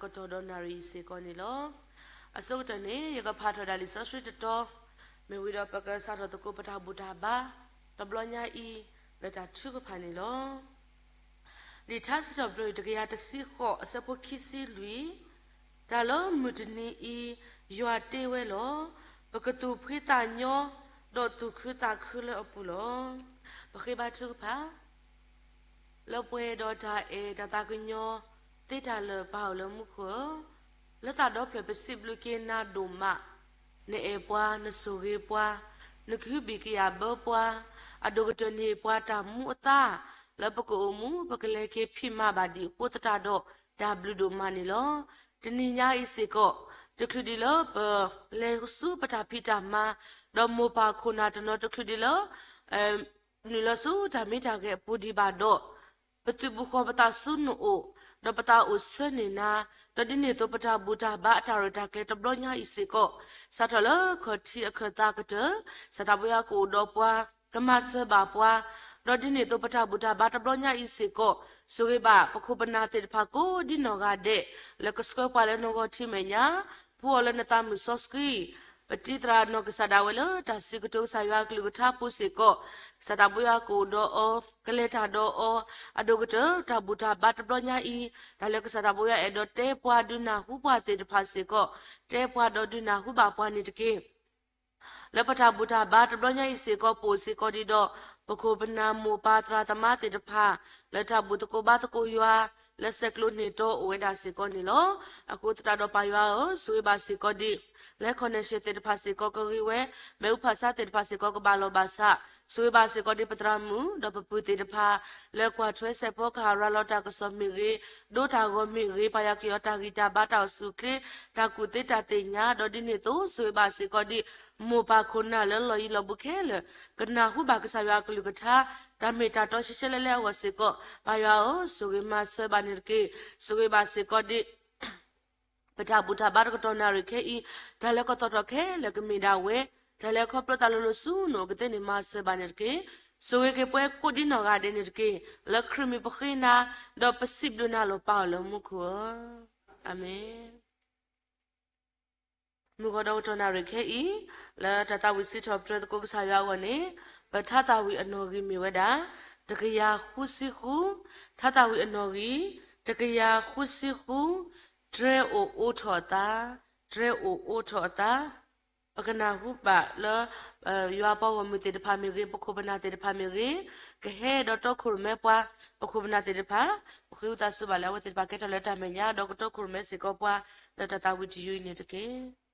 ကတီၢ်ဒီးနၣ်ရံၣ်အံၤစ့ၢ်ကီးန့ၣ်လီၤ. အဆိကတၢၢ်န့ၣ် ယကဖးထီၣ်ဒၣ်လံာ်စီဆှံတတီၤ, မ့ၢ်ဝံၤဒီးပကစးထီၣ်သကိးပတၢ်ဘူၣ်တၢ်ဘါ တဘျီညါအံၤ လၢတၢ်ထုကဖၣ်န့ၣ်လီၤ. လံာ်ထါစံးထီၣ်ပတြၢၤ တကယၤတဆံဃိး အဆၢဖိခံဆံလွံၢ်, တၢ်လၢမုၢ်တနံၤအံၤ ယွၤတ့ဝဲလီၤ. ပကသူၣ်ဖှံသးညီ ဒီးသူၣ်ခုသးခုလၢအပူၤလီၤ. ပဃ့ဘါထုကဖၣ် လၢပှဲၤဒီးတၢ်အဲၣ်တၢ်သးကညီၤ သ့တၢ်လၢာ်ပၢ်အိၣ်လၢမူခိၣ်ဧၢ, လၢသးဒီဖျၢၣ်ပစံးဘျုးက့ၤနၤဒိၣ်မး, နအဲၣ်ပှၤ နဆိၣ်ဂ့ၤပှၤ, နကဟုဘံၣ်ကယာ်ဘၢပှၤ, အဒိၣ်ကတၢၢ်န့ၣ်ပှၤတၢ်မူအသါ, လၢပကအိၣ်မူ ပကလဲၤက့ၤဖံးမၤဘၣ်ဒံးအဃိသတးဒီး တၢ်ဘျုးဒိၣ်မးန့ၣ်လီၤ. တနံၤညါအံၤစ့ၢ်ကီး တချုးဒံးလၢပလဲၤဆူပတၢ်ဖံးတၢ်မၤ, ဒီးမိၢ်ပၢ်ခိၣ်နၢ်တနီၤတချုးဒံးလၢ နုာ်လီၤဆူတၢ်မံတၢ်ဂဲၤအပူၤဒံးဘၣ်ဒီး, ပသုးဘူးဃီၤပသးဆူနအိၣ်, ဒီးပသးအိၣ်ဆၢန့ၢ်နၤ, ဒီးဒ်န့ၣ်အသိးပတၢ်ဘူၣ်တၢ်ဘါအတၢ်ရဲၣ်တၢ်ကျဲၤတဘျီညါအံၤစ့ၢ်ကီး, စးထီၣ်လၢခီၣ်ထံးအခၢၣ်သးကတၢၢ်, ကစၢ်သးပှၢ်ယွၤကအိၣ်ဒီးပှၤ, ကမၤစၢၤဘၣ်ပှၤ, ဒီးဒ်န့ၣ်အသိးပတၢ်ဘူၣ်တၢ်ဘါတဘျီညါအံၤစ့ၢ်ကီး, ဆိၣ်ဂ့ၤဘၣ်ပခိၣ်ပနၢ်သ့ၣ်တဖၣ်ကိးဒ်နီၢ်ဂၤဒဲး, လၢကဆှၢပှၤလၢနဂီၢ်ထံမဲာ်ညါ, ဖှူအီၤလၢနသးမုၢ်စီဆှံ ပတံၤသရၣ်နီၢ်ကစၢ်ဒၣ်ဝဲလၢတၢ်စံးကတိၤကစၢ်ယွၤအကလုၢ်ကထါအပူၤစ့ၢ်ကီး, ကစၢ်သးပှၢ်ယွၤကအိၣ်ဒီးအီၤ, ကလဲၤတၢ်ဒီးအီၤ, အဒိၣ်ကတၢၢ်တၢ်ဘူၣ်တၢ်ဘါတဘျီညါအံၤ, တၢ်လၢကစၢ်သးပှၢ်ယွၤအဲၣ်ဒိးတဲပှၤဒုးနၢ်ဟူပှၤသ့ၣ်တဖၣ်စ့ၢ်ကီး, တဲပှၤဒီးဒုးနၢ်ဟူဘၣ်ပှၤန့ၣ်တက့ၢ်. လၢပတၢ်ဘူၣ်တၢ်ဘါတဘျီညါအံၤစ့ၢ်ကီး ပအိၣ်စ့ၢ်ကီးဒံးဒီး ပခိၣ်ပနၢ်မိၢ်ပၢ်သရၣ်သမါသ့ၣ်တဖၣ်, လၢတၢ်ဘူၣ်သကိးဘါသကိးယွၤ, လၢဆဲးကျိးန့ၢ်တီအိၣ်ဝဲဒၣ်စ့ၢ်ကီးန့ၣ်လီၤ. အဃိသတးဒီးပၢ်ယွၤဧၢ, ဆိၣ်ဂ့ၤဘၣ်စ့ၢ်ကီးဒံး, လၢ connection သ့ၣ်တဖၣ်စ့ၢ်ကီးကဂ့ၤဝဲ, မ့ၣ်အူဖးဆါသ့ၣ်တဖၣ်စ့ၢ်ကီးကဘၣ်လီၢ်ဘၣ်စး, ဆိၣ်ဂ့ၤဘၣ်စ့ၢ်ကီးဒံးပသရၣ်မုၣ်, ဒီးပပုၢ်သ့ၣ်တဖၣ်, လၢကွၢ်ထွဲစဲးဖီကဟၣ်ရၤလီၤတၢ်ကစီၣ်မ့ၢ်ဂ့ၤ, ဒိတၢ်ဂီၤမ့ၢ်ဂ့ၤ, ပာ်ယၤက့ၤအီၤတၢ်ဂံၢ်တၢ်ဘါတၢ်အိၣ်ဆူၣ်အိၣ်ချ့, တၢ်ကူၣ်သ့တၢ်သ့ၣ်ညါ, ဒီးဒ်န့ၣ်အသိး ဆိၣ်ဂ့ၤဘၣ်စ့ၢ်ကီးဒံး မိၢ်ပၢ်ခိၣ်နၢ်လၢလီၢ်ယံၤလီၢ်ဘူးခဲလၢာ်, ကနၢ်ဟူဘၣ်ကစၢ်ယွၤအကလုၢ်ကထါ, တၢ်မ့ၢ်တၢ်တီရှဲရှဲလဲလဲအဂီၢ်စ့ၢ်ကီး, ပၢ်ယွၤဧၢ, ဆိၣ်ဂ့ၤမၤစၢၤဘၣ်န့ၣ်တက့ၢ်. ဆိၣ်ဂ့ၤဘၣ်စ့ၢ်ကီးဒံး ပတၢ်ဘူၣ်တၢ်ဘါတကတီၢ်နၣ်ရံၣ်ခဲအံၤ, တၢ်လၢကသီၣ်ထီၣ်ခဲလၢာ်ကမ့ၢ်ဒၣ်ဝဲ, တၢ်လၢခီဖျိသးလိၤလိၤဆူနအိၣ်ကသ့န့ၣ် မၤစၢၤဘၣ်န့ၣ်တက့ၢ်. ဆိၣ်ဂ့ၤက့ၤပှၤကိးဒ်နီၢ်ဂၤဒဲးန့ၣ်တက့ၢ်. လၢခရံာ်မံၤပဃ့နၤ, ဒီးပစံးဘျုးနၤလီၤ ပၢ်အိၣ်လၢမူခိၣ်ဧၢ. အၤမ့ၣ်. မုၢ်ဂီၤဒီးကတီၢ်နၣ်ရံၣ်ခဲအံၤ, လၢတၢ်သးဝံၣ်စံးထီၣ်ပတြၢၤသကိးကစၢ်ယွၤအဂီၢ်န့ၣ်, ပထါသၣ်ဝံၣ်အနီၣ်ဂံၢ်မ့ၢ်ဝဲဒၣ်, တကယၤဃုဆံဃု, ထါသၣ်ဝံၣ်အနီၣ်ဂံၢ်, တကယၤဃုဆံဃု, တြဲၤအိၣ်အိးထီၣ်အသး, တြဲၤအိၣ်အိးထီၣ်အသး. ပကနၢ်ဟူဘၣ်လၢ ယွၤပှၤဂီၢ်မုၢ်သ့ၣ်တဖၣ်မ့ၢ်ဂ့ၤ, ပခိၣ်ပနၢ်သ့ၣ်တဖၣ်မ့ၢ်ဂ့ၤ, ကဟဲဒီးတီခိၣ်ရိၣ်မဲပှၤ, ပခိၣ်ပနၢ်သ့ၣ်တဖၣ်, ပဃ့ဝံသးစူၤဘၣ်လၢအဝဲသ့ၣ်တဖၣ်ကဲထီၣ်လၢတၢ်မဲာ်ညါ, ဒီးကတီခိၣ်ရိၣ်မဲစ့ၢ်ကီးပှၤ, လၢတၢ်သးဝံၣ်တယုၢ်အံၤန့ၣ်တက့ၢ်.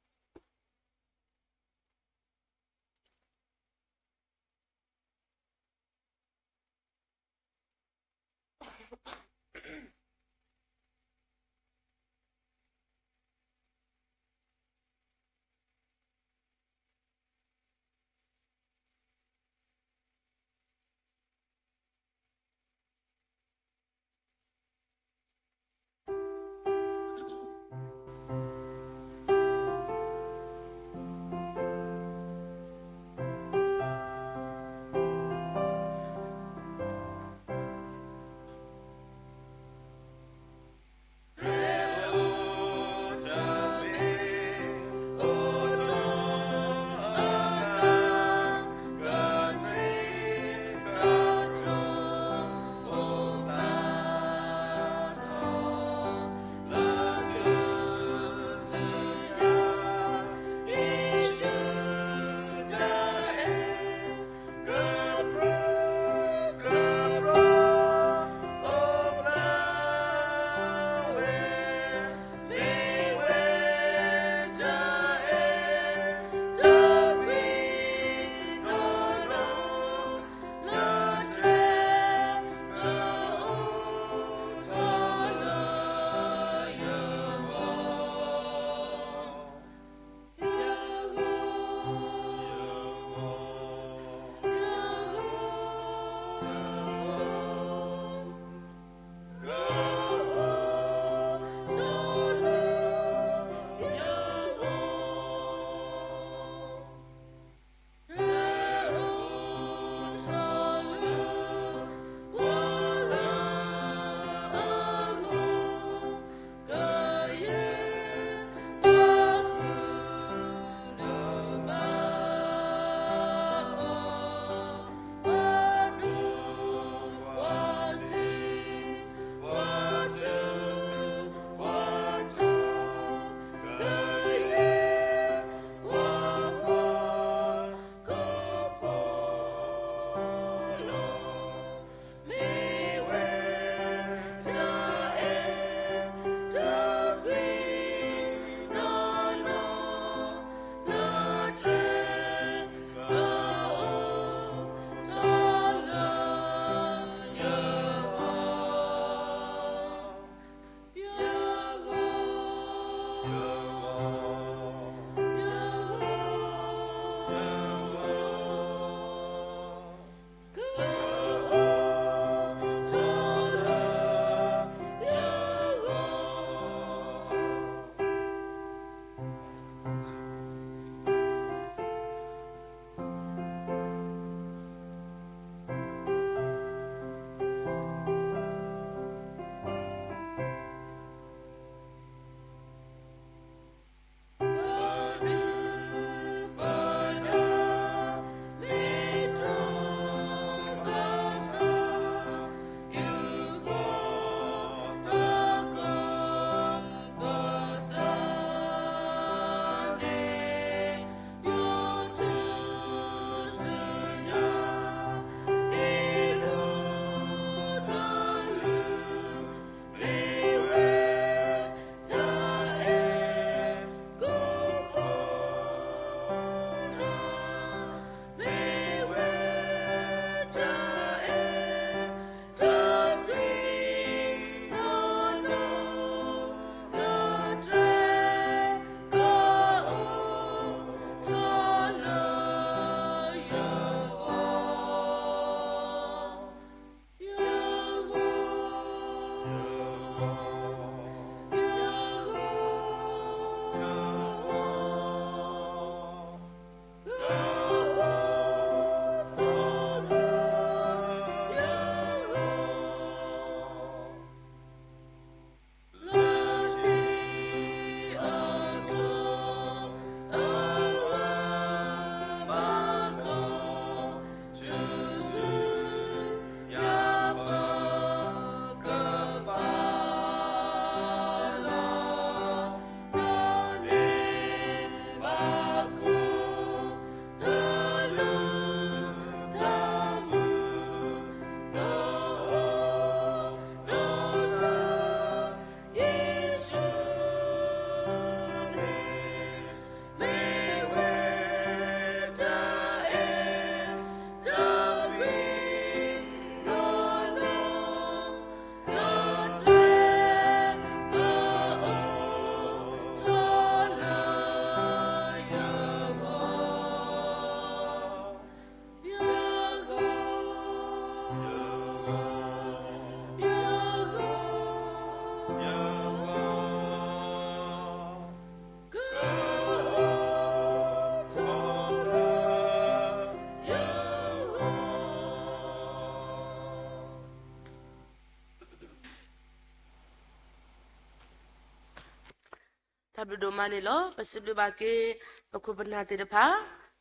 တၢ်ဘျုးဒိၣ်မးန့ၣ်လီၤ. ပစံးဘျုးဘၣ်က့ၤ ပခိၣ်ပနၢ်သ့ၣ်တဖၣ်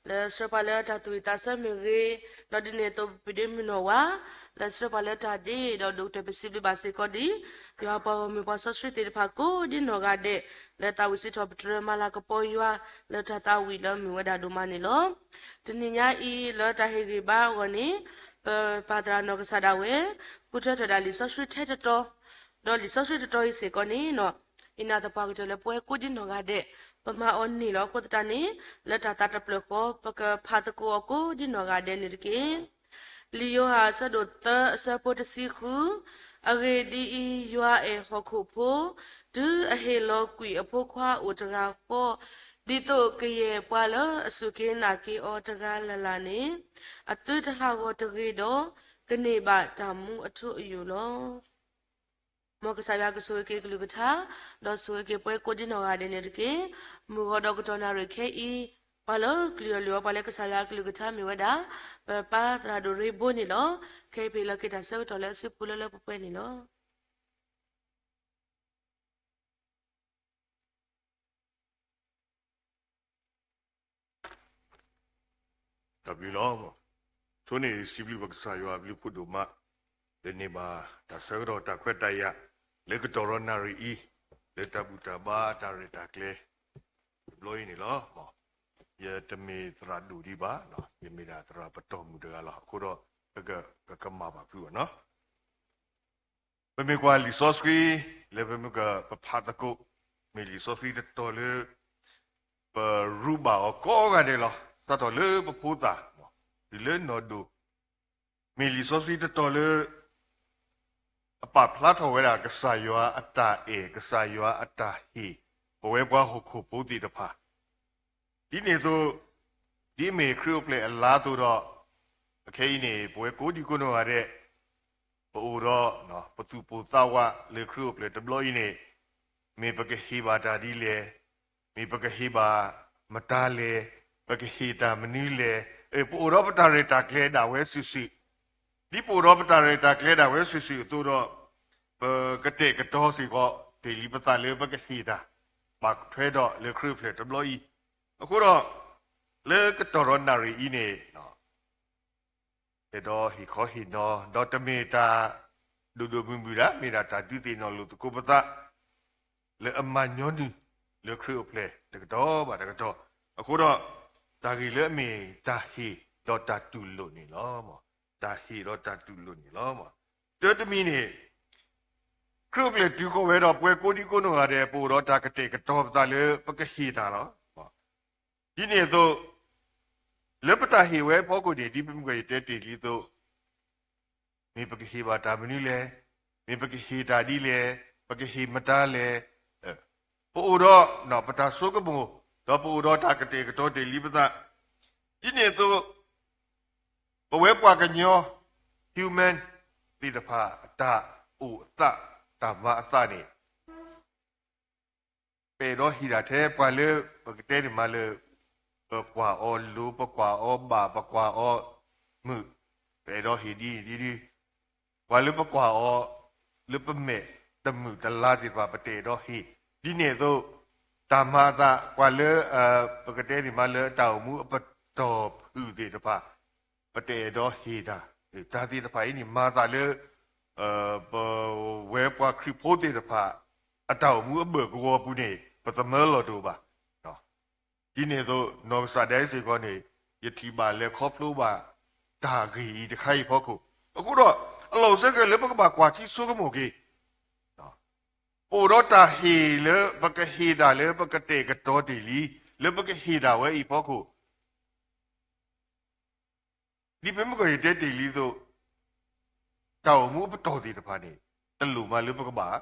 လၢဆှၢပှၤလၢတၢ်သူၣ်ဝံၣ်သးဆၢမ့ၢ်ဂ့ၤ, ဒီးဒ်န့ၣ်အသိးပဒ့မုၢ်နီၢ်ဝါ လၢဆှၢပှၤလၢတၢ်ဒ့ဒီးဒိၣ်ကတၢၢ် ပစံးဘျုးဘၣ်စ့ၢ်ကီးဒ် ယွၤပှၤဂီၢ်မုၢ်ပှၤစီဆှံသ့ၣ်တဖၣ်ကိးဒ်နီၢ်ဂၤဒဲး လၢသးဝံၣ်စံးထီၣ်ပတြၢၤမၤလၤကပီၤယွၤ လၢတၢ်သးဝံၣ်လၢမုာ်ဝဲဒၣ်ဒိၣ်မးန့ၣ်လီၤ. တနံၤညါအံၤ လၢတၢ်ဟ့ၣ်ဂံၢ်ဘါအဂီၢ်န့ၣ် ပပၢ်သရၣ်နီၢ်ကစၢ်ဒၣ်ဝဲ ဃုထၢထီၣ်ဒၣ်လံာ်စီဆှံထဲတတီၤ, ဒီးလံာ်စီဆှံတတီၤအံၤစ့ၢ်ကီးန့ၣ် ယနာ်သပှၢ်ကတၢၢ်လၢပဝဲကိးဒ်နီၢ်ဂၤဒဲး ပမၤအီၤန့ၢ်လီၤ. အဃိသတးန့ၣ် လၢတၢ်သးတဖျၢၣ်ဃီ ပကဖးသကိးအီၤကိးဒ်နီၢ်ဂၤဒဲးန့ၣ်တက့ၢ်. လံာ်ယိၤဟၣ်အဆၢဒိၣ်သၢ အဆၢဖိတဆံဃု, အဂ့ၢ်ဒ်အံၤ, ယွၤအဲၣ်ဟီၣ်ခိၣ်ဖိ, တုၤအဟ့ၣ်လီၤကွံာ်အဖိခွါအိၣ်တဂၤဃီ, ဒ်သိးကယဲၢ်ပှၤလၢအစူၢ်က့ၤနာ်က့ၤအီၤတဂၤလၢ်လၢ်န့ၣ်, အသုတဟးဂီၤတဂ့ၤဒီး, ကန့ၢ်ဘၣ်တၢ်မူအထူအယိာ်လီၤ. မ်ကစၢ်ယွၤကဆိၣ်ဂ့ၤက့ၤကလုၢ်ကထါ, ဒီးဆိၣ်ဂ့ၤက့ၤပဝဲကိးဒ်နီၢ်ဂၤဒဲးန့ၣ်တက့ၢ်. မုၢ်ဂီၤဒီးကတီၢ်နၣ်ရံၣ်ခဲအံၤ, ပှၤလၢကလုၢ်အီၣ်လုၢ်အီပှၤလၢကစၢ်ယွၤကလုၢ်ကထါမ့ၢ်ဝဲဒၣ် ပပၢ်သရၣ်ဒိၣ်ရ့ဘိန့ၣ်လီၤ. ခဲအံၤပဟ့ၣ်လီၤက့ၤတၢ်ဆၢကတီၢ်လၢအစုပူၤလၢလၢပှဲၤပှဲၤန့ၣ်လီၤ. တၢ်ဘျုးလီၤ. ဆိန့ၣ်စံးဘျုးပကစၢ်ယွၤအဘျုးဖးဒိၣ်မး, လၢန့ၢ်ဘၣ်တၢ်ဆၢကတီၢ်တၢ်ခွဲးတၢ်ယာ် လၢကတီၢ်ဒီးနၣ်ရံၣ်အံၤ, လၢတၢ်ဘူၣ်တၢ်ဘါတၢ်ရဲၣ်တၢ်ကျဲၤ တဘျီအံၤန့ၣ်လီၤ. ယတမ့ၢ်သရၣ်ဒိၣ်ဒံးဘၣ်, ယမ့ၢ်ဒၣ်သရၣ်ပတီၢ်မုၢ်တဂၤလီၤ. အဃိဒီး ပကမၤဘၣ်ဖုးဘၣ်နီၤ. ပမ့ၢ်ကွၢ်လံာ်စီဆှံ လၢပမ့ၢ်ကပဖးသကိး, မ့ၢ်လံာ်စီဆှံတတီၤလၢ ပရူးဘၣ်အီၤကိးဂၤဒဲးလီၤ. စးထီၣ်လၢပဖိသၣ် တုၤလၢနီၢ်ဒိၣ်, မ့ၢ်လံာ်စီဆှံတတီၤလၢ အပာ်ဖျါထီၣ်ဝဲဒၣ်ကစၢ်ယွၤအတၢ်အဲၣ်, ကစၢ်ယွၤအတၢ်ဟ့ၣ်, ပဝဲပှၤဟီၣ်ခိၣ်ဖိသ့ၣ်တဖၣ် ဒ်န့ၣ်အသိး, ဒ်အမ့ၢ်ခရံာ်အိၣ်ဖျဲၣ်အလါအသိးဒီး, အခဲအံၤန့ၣ် ပဝဲကိးဒံကိးနီၢ်ဂၤဒဲး, ပအိၣ်ဒီး ပသူၣ်ပိၢ်သးဝးလၢခရံာ်အိၣ်ဖျဲၣ်တဘျီအံၤန့ၣ်, မ့ၢ်ပကဟ့ၣ်ဘၣ်တၢ်ဒ်လဲၣ်, မ့ၢ်ပကဟ့ၣ်ဘၣ်မတၤလဲၣ်, ပကဟ့ၣ်တၢ်မနုၤလဲၣ်, ပအိၣ်ဒီးပတၢ်ရဲၣ်တၢ်ကျဲၤဒၣ်ဝဲစုာ်စုာ်, ဒ်ပအိၣ်ဒီးပတၢ်ရဲၣ်တၢ်ကျဲၤဒၣ်ဝဲစုာ်စုာ်အသိးဒီး, ပကတဲာ်ကတီၤစ့ၢ်ကီး တ့ၢ်လံပသးလၢပကဟ့ၣ်တၢ်, ဘၣ်ထွဲဒီးလၢခရံာ်အိၣ်ဖျဲၣ်တဘျီအံၤ, အဃိဒီး, လၢကတီၢ်ဒီးနၣ်ရံၣ်အံၤန့ၣ်, အဲၣ်ဒိးဟ့ၣ်ခီဟ့ၣ်နီၤ, ဒီးတမ့ၢ်တၢ်ဒိၣ်ဒိၣ်မုၢ်မုၢ်ဒၣ်, မ့ၢ်ဒၣ်တၢ်ဒုးသ့ၣ်နီၣ်လိာ်သကိးပသး လၢအမၤညီနုၢ်လၢခရံာ်အိၣ်ဖျဲၣ်တကတီၢ်ဘၣ်တကတီၢ်, အဃိဒီး, တၢ်ဂ့ၢ်လၢအမ့ၢ်တၢ်ဟ့ၣ်ဒီးတၢ်တူၢ်လိာ်န့ၣ်လီၤ. တၢ်ဟ့ၣ်ဒီးတၢ်တူၢ်လိာ်န့ၣ်လီၤ. တၢတမံၤန့ၣ်, ခရံာ်အိၣ်ဖျဲၣ်တုၤဃီၤဝဲဒီး ပဝဲကိးဒံကိးနီၢ်ဂၤဒဲး ပအိၣ်ဒီးတၢ်ကတဲာ်ကတီၤပသးလၢပကဟ့ၣ်တၢ်လီၤ. ဒ်န့ၣ်အသိး, လၢပတၢ်ဟ့ၣ်ဝဲအဖီခိၣ်န့ၣ် ဒ်ပမုၢ်ကီၢ်ယတဲတ့ၢ်လံအသိး, မ့ၢ်ပကဟ့ၣ်ဘၣ်တၢ်မနုၤလဲၣ်, မ့ၢ်ပကဟ့ၣ်တၢ်ဒ်လဲၣ်, ပကဟ့ၣ်မတၤလဲၣ်, ပအိၣ်ဒီးပတၢ်ဆိကမိၣ်, ဒီးပအိၣ်ဒီးတၢ်ကတဲာ်ကတီၤတ့ၢ်လံပသး, ဒ်န့ၣ်အသိး, ပဝဲပှၤကညီ human သ့ၣ်တဖၣ် အတၢ်အိၣ်အသး, တၢ်မၤအသးန့ၣ် ပအဲၣ်ဒိးဟ့ၣ်ဒၣ်ထဲပှၤလၢ ပကတဲန့ၣ်မးလၢ ပကွၢ်အီၤလိၤ, ပကွၢ်အီၤဘၣ်, ပကွၢ်အီၤမုာ်, ပအဲၣ်ဒိးဟ့ၣ်ဒ်အံၤဒ်ဒ်, ပှၤလၢပကွၢ်အီၤလၢပမဲာ်တမုာ်တလၤသ့ၣ်တဖၣ် ပတအဲၣ်ဒိးဟ့ၣ်, ဒ်န့ၣ်အသိး, တၢ်မၤအသး ပှၤလၢ ပကတဲန့ၣ်မးလၢတၢ်အိၣ်မူအပတီၢ်ဖုၣ်သ့ၣ်တဖၣ်, ပတအဲၣ်ဒိးဟ့ၣ်တၢ်, တၢ်သ့ၣ်တဖၣ်အံၤန့ၣ် မၤအသးလၢ ပဝဲပှၤခရံာ်ဖိသ့ၣ်တဖၣ် အတၢ်အိၣ်မူအဘၢၣ်ကဝီၤပူၤန့ၣ် ပသမၢလီၤတအိၣ်ဘၣ်. ဒ်န့ၣ်အသိး နီၢ်ကစၢ်ဒၣ်အံၤစ့ၢ်ကီးန့ၣ် ယထံၣ်ဘၣ်လဲၤခီဖျိဘၣ် တၢ်ဂ့ၢ်အံၤတခါအံၤအဖီခိၣ်, အဃိဒီး အလီၢ်အိၣ်ဆၢက့ၤလၢပကဘၣ်ကွၢ်ထံဆိကမိၣ်က့ၤ, ပအိၣ်ဒီးတၢ်ဟ့ၣ်လၢပကဟ့ၣ်တၢ်လၢပကတဲာ်ကတီၤတ့ၢ်လံ, လၢပကဟ့ၣ်တၢ်ဝဲအံၤအဖီခိၣ် ဒ်ပမုၢ်ကီၢ်ယတဲတ့ၢ်လံအသိး, တၢ်အိၣ်မူအပတီၢ်သ့ၣ်တဖၣ်န့ၣ် တလိၣ်မးလၢပကဘၣ်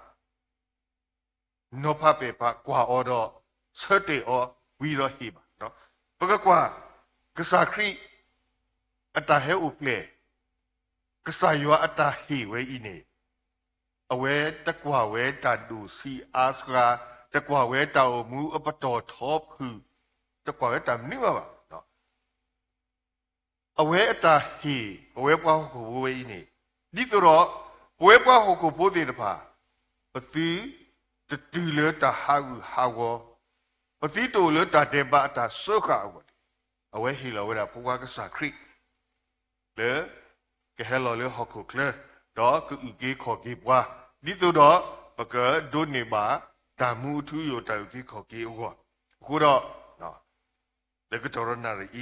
နီၤဖးပဲာ်ဖး ကွၢ်အီၤဒီး ဆၢတဲာ်အီၤ ဝံၤဒီးဟ့ၣ်ဘၣ်. ပကကွၢ် ကစၢ်ခရံာ် အတၢ်ဟဲအိၣ်ဖျဲၣ်, ကစၢ်ယွၤအတၢ်ဟ့ၣ်ဝဲအံၤန့ၣ်, အဝဲတကွၢ်ဝဲတၢ်ဒိၣ်ဆံးအါစှၤ, တကွၢ်ဝဲတၢ်အိၣ်မူအပတီၢ်ထီဖုၣ်, တကွၢ်ဝဲတၢ်မနုၤမးဘၣ်. အဝဲအတၢ်ဟ့ၣ် ပဝဲပှၤဟီၣ်ခိၣ်ဖိဝဲအံၤန့ၣ်, ဒ်သိးဒီး ပဝဲပှၤဟီၣ်ခိၣ်ဖိသ့ၣ်တဖၣ် ပသုတတုၤလၢတၢ်ဟးဂူာ်ဟးဂီၤ, ပသုတအိၣ်လၢတၢ်ဒဲးဘးအတၢ်စၢဃာ်အဂီၢ်န့ၣ်, အဝဲဟ့ၣ်လီၤဝဲဒၣ်ဖိခွါကစၢ်ခရံာ် လၢ ကဟဲလီၤလၢဟီၣ်ခိၣ်ချၢ, ဒီးကအုၣ်က့ၤခီၣ်က့ၤပှၤ, ဒ်သိးဒီး ပကဒိးန့ၢ်ဘၣ် တၢ်မူအထူအယိာ် တၢ်အုၣ်က့ၤခီၣ်က့ၤအဂီၢ်, အဃိဒီး လၢကတီၢ်ဒီးနၣ်ရံၣ်အံၤ,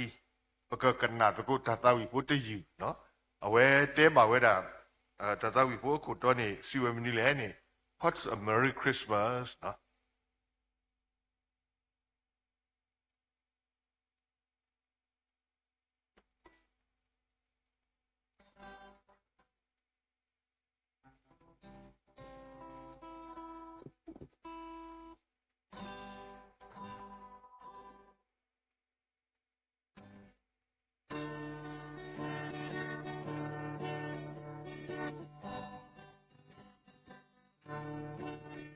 ပကကနၣ်သကိးတၢ်သးဝံၣ်ဖိတယုၢ်, အဝဲတဲဘၣ်ဝဲဒၣ် တၢ်သးဝံၣ်ဖိအခိၣ်တီန့ၣ် စံးဝဲမနုၤလဲၣ်န့ၣ်, What's a Merry Christmas?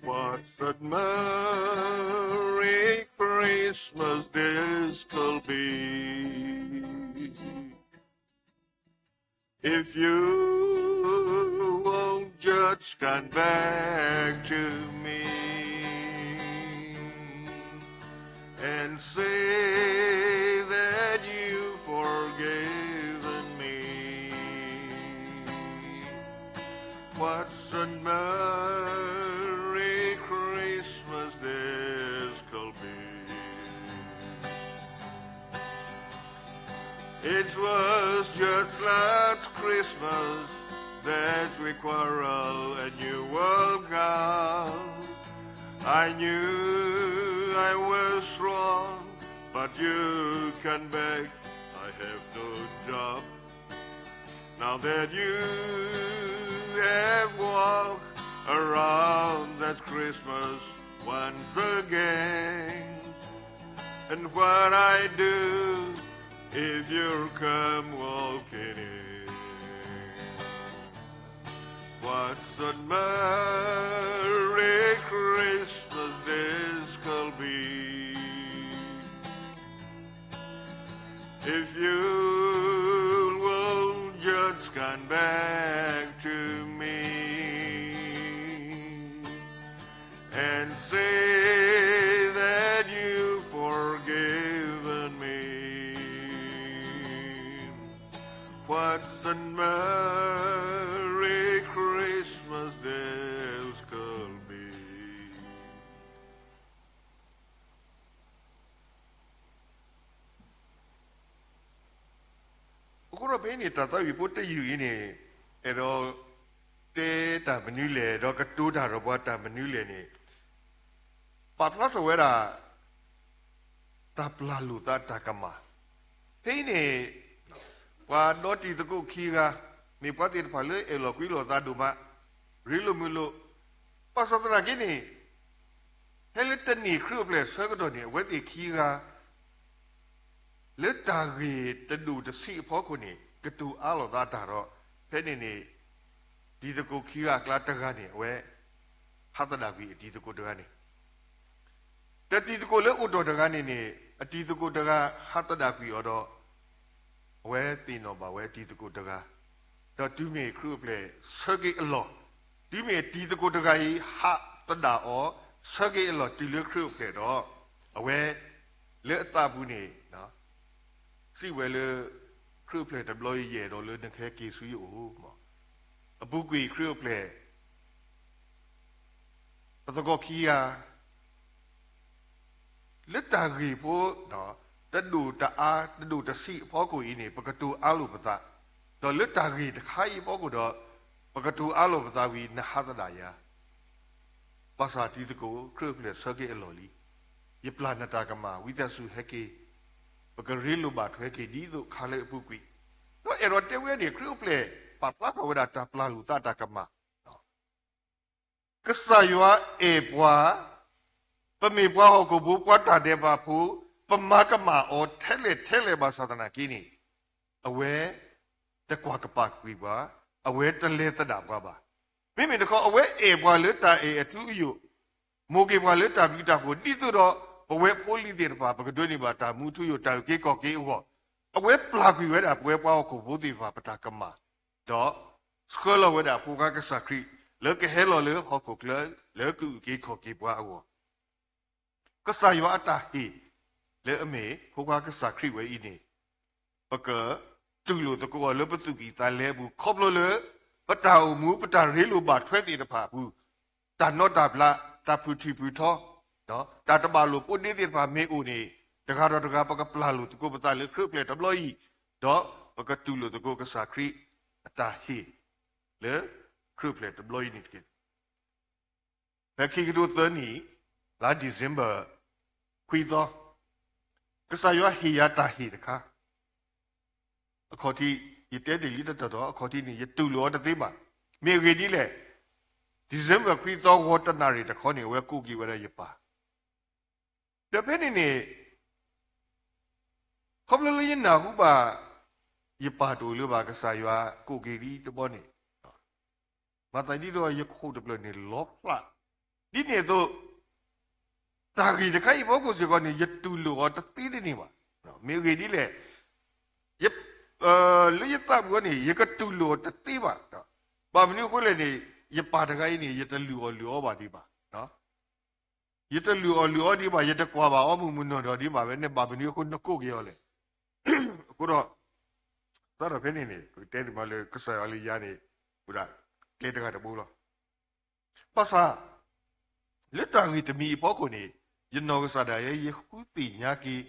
What's that merry Christmas this could be? If you won't just come back to me and say that you've forgiven me, what's a merry Christmas this could be? It was just last Christmas that we quarreled and you were gone. I knew I was wrong, but you came back, I have no doubt. Now that you have walked around that Christmas once again. And what I do if you come walking in? What a merry Christmas this could be if you will just come back to me and say that you've forgiven me. What a merry Christmas this could be. အဃိဒီးဖဲအံၤန့ၣ် တၢ်သးဝံၣ်ဖိတယုၢ်အံၤန့ၣ် အဲၣ်ဒိးတဲတၢ်မနုၤလဲၣ် ဒီးကတိၤတၢ်ဒီးပှၤတၢ်မနုၤလဲၣ်န့ၣ် ပာ်ဖျါထီၣ်ဝဲဒၣ် တၢ်ပျၢ်လိာ်သးတၢ်ကမၣ်. ဖဲအံၤန့ၣ် ပှၤဒီတံၤသကိးခံဂၤ မ့ၢ်ပှၤသ့ၣ်တဖၣ်လၢအဲၣ်လီၤကွံလိာ်သးဒိၣ်မး ရ့လိာ်မုာ်လိာ်, ဘၣ်ဆၣ်သနာ်က့န့ၣ် ဖဲလၢတနံၣ်ခရံာ်အိၣ်ဖျဲၣ်ဆၢကတီၢ်န့ၣ် အဝဲသ့ၣ်ခံဂၤ လၢတၢ်ဂ့ၢ်တဒိၣ်တဆံးအဖီခိၣ်န့ၣ် ကတိၤအါလိာ်သးတၢ်ဒီး ဖဲန့ၣ်န့ၣ် တံၤသကိးခံဂၤအကျါတဂၤန့ၣ် အဝဲ ဟးသဒၣ်ကွံာ်အတံၤသကိးတဂၤန့ၣ် ဒီးတံၤသကိးလၢအိၣ်တ့ၢ်တဂၤန့ၣ်န့ၣ် အတံၤသကိးတဂၤဟးသဒၣ်ကွံာ်အီၤဒီး အဝဲသ့ၣ်နီၣ်ဘၣ်ဝဲအတံၤသကိးတဂၤ, ဒီးတုၤမ့ၢ်ခရံာ်အိၣ်ဖျဲၣ်ဆၢက့ၤအလီၢ်, တုၤမ့ၢ်အတံၤသကိးတဂၤအံၤ ဟးသဒၣ်အီၤ ဆၢက့ၤအလီၢ်တုၤလၢခရံာ်အိၣ်ဖျဲၣ်ဒီး အဝဲ လၢအသးပူၤန့ၣ် စံးဝဲလၢ ခရံာ်အိၣ်ဖျဲၣ်တဘျီအံၤ ယအဲၣ်ဒိးလၢနကဟဲက့ၤဆူယအိၣ်, အပူၤကွံာ်ခရံာ်အိၣ်ဖျဲၣ် ပသကိးခံဂၤ လၢတၢ်ဂ့ၢ်ဖိ တဒိၣ်တအါ တဒိၣ်တဆံးအဖီခိၣ်အံၤန့ၣ် ပကတိၤအါလိာ်ပသး, ဒီးလၢတၢ်ဂ့ၢ်တခါအံၤအဖီခိၣ်ဒီး ပကတိၤအါလိာ်ပသးဝံၤ နဟးသဒၣ်ယၤ ဘၣ်ဆၣ်တံၤသကိး ခရံာ်အိၣ်ဖျဲၣ်ဆၢက့ၤအလီၢ်လံ, ယပျၢ်နတၢ်ကမၣ် ဝံသးစူၤဟဲက့ၤ, ပကရ့လိာ်ဘၣ်ထွဲက့ၤ ဒ်သိးခါလၢအပူၤကွံာ်, ဒီးအဲၣ်ဒိးတဲဝဲန့ၣ် ခရံာ်အိၣ်ဖျဲၣ် ပာ်ဖျါထီၣ်ဝဲဒၣ်တၢ်ပျၢ်လိာ်သးတၢ်ကမၣ် ကစၢ်ယွၤအဲၣ်ပှၤ, ပမ့ၢ်ပှၤဟီၣ်ခိၣ်ဖိ ပှၤတၢ်ဒဲးဘးဖိ, ပမၤကမၣ်အီၤထဲလဲၣ်ထဲလဲၣ်ဘၣ်ဆၣ်သနာ်က့န့ၣ်, အဝဲတကွၢ်ကပာ်ကွံာ်ပှၤ, အဝဲတလဲၤသဒၣ်ပှၤဘၣ်. မ့မ့ၢ်တခီ အဝဲအဲၣ်ပှၤလၢတၢ်အဲၣ်အထူအယိာ်, မိၣ်က့ၤပှၤလၢတၢ်ဘျုးတၢ်ဖှိၣ် ဒ်သိးဒီး ပဝဲဖိလံၤသ့ၣ်တဖၣ် ပကဒိးန့ၢ်ဘၣ်တၢ်မူထူယိာ် တၢ်အုၣ်က့ၤခီၣ်က့ၤအဂီၢ်, အဝဲပျၢ်ကွံာ်ဝဲဒၣ် ပဝဲပှၤဟီၣ်ခိၣ်ဖိသ့ၣ်တဖၣ် ပတၢ်ကမၣ်, ဒီးဆှၢလီၤဝဲဒၣ်ဖိခွါကစၢ်ခရံာ် လၢကဟဲလီၤလၢဟီၣ်ခိၣ်ချၢ လၢကအုၣ်က့ၤခီၣ်က့ၤပှၤအဂီၢ်, ကစၢ်ယွၤအတၢ်ဟ့ၣ် လၢအမ့ၢ်ဖိခွါကစၢ်ခရံာ်ဝဲအံၤန့ၣ်, ပကတူၢ်လိာ်သကိးအီၤလၢပသူၣ်ကံၢ်သးလဲအပူၤ ခီဖျိလၢ ပတၢ်အိၣ်မူ ပတၢ်ရ့လိာ်ဘၣ်ထွဲသ့ၣ်တဖၣ်အပူၤ, တၢ်နီၣ်တၢ်ဘျး တၢ်ဖုၣ်ထံၣ်ဖုၣ်ထီ တၢ်တဘၣ်လိာ်ဖိးဒ့သ့ၣ်တဖၣ်မ့ၢ်အိၣ်န့ၣ်, တဂၤဒီးတဂၤ ပကပျၢ်လိာ်သကိးပသးလၢခရံာ်အိၣ်ဖျဲၣ်တဘျီအံၤ, ဒီးပကတူၢ်လိာ်သကိးကစၢ်ခရံာ်အတၢ်ဟ့ၣ် လၢခရံာ်အိၣ်ဖျဲၣ်တဘျီအံၤန့ၣ်တက့ၢ်. ဖဲခံကထိသၢနံၣ် လါ December ခွံသီ, ကစၢ်ယွၤဟ့ၣ်ယၤတၢ်ဟ့ၣ်တခါ, အခီၣ်ထံး ယတဲတ့ၢ်လံတတီၤတီၤ အခီၣ်ထံးန့ၣ် ယတူၢ်လိာ်အီၤတသ့ဘၣ်. မ့ၢ်အဂ့ၢ်ဒ်လဲၣ်, December ခွံသီ ဂီၤတနၣ်ရံၣ်တခီန့ၣ် အဝဲကိးက့ၤဝဲဒၣ်ယပၢ် ဒီးဖဲန့ၣ်န့ၣ် ခီဖျိလၢယနၢ်ဟူဘၣ် ယပၢ်တအိၣ်လၢၤဘၣ် ကစၢ်ယွၤကိးက့ၤလံတဘျီန့ၣ်, မၤသးဒ်သိးယခိၣ်တဖျၢၣ်န့ၣ်လီၤဖျး, ဒ်န့ၣ်အသိး တၢ်ဂ့ၢ်တခါအံၤအဖီခိၣ်စ့ၢ်ကီးန့ၣ် ယတူၢ်လိာ်အီၤတသ့တန့ၢ်ဘၣ်. မ့ၢ်အဂ့ၢ်ဒ်လဲၣ်, လၢယသးပူၤန့ၣ် ယကတူၢ်လိာ်အီၤတသ့ဘၣ်. ဘၣ်မနုၤအဃိလဲၣ်န့ၣ် ယပၢ်တဂၤအံၤန့ၣ် ယတလုၢ်အီၣ်လုၢ်အီဘၣ်ဒံးဘၣ် ယတလုၢ်အီၣ်လုၢ်အီဒံးဘၣ်, ယတကွၢ်ဘၣ်အီၤမုၢ်မုၢ်နီၢ်နီၢ်ဒံးဘၣ်, ဝဲန့ၣ်ဘၣ်မနုၤအဃိနကိးက့ၤအီၤလဲၣ်. အဃိဒီး စးထီၣ်ဖဲန့ၣ်န့ၣ် ပကတဲန့ၣ်မးလၢကစၢ်ယွၤလၢယၤန့ၣ် ဝဲဒၣ်ကျဲတဂၤတဘိလီၤ. ဘၣ်ဆၣ် လၢတၢ်ဂ့ၢ်တမံၤအဖီခိၣ်န့ၣ် ယနီၢ်ကစၢ်ဒၣ်ယဲ ယဃုသ့ၣ်ညါက့ၤ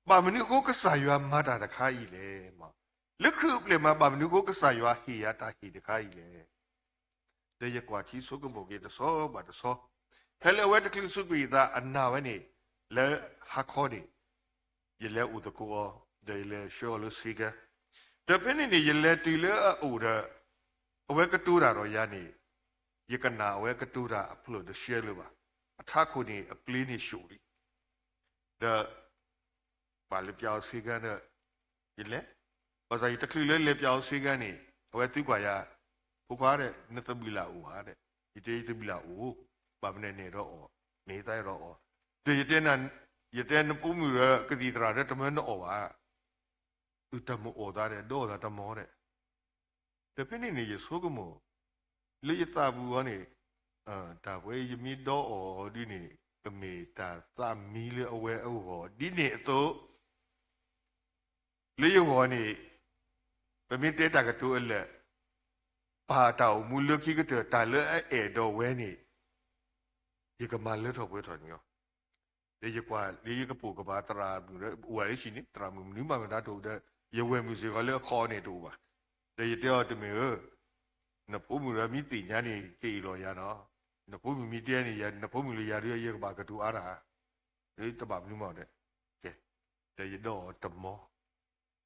ဘၣ်မနုၤအဃိကစၢ်ယွၤမၤတၢ်တခါအံၤလဲၣ်. လၢခရံာ်အိၣ်ဖျဲၣ်မး ဘၣ်မနုၤအဃိကစၢ်ယွၤဟ့ၣ်ယၤတၢ်ဟ့ၣ်တခါအံၤလဲၣ်. ဒီးယကွၢ်ထံဆိကမိၣ်က့ၤတဆီဘၣ်တဆီ, ဖဲလၢအဝဲတချုးစူးကွံာ်အသးအနၢ်ဝဲန့ၣ် လၢဟါခီန့ၣ် ယလဲၤအိၣ်သကိးအီၤ, ဒီးယလဲၤဆှၢအီၤလၢစ့ကၤ, ဒီးဖဲန့ၣ်န့ၣ် ယလဲၤတုၤလၢအအိၣ်ဒီး အဝဲကတိၤတၢ်ဒီးယၤန့ၣ် ယကနၣ်အဝဲကတိၤတၢ်အဖျၢၣ်တဆှဲလၢၤဘၣ်. အထးခိၣ်န့ၣ် အကျ့န့ၣ်ၡိၣ်လံ, ဒီး ဘၣ်လဲၤပျးအီၤစ့ကၤဒီး ယလဲၤ, ဘၣ်ဆၣ်ယတချုးလၢလဲၤပျးအီၤစ့ကၤန့ၣ် အဝဲသံကွၢ်ယၤ, ဖိခွါဒီး နသဘံၣ်လၢ်အိၣ်ဧါဒီး, ယတဲယသဘံၣ်လၢ်အိၣ်, ဘၣ်မနုၤနအဲၣ်ဒိးအီၣ်, နသးအဲၣ်ဒိးအီၣ်, ဒီးယတဲ ယတဲနဖိမုၣ်ဒီးကသံၣ်သရၣ်ဒီး တမၢနအီၣ်ဘၣ်, အုၣ်တၢ်မၤအီၣ်သးဒီး ဒီးအီၣ်သးတမီၤဒီး ဒီးဖဲန့ၣ်န့ၣ် ယဆိကမိၣ် လၢယသးပူၤအီၤန့ၣ် တၢ်ပဝဲယမ့ၢ်ဒီးအီၣ်ဒ်န့ၣ် ကမ့ၢ်တၢ်သးမံလၢအဝဲအဂီၢ်ဒ်န့ၣ်အသိး လၢယဂီၢ်န့ၣ် ပမ့ၢ်တဲတၢ်ကတိၤအလၢာ် ပၢ်တၢ်အိၣ်မူလၢခံကတၢၢ် တၢ်လၢအအဲၣ်ဒိးဝဲန့ၣ် ယကမၤလၢထီၣ်ပှဲၤထီၣ်န့ၣ်လီၤ. ဒီးယကွၢ်လၢယကပိာ်ကပၤသရၣ်မုၣ်ဒီး အိၣ်ဝဲလၢဟံၣ်န့ၣ် သရၣ်မုၣ်မနုၤမးမတၤတအိၣ်ဒီး ယဝဲၢ်မုၣ်စ့ၢ်ကီးလၢအခီၣ်န့ၣ်တအိၣ်ဘၣ်. ဒီးယတဲအီၤတမ့ၢ်ဧၢ, နဖိမုၣ်ဒီးမ့ၢ်သ့ၣ်ညါန့ၣ် ကအ့ၣ်လိာ်ယၤနီၤ, နဖိမုၣ်မ့ၢ်တဲန့ၣ် နဖိမုၣ်လၢယၤဒီး ယကဘၣ်ကတိၤအါတၢ်ဧါ, တဘၣ်မနုၤမးဒီး, ကဲ, ဒီးယဒီးအီၤတမီၤ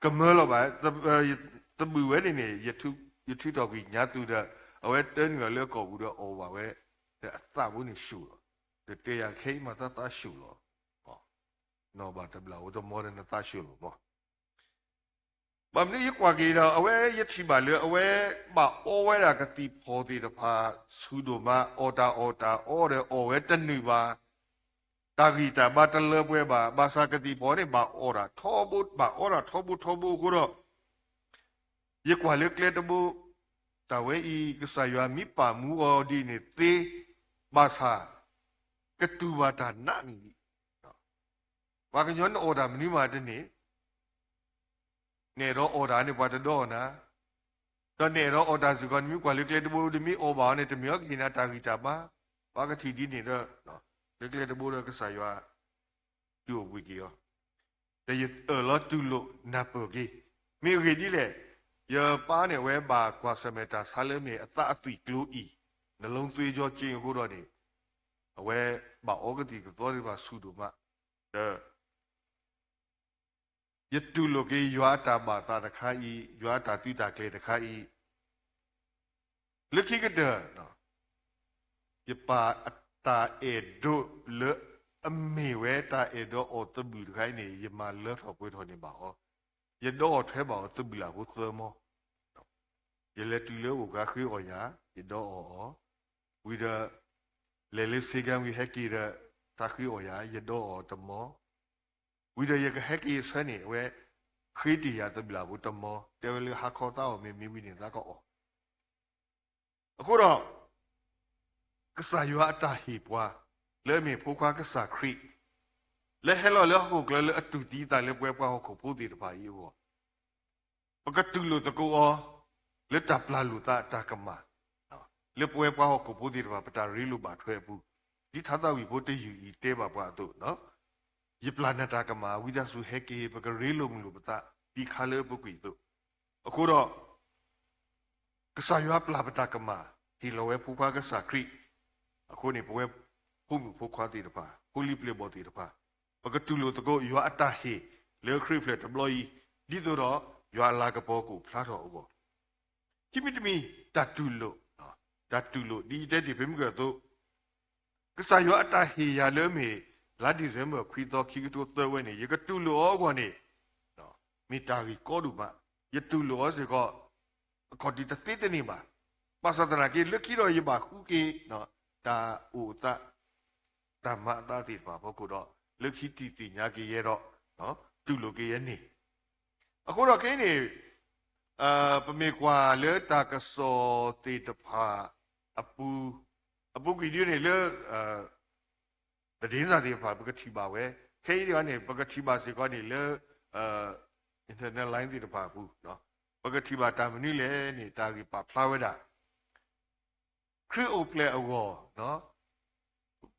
ကမၢလီၤဘၣ်, သဘုၣ်ဝဲန့ၣ်န့ၣ် ယထုးထီၣ်ကွံာ်ညါသူဒီး အဝဲတၢနုာ်လီၤလၢအကိာ်ပူၤဒီးအီၣ်ဘၣ်ဝဲ, ဒီးအသးဖိန့ၣ်ဆှိၣ်လီၤ, ဒီးတဲယၤခဲအံၤမးသးသးဆှိၣ်လီၤ, နီၢ်ဘၣ်တဘျီအိၣ်တမီၤဒီးနသးဆှိၣ်လီၤမီၤ ဘၣ်မနုၤယကွၢ်က့ၤဒီး အဝဲယထံၣ်ဘၣ်လၢအဝဲဘၣ်အီဝဲဒၣ်ကသံၣ်ဖီၣ်သ့ၣ်တဖၣ် ဆူၣ်ဒိၣ်မး အီၣ်တၢ်အီၣ်တၢ်အီဒီးအီၣ်ဝဲတနုာ်ဘၣ်, တၢ်ဂံၢ်တၢ်ဘါတလၢပှဲၤဘၣ်, ဘၣ်ဆၣ်ကသံၣ်ဖီၣ်န့ၣ် ဘၣ်အီၣ်တၢ်ထီဘိ, ဘၣ်အီတၢ်ထီဘိထီဘိအဃိဒီး ယကွၢ်လၢကျဲတဘိ, တၢ်ဝဲအံၤ ကစၢ်ယွၤမ့ၢ်ပာ်မူအီၤဒ်န့ၣ်သ့, ဘၣ်ဆၣ် ကတူၢ်ဘၣ်တၢ်နးန့ၣ်လံ. ပှၤကညီနအီၣ်တၢ်မနုၤမးတန့ၢ်, နအဲၣ်ဒိးအီၣ်တၢ်န့ၣ် ပှၤတဒီးအီၤနၤ, ဒီးနအဲၣ်ဒိးအီၣ်တၢ်စ့ၢ်ကီး နမ့ၢ်ကွၢ်လၢကျဲတဘိ နမ့ၢ်အီၣ်ဘၣ်အီၤန့ၣ် တမ့ၢ်အီၤကဟ့ၣ်နၤတၢ်ဂံၢ်တၢ်ဘါ, ပှၤကထံၣ်ဒ်န့ၣ်ဒီး လၢကျဲတဘိဒီးကစၢ်ယွၤ ဒုးအိၣ်ဘှံးက့ၤအီၤ, ဒီးယအၢၣ်လီၤတူၢ်လိာ်နၢ်ပၢၢ်က့ၤ, မ့ၢ်အဂ့ၢ်ဒ်လဲၣ်, ယပၢ်န့ၣ် အဝဲဘၣ်ကွၢ်ဆၢၣ်မဲာ်တၢ်ဆါလၢမ့ၢ်အသးအသွံၣ်ကျိအံၤ, နလုံးသွေးကြောကျိ အဃိဒီးန့ၣ်, အဝဲဘၣ်အီကသံၣ်ကသီသ့ၣ်တဖၣ်ဆူၣ်ဒိၣ်မး, ဒီး ယတူၢ်လိာ်က့ၤယွၤအတၢ်ဘၣ်သးတခါအံၤ, ယွၤအတၢ်သုးတၢ်ကျဲၤတခါအံၤ, လၢခံကတၢၢ်, ယပၢ်အတၢ်အဲၣ်ဒိးလၢအမ့ၢ်ဝဲတၢ်အဲၣ်ဒိးအီၣ်သဘုၣ်တခါအံၤန့ၣ် ယမၤလၢထီၣ်ပှဲၤထီၣ်န့ၢ်ဘၣ်အီၤ, ယဒီးအီၣ်ထွဲဘၣ်အီၤသဘုၣ်လၢ်ဖိသၢမီ, ယလဲၤတုၤလၢအအိၣ်ကါဃ့အီၣ်ယၤ, ယဒီးအီၣ်အီၤ, ဝံၤဒီး လဲၤလၢစ့ကၤဝံၤဟဲက့ၤဒီး သးဃ့အီၣ်ယၤ, ယဒီးအီၣ်တမီ, ဝံၤဒီးယကဟဲက့ၤအဆၢန့ၣ် အဝဲဃ့တ့ၢ်ယၤသဘုၣ်လၢ်ဖိတမီ, တဲဝဲလၢဟါခီသးအီၣ်မ့ၢ်မ့ၢ်ဝံၤန့ၣ် သးကအီၣ် အဃိဒီး ကစၢ်ယွၤအတၢ်ဟ့ၣ်ပှၤ လၢအမ့ၢ်ဖိခွါကစၢ်ခရံာ် လၢဟဲလီၤလၢဟီၣ်ခိၣ်ချၢလၢအတူၢ်သံအသးလၢပဝဲပှၤဟီၣ်ခိၣ်ဖိသ့ၣ်တဖၣ်အံၤအဂီၢ်, ပကတူၢ်လိာ်သကိးအီၤ လၢတၢ်ပျၢ်လိာ်သးအတၢ်ကမၣ်, လၢပဝဲပှၤဟီၣ်ခိၣ်ဖိသ့ၣ်တဖၣ် ပတၢ်ရ့လိာ်ဘၣ်ထွဲအပူၤ, ဒ်ထါသးဝံၣ်ဖိတယုၢ်အံၤတဲဘၣ်ပှၤအသိး, ယပျၢ်နတၢ်ကမၣ် ဝံသးစူၤဟဲက့ၤ ပကရ့လိာ်မုာ်လိာ်ပသး ဒ်ခါလၢအပူၤကွံာ်အသိး, အဃိဒီး ကစၢ်ယွၤပျၢ်ပတၢ်ကမၣ် ဟ့ၣ်လီၤဝဲဖိခွါကစၢ်ခရံာ်, အဃိန့ၣ် ပဝဲဖိမုၣ်ဖိခွါသ့ၣ်တဖၣ် ဖိလံၤပျဲၢ်ဘီၣ်သ့ၣ်တဖၣ်, ပကတူၢ်လိာ်သကိးယွၤအတၢ်ဟ့ၣ်လၢခရံာ်အိၣ်ဖျဲၣ်တဘျီအံၤ, ဒ်သိးဒီးယွၤအလၤကပီၤကအိၣ်ဖျါထီၣ်အဂီၢ်, ခံမံၤတမံၤ တၢ်တူၢ်လိာ်, တၢ်တူၢ်လိာ် ဒ်ယတဲတ့ၢ်ဖဲမုၢ်ကၢၢ်အသိး ကစၢ်ယွၤအတၢ်ဟ့ၣ်ယၤလၢအမ့ၢ် လါဒံၣ်စဲဘၢၣ်ခွံသီခံကထိသၢဝဲန့ၣ် ယကတူၢ်လိာ်အီၤအဂီၢ်န့ၣ်, မ့ၢ်တၢ်ဂ့ၢ်ကီဒိၣ်မး, ယတူၢ်လိာ်အီၤစ့ၢ်ကီး အခီၣ်ထံးတသ့တန့ၢ်ဘၣ်. ဘၣ်ဆၣ်သနာ်က့ လၢခံဒီးယဘၣ်ဃုက့ၤ တၢ်အိၣ်အသး တၢ်မၤအသးသ့ၣ်တဖၣ်အဖီခိၣ်ဒီး လၢခံထံၣ်သ့ၣ်ညါက့ၤယဲဒီး တူၢ်လိာ်က့ၤယဲန့ၣ်, အဃိဒီးခဲအံၤန့ၣ် ပမ့ၢ်ကွၢ်လၢတၢ်ကစီၣ်သ့ၣ်တဖၣ်အပူၤ, အပူၤကွံာ်ဒ်န့ၣ်လၢ သဒ့သၣ်သ့ၣ်တဖၣ် ပကထံၣ်ဘၣ်ဝဲ, ခဲအံၤန့ၣ် ပကထံၣ်ဘၣ်စ့ၢ်ကီးန့ၣ်လၢ internet line သ့ၣ်တဖၣ်အပူၤ, ပကထံၣ်ဘၣ်တၢ်မနုၤလဲၣ်န့ၣ် တၢ်ဂ့ၢ်ပာ်ဖျါဝဲဒၣ် ခရံာ်အိၣ်ဖျဲၣ်အဂီၢ်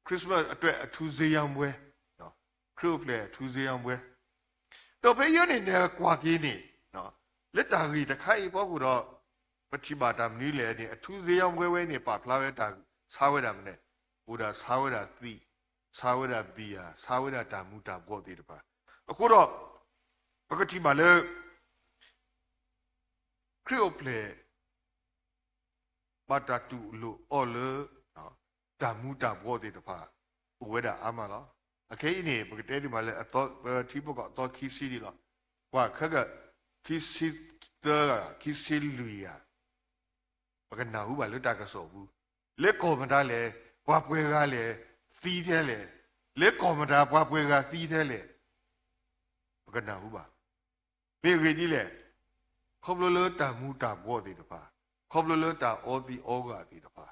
ခရံာ်စမၢၣ်အတွက် အထူးဈေးရောင်းပွဲ, ခရံာ်အိၣ်ဖျဲၣ်အထူးဈေးရောင်းပွဲ, ဒီးဖဲအံၤန့ၣ် နကွၢ်က့ၤန့ၣ် လၢတၢ်ဂ့ၢ်တခါအံၤအဖီခိၣ်ဒီး ပထံၣ်ဘၣ်တၢ်မနုၤလဲၣ်န့ၣ် အထူးဈေးရောင်းပွဲဝဲန့ၣ် ပာ်ဖျါဝဲတၢ်ဆါဝဲဒၣ်မနုၤလဲၣ်, အိၣ်ဒၣ်ဆါဝဲဒၣ်သံး, ဆါဝဲဒၣ်ဘံယၤ, ဆါဝဲဒၣ်တၢ်မူၤတၢ်ဘှီးသ့ၣ်တဖၣ်, အဃိဒီး ပကထံၣ်ဘၣ်လၢ ခရံာ်အိၣ်ဖျဲၣ် ဘၣ်တၢ်တူၢ်လိာ်အီၤလၢ တၢ်မူၤတၢ်ဘှီးသ့ၣ်တဖၣ်, အိၣ်ဝဲဒၣ်အါမးလီၤ. အခဲအံၤန့ၣ် ပကတဲဒ်မးလၢအသီ ပထံဖိကီၢ်အသီခံဆံဒံးလီၤ. ကွၢ်ခဲက ခံဆံသၢဂၤ ခံဆံလွံၢ်ဂၤ ပကနၢ်ဟူဘၣ်လၢတၢ်ကစီၣ်ပူၤ, လၢကီၢ်မတၤလဲၣ်, ပှၤပှဲၤဂၤလဲၣ်, သံထဲလဲၣ်, လၢကီၢ်မတၤ ပှၤပှဲၤဂၤသံထဲလဲၣ်, ပကနၢ်ဟူဘၣ်. မ့ၢ်အဂ့ၢ်ဒ်လဲၣ်, ခီဖျိလၢတၢ်မူၤတၢ်ဘှီးသ့ၣ်တဖၣ်, ခီဖျိလၢတၢ်အီသံးအီဂာ်သ့ၣ်တဖၣ်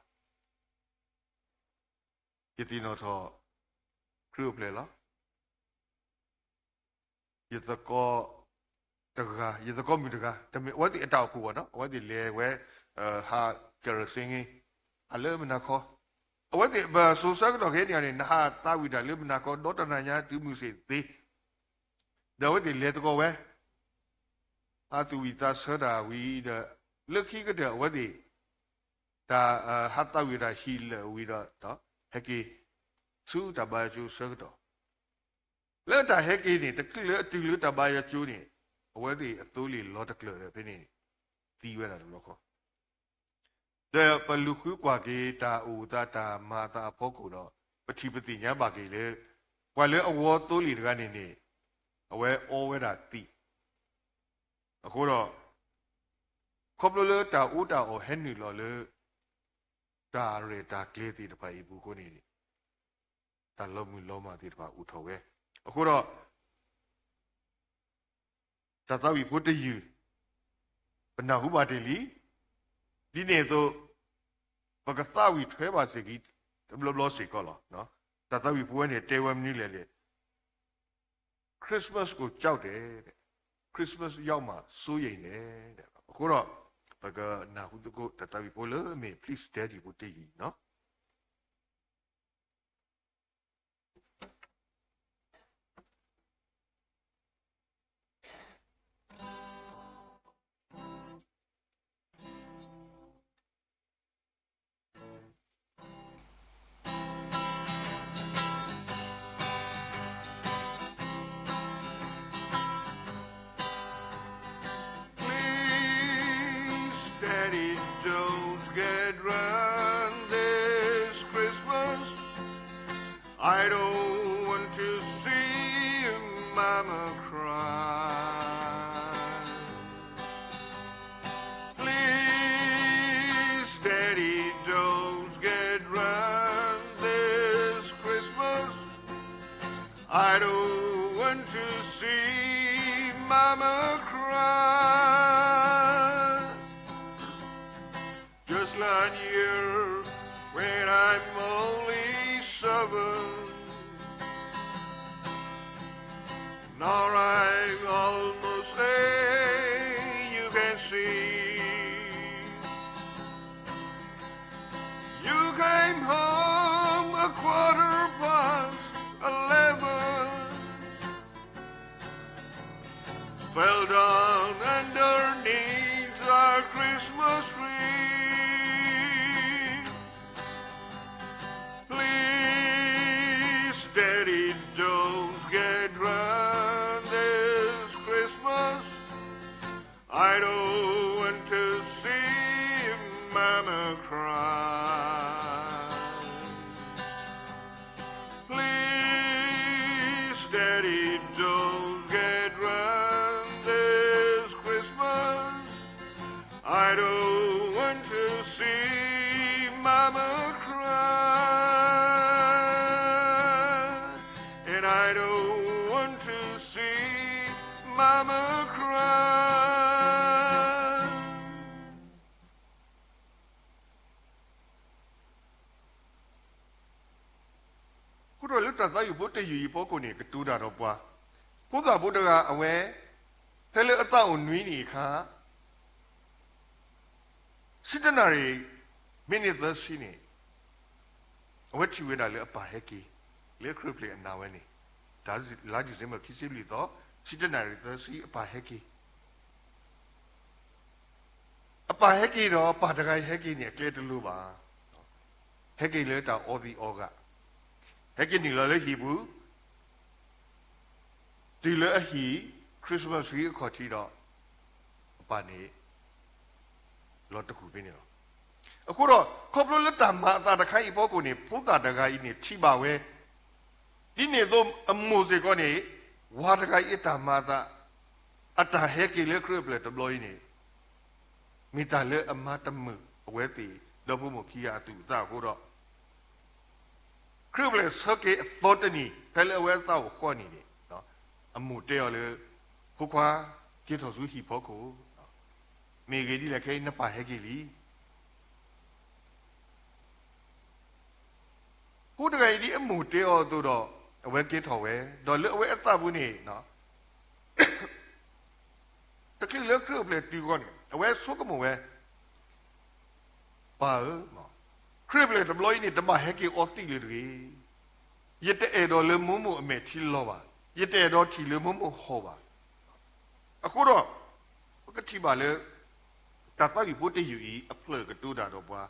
ယသ့ၣ်နီၣ်ထီၣ် ခရံာ်အိၣ်ဖျဲၣ်လီၤ. ယသကိးတဂၤ, ယသကိးမုၣ်တဂၤ, တမ့ၢ်အဝဲသ့ၣ်အတၢ်အိၣ်ဖှိၣ်ဘၣ်နီၤ, အဝဲသ့ၣ်လဲၤဝဲ ဟးကရၢၣ်စ့င့ၤ အလၢမုၢ်နၤခီ, အဝဲသ့ၣ်ပစိၤဆၢကတီၢ်ခဲအံၤန့ၣ် နဟးသးဝံၣ်တၢ်လၢမုၢ်နၤခီ ဒီတနၤညါတုၤမုၢ်ဆ့ၣ်သ့, ဒီးအဝဲသ့ၣ်လဲၤသကိးဝဲ ဟးသူၣ်ဝံၣ်သးဆၢတၢ်ဝံၤဒီး လၢခံကတၢၢ်အဝဲသ့ၣ် တၢ်ဟးသးဝံၣ်တၢ်ဟံၣ်လၢာ်ဝံၤဒီး ဟဲက့ၤ ဆူတၢ်ဘါယွၤကၠိဆၢကတီၢ်, လၢတၢ်ဟဲက့ၤန့ၣ် တချုးလၢအတုၤလၢတၢ်ဘါယွၤကၠိန့ၣ် အဝဲသ့ၣ်အသိလ့ၣ်လီၤတကျၢၢ်ဒီးဖဲန့ၣ် သံဝဲဒၣ်တဘျီဃီ, ဒီးပလူၤဃုကွၢ်က့ၤတၢ်အိၣ်သးတၢ်မၤအသးအဖီခိၣ်ဒီး ပထံၣ်ပသ့ၣ်ညါဘၣ်က့ၤလၢ ပှၤလၢအဝီသိလ့ၣ်တဂၤန့ၣ်န့ၣ် အဝဲအီဝဲဒၣ်သံး, အဃိဒီး ခီဖျိလၢတၢ်အူတၢ်အီၣ်ဟဲနုာ်လီၤလၢ တၢ်ရဲၣ်တၢ်ကျဲၤသ့ၣ်တဖၣ်အံၤအပူၤအဃိန့ၣ် တၢ်လီၤမုၢ်လီၤမၢ်သ့ၣ်တဖၣ်အိၣ်ထီၣ်ဝဲ, အဃိဒီး တၢ်သးဝံၣ်ဖိတယုၢ် ပနၢ်ဟူဘၣ်တ့ၢ်လံ, ဒ်န့ၣ်အသိး ပကသးဝံၣ်ထွဲဘၣ်စ့ၢ်ကီး တဘျီဘျီစ့ၢ်ကီးလီၤ. တၢ်သးဝံၣ်ဖိဝဲန့ၣ် တဲဝဲမနုၤလဲၣ်န့ၣ် Christmas ကို ကြောက်တယ်, Christmas ရောက်မှာ စိုးရိမ်တယ်. အဃိဒီး ပကနၢ်ဟူသကိး တၢ်သးဝံၣ်ဖိလၢအမ့ၢ် Please Daddy ဖိတယုၢ်နီၤ. Please, Daddy, don't get drunk this Christmas. I don't want to see Mama cry. Please, Daddy, don't get drunk this Christmas. I don't want to see Mama cry. Just like you, when I'm only seven, now I'm almost eight, you can see. You came home a quarter past eleven, fell down underneath our Christmas tree. Please, Daddy, don't get drunk this Christmas. I don't want to see Mama cry. Please, Daddy, don't get drunk this Christmas. I don't want to see Mama cry. And I don't want to see Mama cry. အဃိဒီးလၢတၢ်သးဝံၣ်ဖိတယုၢ်အံၤအဖီခိၣ်န့ၣ် ကတိၤတၢ်ဒီးပှၤ, ဖိသၣ်ဖိတဂၤအဝဲ ဖဲလၢအသးအိၣ်နွံနံၣ်အခါ ဆံတနၣ်ရံၣ် မံးနံးသၢဆံန့ၣ် အဝဲထံၣ်ဝဲဒၣ်လၢအပၢ်ဟဲက့ၤ လၢခရံာ်အိၣ်ဖျဲၣ်အနၤဝဲန့ၣ်, လါ December ခံဆံလွံၢ်သီ ဆံတနၣ်ရံၣ်သၢဆံ အပၢ်ဟဲက့ၤ အပၢ်ဟဲက့ၤဒီး ပၢ်တဂၤအံၤဟဲက့ၤန့ၣ် အကျဲတလိၤဘၣ်. ဟဲက့ၤလၢတၢ်အီသံးအီဂာ်, ဟဲက့ၤနုာ်လီၤလၢဟံၣ်ပူၤ, တုၤလၢအဟံၣ် Christmas tree အခီၣ်ထံးဒီး အပၢ်န့ၣ် လီၤတကူၣ်ဖဲန့ၣ်လီၤ. အဃိဒီး ခီဖျိလၢတၢ်မၤအသးတခါအံၤအဖီခိၣ်န့ၣ် ဖိသၣ်တဂၤအံၤန့ၣ် ထံၣ်ဘၣ်ဝဲ ဒ်န့ၣ်အသိးအမိၢ်စ့ၢ်ကီးန့ၣ်, ဝၤတဂၤအံၤအတၢ်မၤအသး, အတၢ်ဟဲက့ၤလၢခရံာ်အိၣ်ဖျဲၣ်တဘျီအံၤန့ၣ်, မ့ၢ်တၢ်လၢအမၤတမုာ်အဝဲသ့ၣ် ဒီဖိမိၢ်ခံဂၤအသူၣ်အသးအဃိဒီး ခရံာ်အိၣ်ဖျဲၣ်ဆၢက့ၤအသီတနံၤ ဖဲလၢအဝဲအသးအိၣ်ဃီနံၤန့ၣ်, အမိၢ်တဲအီၤလၢ, ဖိခွါ, က့ၤထီၣ်ဆူဟံၣ်ဖီခိၣ်, မ့ၢ်ဂ့ၤဒ်လဲၣ်ခဲအံၤနပၢ်ဟဲက့ၤလံ. ဖိတဂၤအံၤဒ်အမိၢ်တဲအီၤအသိးဒီး အဝဲက့ၤထီၣ်ဝဲ, ဒီးလၢအဝဲအသးပူၤန့ၣ် တချုးလၢခရံာ်အိၣ်ဖျဲၣ်တုၤအဂီၢ်န့ၣ် အဝဲဆိကမိၣ်ဝဲ, ပၢ်ဧၢ, ခရံာ်အိၣ်ဖျဲၣ်တဘျီအံၤန့ၣ် တဘၣ်ဟဲက့ၤအီသံးလၢၤတဂ့ၤ. ယတအဲၣ်ဒိးလၢမိၢ်မိၢ်အမဲာ်ထံလီၤဘၣ်, ယတအဲၣ်ဒိးထံၣ်လၢမိၢ်မိၢ်ဟီၣ်ဘၣ်. အဃိဒီး ပကထံၣ်ဘၣ်လၢ တၢ်သးဝံၣ်ဖိတယုၢ်အံၤ အဖျၢၣ်ကတိၤတၢ်ဒီးပှၤ,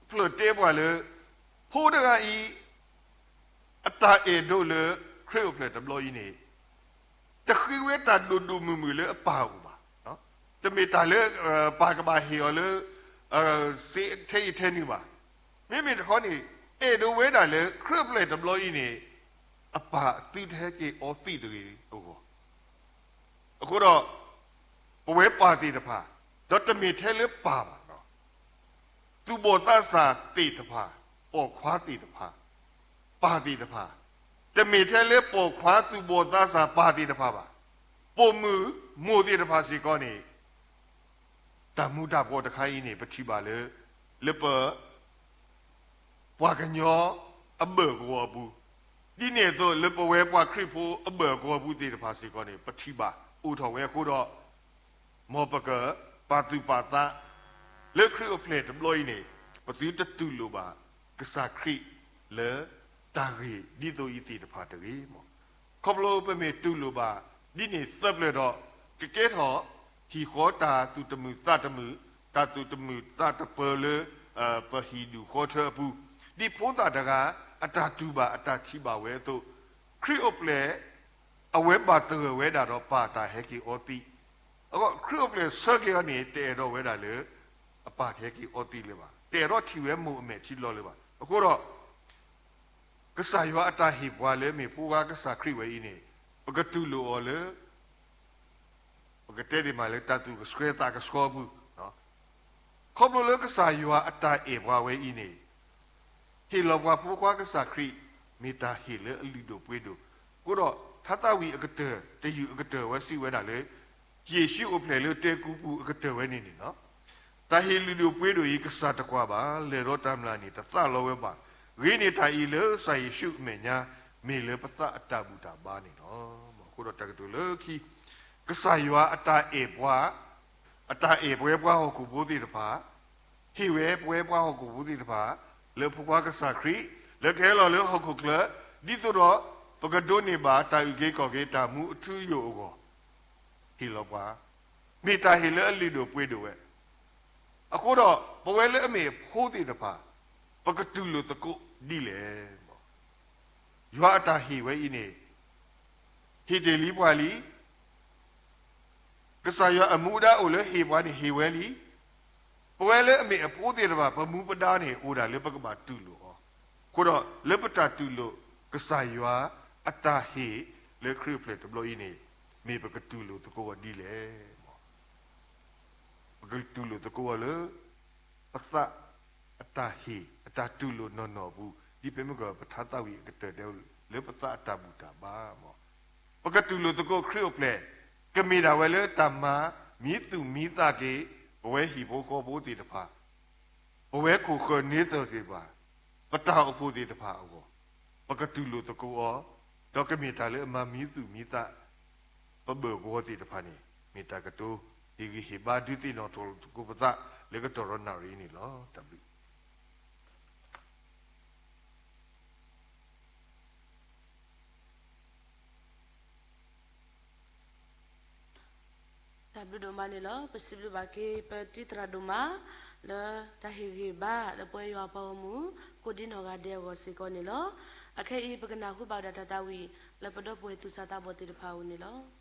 အဖျၢၣ်တဲပှၤလၢ ဖိတဂၤအံၤ အတၢ်အဲၣ်ဒိးလၢ ခရံာ်အိၣ်ဖျဲၣ်တဘျီအံၤန့ၣ် တဃ့ဝဲတၢ်ဒိၣ်ဒိၣ်မုၢ်မုၢ်လၢအပၢ်အအိၣ်ဘၣ်. တမ့ၢ်တၢ်လၢ ပၢ်ကဘၣ်ဟ့ၣ်အီၤလၢ စ့ထဲအံၤထဲနုၤဘၣ်. မ့မ့ၢ်တခီန့ၣ် အဲၣ်ဒိးဝဲဒၣ်လၢ ခရံာ်အိၣ်ဖျဲၣ်တဘျီအံၤန့ၣ် အပၢ်သုတဟဲက့ၤအီသံးတဂ့ၤအဂီၢ် အဃိဒီး ပဝဲပၢ်သ့ၣ်တဖၣ်, ဒီးတမ့ၢ်ထဲလၢပၢ်ဘၣ်, သူၣ်ဘီၣ်သးစၢ်သ့ၣ်တဖၣ်, ပိာ်ခွါသ့ၣ်တဖၣ်, ပၢ်သ့ၣ်တဖၣ်, တမ့ၢ်ထဲလၢပိာ်ခွါသူၣ်ဘီၣ်သးစၢ်ပၢ်သ့ၣ်တဖၣ်ဘၣ်. ပိာ်မုၣ်မိၢ်သ့ၣ်တဖၣ်စ့ၢ်ကီးန့ၣ် တၢ်မူၤတၢ်ဘှီၣ်တခါအံၤန့ၣ် ပထံၣ်ဘၣ်လၢ လၢပ ပှၤကညီအဘၢၣ်ကဝီၤအပူၤ, ဒ်န့ၣ်အသိးလၢပဝဲပှၤခရံာ်ဖိအဘၢၣ်ကဝီၤအပူၤသ့ၣ်တဖၣ်စ့ၢ်ကီးန့ၣ် ပထံၣ်ဘၣ်အိၣ်ထီၣ်ဝဲအဃိဒီး မ်ပကပာ်သူၣ်ပာ်သး လၢခရံာ်အိၣ်ဖျဲၣ်တဘျီအံၤန့ၣ် ပသုတတူၢ်လိာ်ဘၣ်ကစၢ်ခရံာ်လၢ တၢ်ဂ့ၢ်ဒ်သိးအံၤသ့ၣ်တဖၣ်တဂ့ၤမး. ခီဖျိပမ့ၢ်တူၢ်လိာ်ဘၣ် ဒ်န့ၣ်သၢပျၢၢ်ဒီး ကကဲထီၣ် ဟံၣ်ဃီတၢ်သူၣ်တမုာ်သးတမုာ်, တၢ်သူၣ်တမုာ်သးတပၢၤလၢ ပဟံၣ်ဒူၣ်ဃီထၢအပူၤ, ဒ်ဖိသၣ်တဂၤ အတၢ်တူၢ်ဘၣ်အတၢ်ထံၣ်ဘၣ်ဝဲအသိး, ခရံာ်အိၣ်ဖျဲၣ် အဝဲဘၣ်သဂၢၢ်ဝဲဒၣ်ဒီးပၢ်တၢ်ဟဲက့ၤအီသံး, အဃိခရံာ်အိၣ်ဖျဲၣ်ဆၢက့ၤအီၤန့ၣ် တအဲၣ်ဒိးဝဲဒၣ်လၢ အပၢ်ကဟဲက့ၤအီသံးလၢၤဘၣ်, တအဲၣ်ဒိးထံၣ်ဝဲမိၢ်အမဲာ်ထံလီၤလၢၤဘၣ်. အဃိဒီး ကစၢ်ယွၤအတၢ်ဟ့ၣ်ပှၤလၢမ့ၢ်ဖိခွါကစၢ်ခရံာ်ဝဲအံၤန့ၣ် ပကတူၢ်လိာ်အီၤလၢ ပကတဲဒ်မးလၢတၢ်သူၣ်ကဆှဲသးကဆှီအပူၤ, ခီဖျိလၢကစၢ်ယွၤအတၢ်အဲၣ်ပှၤဝဲအံၤန့ၣ် ဟ့ၣ်လီၤပှၤဖိခွါကစၢ်ခရံာ် မ့ၢ်တၢ်ဟ့ၣ်လၢအလုၢ်ဒိၣ်ပှ့ၤဒိၣ်, အဃိဒီးထါသးဝံၣ်အကတၢၢ် တယုၢ်အကတၢၢ်ဝဲစံးဝဲဒၣ်လၢ ယ့ၣ်ၡူးအိၣ်ဖျဲၣ်လၢတဲကူပူၤအကတၢၢ်ဝဲန့ၣ်န့ၣ်လီၤ. တၢ်ဟ့ၣ်လုၢ်ဒိၣ်ပှ့ၤဒိၣ်အံၤ ကစၢ်တကွၢ်ဘၣ်, လဲၤဒီးတၢ်မျၢ်န့ၣ် တသးလီဝဲဘၣ်. ဂ့ၤန့ၢ်တၢ်အံၤလၢကစၢ်ယ့ၣ်ၡူးအမဲာ်ညါ မ့ၢ်လၢပသးအတၢ်ဘူၣ်တၢ်ဘါန့ၣ်လီၤ. အဃိဒီးတၢ်ကတိၤလၢခံ ကစၢ်ယွၤအတၢ်အဲၣ်ပှၤ, အတၢ်အဲၣ်ပဝဲပှၤဟီၣ်ခိၣ်ဖိသ့ၣ်တဖၣ်, ဟ့ၣ်ဝဲပဝဲပှၤဟီၣ်ခိၣ်ဖိသ့ၣ်တဖၣ် လၢဖိခွါကစၢ်ခရံာ် လၢကဟဲလီၤလၢဟီၣ်ခိၣ်ချၢ ဒ်သိးဒီး ပကဒိးန့ၢ်ဘၣ်တၢ်အုၣ်က့ၤခီၣ်က့ၤတၢ်မူအထူအယိာ်အဂီၢ် ဟ့ၣ်လီၤပှၤ, မ့ၢ်တၢ်ဟ့ၣ်လၢအလုၢ်ဒိၣ်ပှ့ၤဒိၣ်ဝဲ. အဃိဒီး ပဝဲလၢအမ့ၢ်အဖိသ့ၣ်တဖၣ် ပကတူၢ်လိာ်သကိးဒ်လဲၣ်. ယွၤအတၢ်ဟ့ၣ်ဝဲအံၤန့ၣ် ဟ့ၣ်တ့ၢ်လံပှၤလံ. ကစၢ်ယွၤအမူဒါအိၣ်လၢဟ့ၣ်ပှၤန့ၣ်ဟ့ၣ်ဝဲလံ. ပဝဲလၢအမ့ၢ်အဖိသ့ၣ်တဖၣ် ပမူပဒါန့ၣ် အိၣ်ဒၣ်လၢပကဘၣ်တူၢ်လိာ်အီၤ. အဃိဒီး လၢပတၢ်တူၢ်လိာ် ကစၢ်ယွၤအတၢ်ဟ့ၣ်လၢခရံာ်အိၣ်ဖျဲၣ်တဘျီအံၤန့ၣ် မ့ၢ်ပကတူၢ်လိာ်သကိးအီၤဒ်လဲၣ်. ပကတူၢ်လိာ်သကိးအီၤလၢ ပသးအတၢ်ဟ့ၣ် အတၢ်တူၢ်လိာ်နီၢ်နီၢ်အပူၤ ဒ်ဖဲမုၢ်ကီၢ်ပထါသးဝံၣ်အကတၢၢ်တဲ လၢပသးအတၢ်ဘူၣ်တၢ်ဘါမး. ပကတူၢ်လိာ်သကိးခရံာ်အိၣ်ဖျဲၣ် ကမ့ၢ်ဒၣ်ဝဲလၢတၢ်မၤမံသူၣ်မံသးက့ၤ ပဝဲဟံၣ်ဖိဃီဖိသ့ၣ်တဖၣ်, ပဝဲခိၣ်ဃၢၤန့သၢၣ်သ့ၣ်တဖၣ်, ပတၢ်အိၣ်ဖှိၣ်သ့ၣ်တဖၣ်အဂီၢ်, ပကတူၢ်လိာ်သကိးအီၤ, ဒီးကမ့ၢ်တၢ်လၢအမၤမံသူၣ်မံသး ပဘၢၣ်ကဝီၤသ့ၣ်တဖၣ်န့ၣ် မ့ၢ်တၢ်ကတိၤ ဟ့ၣ်ဂံၢ်ဟ့ၣ်ဘါဒုးသ့ၣ်နီၣ်ထီၣ်သကိးပသး လၢကတီၢ်ရီနၣ်ရံၣ်အံၤန့ၣ်လီၤ. တၢ်ဘျုး တၢ်ဘျုးဒိၣ်မးန့ၣ်လီၤ. ပစံးဘျုးဘၣ်က့ၤ ပတံၤသရၣ်ဒိၣ်မး လၢတၢ်ဟ့ၣ်ဂံၢ်ဘါ လၢပဝဲယွၤအပှၤဂီၢ်မုၢ် ကိးဒံနီၢ်ဂၤဒဲးအဂီၢ်စ့ၢ်ကီးန့ၣ်လီၤ. အခဲအံၤ ပကနၢ်ဟူဘၣ်ဝဲဒၣ်တၢ်သးဝံၣ် လၢပဒီပုၢ်ဝဲၢ်သူၣ်စၢ်သးဘီၣ်သ့ၣ်တဖၣ်အအိၣ်န့ၣ်လီၤ. တၢ်ဘျုးဒိၣ်မးန့ၣ်လီၤ.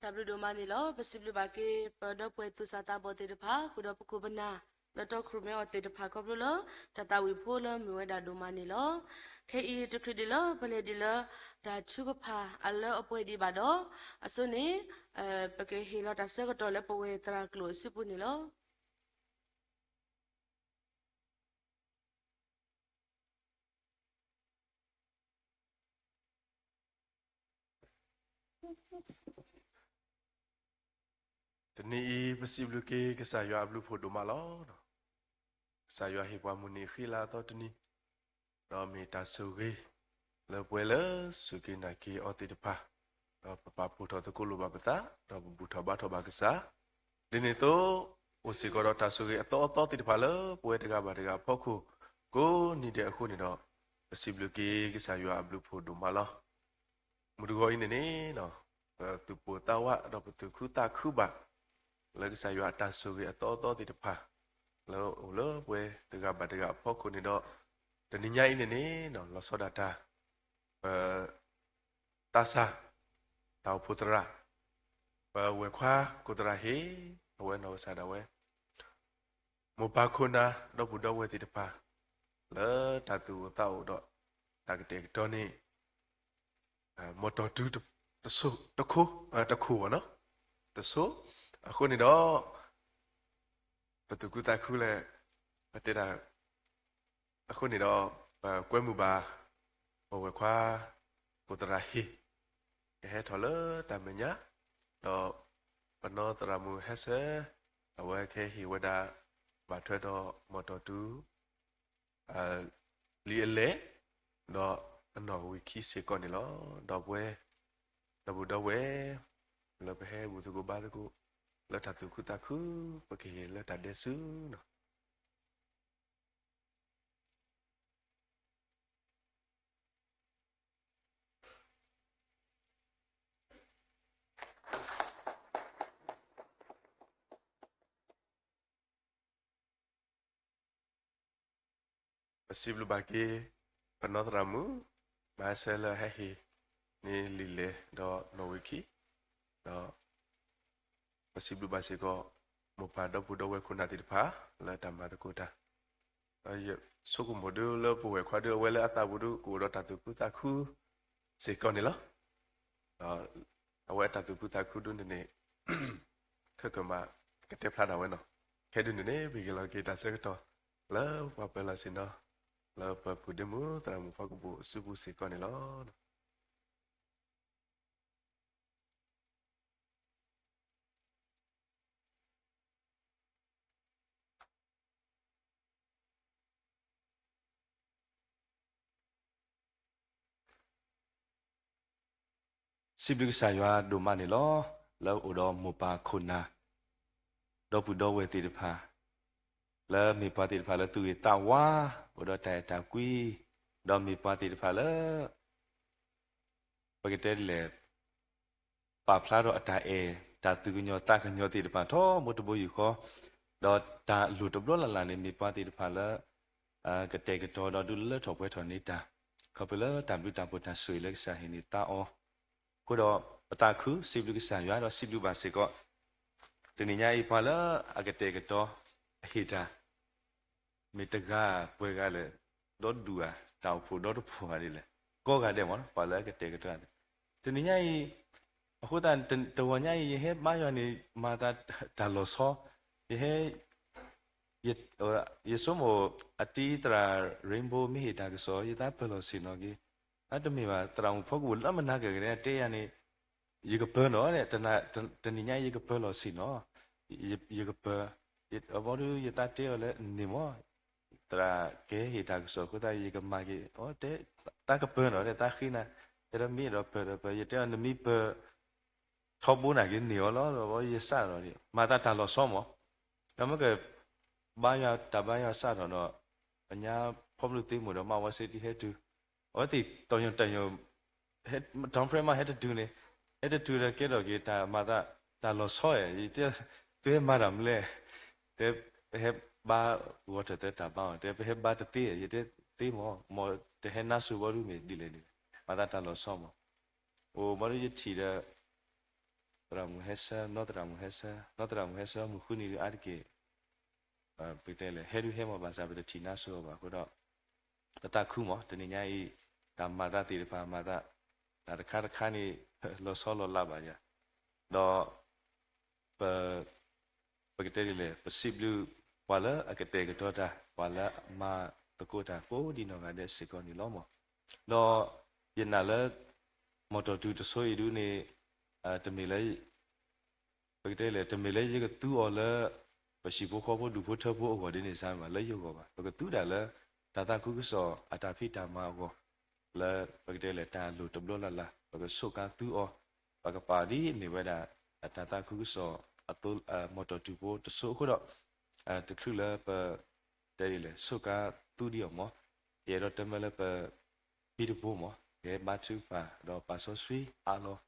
တၢ်ဘျုးဒိၣ်မးန့ၣ်လီၤ. ပစံးဘျုးဘၣ်က့ၤ ပဒီပုၢ်ဝဲၢ်သူၣ်စၢ်သးဘီၣ်သ့ၣ်တဖၣ် ဃုာ်ဒီးပခိၣ်ပနၢ် လၢတီခိၣ်ရိၣ်မဲအီၤသ့ၣ်တဖၣ် ခီဖျိလၢ တၢ်သးဝံၣ်ဖိလၢမုာ်ဝဲဒၣ်ဒိၣ်မးန့ၣ်လီၤ. ခဲအံၤတချုးဒံးလၢပလဲၤဒံးလၢ တၢ်ထုကဖၣ်အလၢအပှဲၤဒံးဘၣ်ဒီး အဆိန့ၣ် ပကဟ့ၣ်လီၤတၢ်ဆၢကတီၢ်လၢပဝဲသရၣ်ကျိာ်အစုပူၤန့ၣ်လီၤ. တနံၤအံၤ ပစံးဘျုးက့ၤကစၢ်ယွၤအဘျုးဖှိၣ်ဒိၣ်မးလီၤ. ကစၢ်ယွၤဟ့ၣ်ပှၤမုၢ်နံၤအဃံအလၤအသီတနံၤ, ဒီးမ့ၢ်တၢ်ဆိၣ်ဂ့ၤ လၢပဝဲလၢစူၢ်က့ၤနာ်က့ၤအီၤသ့ၣ်တဖၣ်, ဒီးပပာ်ဖှိၣ်ထီၣ်သကိးလိာ်ဘၣ်ပသး, ဒီးပဘူၣ်ထီၣ်ဘါထီၣ်ဘၣ်ကစၢ်, ဒ်န့ၣ်အသိး အိၣ်စ့ၢ်ကီးဒီးတၢ်ဆိၣ်ဂ့ၤအသီအသီသ့ၣ်တဖၣ်လၢပဝဲတဂၤဘၣ်တဂၤအဖီခိၣ် ကိးနံၤဒဲးအဃိန့ၣ်ဒီး ပစံးဘျုးက့ၤကစၢ်ယွၤအဘျုးဖှိၣ်ဒိၣ်မးလီၤ. မုၢ်တဂီၤအံၤန့ၣ်န့ၣ် ပသူၣ်ပိၢ်သးဝး ဒီးပသူၣ်ခုသးခုဘၣ် လၢကစၢ်ယွၤအတၢ်ဆိၣ်ဂ့ၤအသီအသီသ့ၣ်တဖၣ် လၢအိၣ်လၢပဝဲတဂၤဘၣ်တဂၤအဖီခိၣ်န့ၣ်ဒီး တနံၤညါအံၤန့ၣ်န့ၣ် လီၤဆီဒၣ်တၢ် ပ သးစၢ် တၢ်အိၣ်ဖှိၣ်သရၣ် ပဝဲၢ်ခွါကိၣ်သရၣ်ဟ့ၣ် အဝဲနီၢ်ကစၢ်ဒၣ်ဝဲ မိၢ်ပၢ်ခိၣ်နၢ် ဒီပုၢ်ဒီဝဲၢ်သ့ၣ်တဖၣ် လၢတၢ်သူၣ်အိၣ်သးအိၣ်ဒီး တၢ်ကတဲာ်ကတီၤန့ၣ် မီၢ်တီၢ်တု တစိၢ်တခိၣ် တခိၣ်ဘၣ်နီၤ တစိၢ် အဃိန့ၣ်ဒီး ပသူၣ်ခုသးခုလဲၣ် ပတဲတၢ် အဃိန့ၣ်ဒီး ပကွဲမုာ်ဘၣ် ပဝဲၢ်ခွါ ကိၣ်သရၣ်ဟ့ၣ် ကဟဲထီၣ်လၢတၢ်မဲာ်ညါ ဒီးပနီၢ်သရၣ်မုၣ်ဟဲဆၢ အဝဲကဟဲဟ့ၣ်ဝဲဒၣ် ဘၣ်ထွဲဒီးမီၢ်တီၢ်တု လံာ်အလဲၢ် ဒီးအနီၣ်ဝံာ်ခံစ့ၢ်ကီးန့ၣ်လီၤ. ဒီပုၢ်ဝဲၢ် ဒီပုၢ်ဒီဝဲၢ် လၢပဟဲဘူၣ်သကိးဘါသကိး လၢတၢ်သူၣ်ခုသးခု ပကဟ့ၣ်လၢတၢ်ဒဲးဆူနီၤ ပစံးဘျုးဘၣ်က့ၤ ပနီၢ်သရၣ်မုၣ် မၤစၢၤလၢအဟဲဟ့ၣ်န့ၢ်လံာ်လဲၢ်ဒီးနီၣ်ဝံာ်ခံ ဒီး ပစံးဘျုးဘၣ်စ့ၢ်ကီး မိၢ်ပၢ်ဒီပုၢ်ဒီဝဲၢ်ခိၣ်နၢ်သ့ၣ်တဖၣ် လၢတၢ်မၤသကိးတၢ် ယဆိကမိၣ်ဒုလၢပဝဲၢ်ခွါဒု အဝဲလၢအသးပူၤဒု ကအိၣ်ဒီးတၢ်သူၣ်ခုသးခု စ့ၢ်ကီးန့ၣ်လီၤ. ဒီးအဝဲအတၢ်သူၣ်ခုသးခုဒုန့ၣ်န့ၣ် ခဲကမး ကတဲဖျါဒၣ်ဝဲနီၤ. ခဲဒုန့ၣ်န့ၣ် ပဟ့ၣ်လီၤက့ၤတၢ်ဆၢကတီၢ် လၢပှၤပၢၤလီၢ်ဆ့ၣ်နီၤ လၢပပုၢ်ဒ့မုၣ်သရၣ်မုၣ်ဖီကပိာ်အစုပူၤစ့ၢ်ကီးန့ၣ်လီၤ. စံးဘျုးကစၢ်ယွၤဒိၣ်မးန့ၣ်လီၤ. လၢအိၣ်ဒီးမိၢ်ပၢ်ခိၣ်နၢ် ဒီပုၢ်ဒီဝဲၢ်သ့ၣ်တဖၣ် လၢမ့ၢ်ပှၤသ့ၣ်တဖၣ်လၢသူၣ်ဂ့ၤသးဝါ အိၣ်ဒီးတၢ်အဲၣ်တၢ်ကွံ ဒီးမ့ၢ်ပှၤသ့ၣ်တဖၣ်လၢ ပကတဲဒ်လဲၣ် ပာ်ဖျါထီၣ်အတၢ်အဲၣ် တၢ်သူၣ်ကညီၤသးကညီၤသ့ၣ်တဖၣ်ထီဘိတဘိယူၢ်ဃီ, ဒီးတၢ်လိၣ်တဘျီလၢ်လၢ်န့ၣ် မ့ၢ်ပှၤသ့ၣ်တဖၣ်လၢ ကတဲာ်ကတီၤဒီးဒုးလၢထီၣ်ပှဲၤထီၣ်န့ၢ်တၢ် ခီဖျိလၢတၢ်ဘျုးတၢ်ဖှိၣ်တၢ်ဆိၣ်ဂ့ၤလၢကစၢ်ဟ့ၣ်န့ၢ်သးအီၤ, အဃိဒီးပသးခုစံးဘျုးကစၢ်ယွၤဒီးစံးဘျုးဘၣ်စ့ၢ်ကီး တနံၤညါအံၤပှၤလၢအကတဲာ်ကတီၤ အဟ့ၣ်တၢ် မ့ၢ်တဂၤပှဲၤဂၤလဲၣ်, ဒီဒူၣ်ဧါ, တၢ်အိၣ်ဖှိၣ်ဒီတဖှိၣ်ဧါဒ်လဲၣ်, ကိးဂၤဒဲးမ့ၢ် ပှၤလၢအကတဲာ်ကတီၤန့ၣ်, တနံၤညါအံၤ အဃိသတး တဂီၤညါအံၤ ယဟဲဘါယွၤန့ၣ် မၤသးတၢ်လီၤဆီ, ယဟဲ ယဆိကမိၣ် အတံၤသရၣ် Rainbow မ့ၢ်ဟ့ၣ်တၢ်ကစီၣ် ယသးပၢၢ်လီၤဆ့ၣ်နီၤက့ၤ, အတမ့ၢ်ဘၣ် သရၣ်မုၣ်ဖီကပူၤလၢမနၤကဂ့ၤန့ၣ် တဲယၤန့ၣ် ယကပၢၢ်နီၤ, တနံၤညါယကပၢၢ်လီၤဆ့ၣ်နီၤ, ယကပၢၢ်, အဘီဒုးယသးတဲအီၤလၢန့ၣ်မ့ၢ် သရၣ်ကဟဲဟ့ၣ်တၢ်ကစီၣ်အဃိသတး ယကမၤက့ၤ, အတဲ သးကပၢၢ်နီၤ, သးဃ့နၤ, တဲဒီးမ့ၢ်အဲၣ်ဒိးပၢၢ်ဒီးပၢၢ်, ယတဲအီၤ နမ့ၢ်ပၢၢ် ထီဘိန့ၣ်က့ၤန့ၢ်အီၤလီၤ, ယစးထီၣ်န့ၣ် မၤသးတၢ်လီၤဆီမ့ၢ်, တၢ်မ့ၢ်က ဘါယွၤတၢ်ဘါယွၤစးထီၣ်ဒီး အညါဖီဘျုးသ့မိၢ်ဒီးမါဝဲစ့တံဟဲတုၤ, အဝဲသ့ၣ်တီၢ်ညိၣ်တၢ်ညိၣ် တၢ်ဖရဲမးဟဲတတုၤန့ၣ်, ဟဲတတုၤဒီးကဲထီၣ်က့ၤတၢ်မၤသးတၢ်လီၤဆီဧါ, ယတဲ သုဟဲမၤတၢ်မနုၤလဲၣ်, တဲပဟဲဘါဂီၤထၢၣ်သၢတၢ်ဘါအီၤ, တဲပဟဲဘါတသ့, ယတဲသ့မ့ၢ် မ့ၢ်တဟဲနါစိၤဘီဒုးမ့ၢ်ဒ်လဲၣ်န့ၣ်, မၤသးတၢ်လီၤဆီမ့ၢ်, အိၣ်ဘီဒုးယထံၣ်ဒီး သရၣ်မုၣ်ဟဲဆၢ, နီၢ်သရၣ်မုၣ်ဟဲဆၢ, နီၢ်သရၣ်မုၣ်ဟဲဆၢမုၢ်ဃုနံၤဒုးအါတက့ၢ် ပကတဲလဲၣ် ဟဲဒုးဟဲမးဘၣ်ဆၣ် ပတထံၣ်နါစိၤအီၤဘၣ်အဃိဒီး ပသးခုမး တနံၤညါအံၤ တၢ်မၤသးသ့ၣ်တဖၣ်မၤသး တၢ်တခါတခါန့ၣ် လီၤဆီလီၤလးဘၣ်ယၤ ဒီး ပ ပကတဲဒ်လဲၣ် ပစံးဘျုး ပှၤလၢအကတဲာ်ကတီၤတၢ် ပှၤလၢအမၤသကိးတၢ်ကိးဒံးနီၢ်ဂၤဒဲးစ့ၢ်ကီးန့ၣ်လီၤမး. ဒီးယနာ်လၢ မီၢ်တီၢ်တုၤတဆိအံၤဒုန့ၣ် တမ့ၢ်လၢ ပကတဲလဲၣ် တမ့ၢ်လၢယကသူအီၤလၢ ပဟံၣ်ဖိဃီဖိဒူၣ်ဖိထၢဖိအဂီၢ်ဒ်န့ၣ်စ့ၢ်မး လၢယဂီၢ်ဘၣ်. ပကသူဒၣ်လၢ တၢ်သးခုကစီၣ်အတၢ်ဖံးတၢ်မၤအဂီၢ် လၢပကတဲလဲၣ် တၢ်လိၣ်တဘျီလၢ်လၢ် ပကဆိးကါသူအီၤ ပကပာ်ဒ်အမ့ၢ်ဝဲဒၣ် တၢ်သးခုကစီၣ် မီၢ်တီၢ်တုၤဖိတဆိအဃိဒီး တချုးလၢပ တဲဒ်လဲၣ် ဆိးကါသူဒံးအီၤမး ယအဲၣ်ဒိးတဲမ့ၢ်လၢပ ဖံတဘိမး ကဟဲဘါထုကဖၣ် ဒီးပာ်စီဆှံအါလီၤ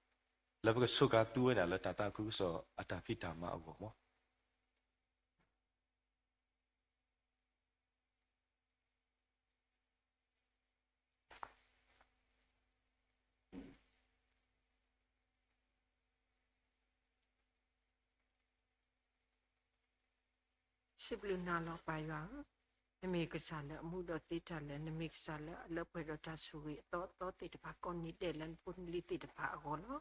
လၢပကဆိးကါသူဝဲဒၣ်လၢတၢ်သးခုကစီၣ်အတၢ်ဖံးတၢ်မၤအဂီၢ်မး. စံးဘျုးနၤလီၤပၢ်ယွၤဧၢ, နမ့ၢ်ကစၢ်လၢအမူဒီးသ့တၢ်လၢာ်, နမ့ၢ်ကစၢ်လၢအလၢပှဲၤဒီးတၢ်ဆိၣ်ဂ့ၤအသီအသီသ့ၣ်တဖၣ် ကိးနံၤဒဲးလၢနဖိနလံၤသ့ၣ်တဖၣ်အဂီၢ်လီၤ.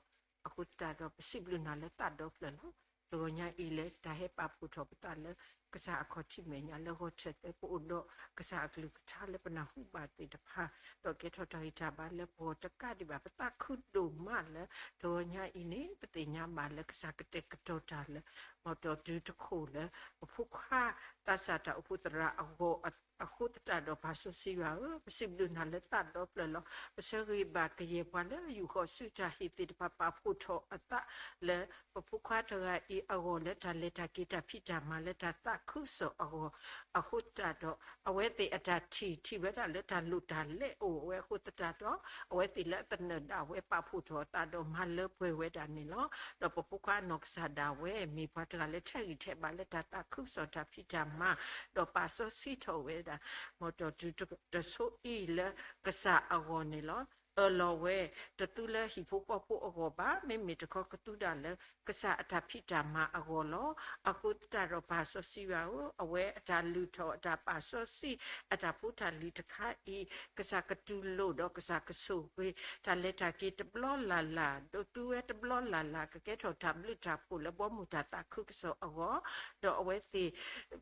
အဃိသတးဒီးပစံးဘျုးနၤလၢသးဒီဖျၢၣ်လီၤ. တဂီၤညါအံၤလၢတၢ်ဟဲပာ်ဖှိၣ်ထီၣ်ပသးလၢ ကစၢ်အခီၣ်ထံးမဲာ်ညါလၢဂီၤထၢၣ်သဲ ပအိၣ်ဒီးကစၢ်အကလုၢ်ကထါလၢပနၢ်ဟူဘၣ်သ့ၣ်တဖၣ် ဒီးကဲထီၣ်တၢ်ဂံၢ်တၢ်ဘါလၢပဂီၢ်တကးဒံးဘၣ် ပသးခုဒိၣ်မးလၢ တဂီၤညါအံၤန့ၣ် ပသ့ၣ်ညါဘၣ်လၢကစၢ်ကတဲာ်ကတီၤတၢ်လၢ မီၢ်တီၢ်တုၤတခိၣ်လၢ ပဖိခွါသးစၢ်တၢ်အိၣ်ဖှိၣ်သရၣ်အဂီၢ် အဃိသတးဒီးပၢ်စီဆှံယွၤဧၢ, ပစံးဘျုးနၤလၢသးဒီဖျၢၣ်လီၤ. ပဆၢဂ့ၤဘၣ်ကယဲၢ်ပှၤလၢယူၢ်ဃီၤဆူတၢ်ဟ့ၣ်သ့ၣ်တဖၣ် ပာ်ဖှိၣ်ထီၣ်အသးလၢ ပဖိခွါတဂၤအံၤအဂီၢ်လၢတၢ်လဲၤတၢ်က့ၤတၢ်ဖံးတၢ်မၤလၢတၢ်သးခုကစီၣ်အဂီၢ် အဃိသတးဒီး အဝဲသ့ၣ်အတၢ်ထံၣ်ထံၣ်ဝဲဒၣ်လၢတၢ်လိၣ်တၢ်လဲအအိၣ်ဝဲ အဃိသတးဒီး အဝဲသ့ၣ်လၢအသနၢၣ်ဒၣ်ဝဲပာ်ဖှိၣ်ထီၣ်အသးဒီးမၤလၢပှဲၤဝဲဒၣ်န့ၣ်လီၤ. ဒီးပဖိခွါအနီၢ်ကစၢ်ဒၣ်ဝဲ မ့ၢ်ပှၤတဂၤလၢထဲးဂံၢ်ထဲးဘါလၢတၢ်သးခုကစီၣ်တၢ်ဖံးတၢ်မၤ ဒီးပာ်စီဆှံထီၣ်ဝဲဒၣ် မီၢ်တီၢ်တုၤတဆိအံၤလၢကစၢ်အဂီၢ်န့ၣ်လီၤ. အၢၣ်လီၤဝဲ တသူလၢဟံၣ်ဖိဃီဖိအဂီၢ်ဘၣ်, မ့မ့ၢ်တခီကသူဒၣ်လၢ ကစၢ်အတၢ်ဖံးတၢ်မၤအဂီၢ်လီၤ. အဃိသတးဒီးပၢ်စီဆှံယွၤဧၢ, အဝဲအတၢ်လုၢ်ထီၣ်အတၢ်ပာ်စီဆှံ အတၢ်ဖိတၢ်လံၤတခါအံၤ ကစၢ်ကတူၢ်လိာ်ဒီးကစၢ်ကဆိၣ်ဂ့ၤ တၢ်လဲၤတၢ်က့ၤတဘျီလၢ်လၢ် ဒိးသူဝဲတဘျီလၢ်လၢ် ကကဲထီၣ်တၢ်ဘျုးတၢ်ဖှိၣ်လၢဘီမုၢ်တၢ်သးခုကစီၣ်အဂီၢ်, ဒီးအဝဲသ့ၣ်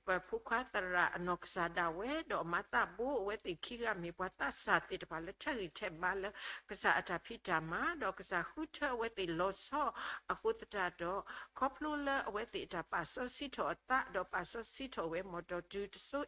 ပဖိခွါသရၣ်အနီၢ်ကစၢ်ဒၣ်ဝဲ ဒီးအမါသးဘိ အဝဲသ့ၣ်ခံဂၤမ့ၢ်ပှၤသးစၢ်သ့ၣ်တဖၣ်လၢထဲးဂံၢ်ထဲးဘါလၢ ကစၢ်အတၢ်ဖံးတၢ်မၤ ဒီးကစၢ်ဃုထၢအဝဲသ့ၣ်လီၤဆီ အဃိသတးဒီး ခီဖျိလၢအဝဲသ့ၣ်အတၢ်ပာ်စီဆှံထီၣ်အသး ဒီးပာ်စီဆှံထီၣ်ဝဲမီၢ်တီၢ်တုၤတဆိ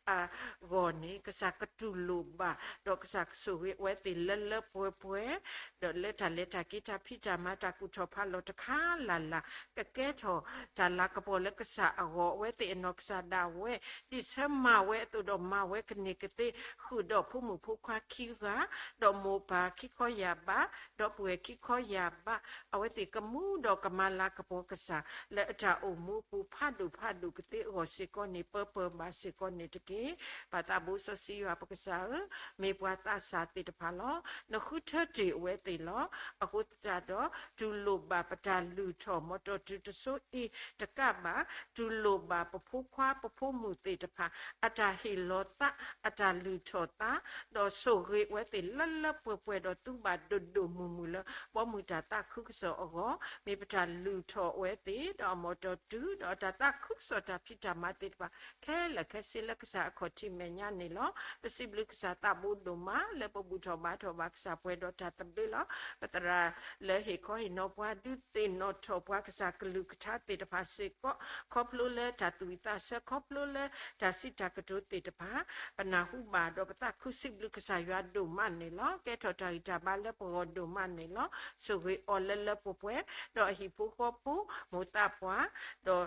အံၤ အဂီၢ်န့ၣ် ကစၢ်ကတူၢ်လိာ်ဘၣ် ဒီးကစၢ်ကဆိၣ်ဂ့ၤအဝဲသ့ၣ်လၢလၢပှဲၤပှဲၤ ဒီးလၢတၢ်လဲၤတၢ်က့ၤတၢ်ဖံးတၢ်မၤတၢ်ကူၣ်ထီၣ်ဖးလီၤတခါလၢ်လၢ် ကကဲထီၣ်တၢ်လၤကပီၤလၢကစၢ်အဂီၢ် အဝဲသ့ၣ်အနီၢ်ကစၢ်ဒၣ်ဝဲ ဒ်ဆၢမၤဝဲအသိးဒီးမၤဝဲကန့ၢ်ကသ့ ဃုာ်ဒီးဖိမုၣ်ဖိခွါခံဂၤ ဒီးမိၢ်ပၢ်ခံခီယၢ်ဘး ဒီးပှဲၤခံခီယၢ်ဘး အဝဲသ့ၣ်ကမူဒီးကမၤလၤကပီၤကစၢ် လၢအတၢ်အိၣ်မူအပူၤဖးဒိၣ်ဖးဒိၣ်ကသ့အဂီၢ်စ့ၢ်ကီးန့ၣ် ပၢပၢဘၣ်စ့ၢ်ကီးန့ၣ်တက့ၢ်. ပၢ်သးဘိစီဆှံယွၤပကစၢ်ဧၢ, မ့ၢ်ပှၤသးစၢ်သ့ၣ်တဖၣ်လီၤ. နဃုထၢတ့ၢ်အဝဲသ့ၣ်လီၤ. အဃိသတးဒီး တူၢ်လိာ်ဘၣ်ပတၢ်လုၢ်ထီၣ်မီၢ်တီၢ်တုၤတဆိအံၤတကးဘၣ်, တူၢ်လိာ်ဘၣ်ပဖိခွါပဖိမုၣ်သ့ၣ်တဖၣ် အတၢ်ဟ့ၣ်လီၤသး အတၢ်လုၢ်ထီၣ်သး ဒီးဆိၣ်ဂ့ၤအဝဲသ့ၣ်လၢလၢပှဲၤပှဲၤဒီးသူဘၣ်ဒိၣ်ဒိၣ်မုၢ်မုၢ်လၢ ဘီမုၢ်တၢ်သးခုကစီၣ်အဂီၢ် မ့ၢ်ပတၢ်လုၢ်ထီၣ်အဝဲသ့ၣ် ဒီးအမီၢ်တီၢ်တုၤ ဒီးအတၢ်သးခုကစီၣ်တၢ်ဖံးတၢ်မၤသ့ၣ်တဖၣ် ခဲလၢာ်ခဲဆ့လၢကစၢ်အခီၣ်ထံးမဲာ်ညါန့ၣ်လီၤ. ပစံးဘျုးကစၢ်သးဘိဒိၣ်မး လၢပဘူၣ်ထီၣ်ဘါထီၣ်ဘၣ်ကစၢ်ပှဲၤဒီးတၢ်သဘျ့လီၤ. ပသရၣ်လၢဟ့ၣ်ခီဟ့ၣ်နီၤပှၤ ဒုးသ့ၣ်နီၣ်ထီၣ်ပှၤကစၢ်ကလုၢ်ကထါသ့ၣ်တဖၣ်စ့ၢ်ကီး ခီဖျိလၢတၢ်သူၣ်ဝံၣ်သးဆၢ ခီဖျိလၢတၢ်စံးတၢ်ကတိၤသ့ၣ်တဖၣ် ပနၢ်ဟူဘၣ်ဒီးပသးခုစံးဘျုးကစၢ်ယွၤဒိၣ်မးန့ၣ်လီၤ. ကဲထီၣ်တၢ်ဂံၢ်တၢ်ဘါလၢပဂီၢ်ဒိၣ်မးန့ၣ်လီၤ. ဆိၣ်ဂ့ၤအီၤလၢလၢပှဲၤပှဲၤ ဒီးအဟံၣ်ဖိဃီဖိ မိၢ်သးပှၢ် ဒီး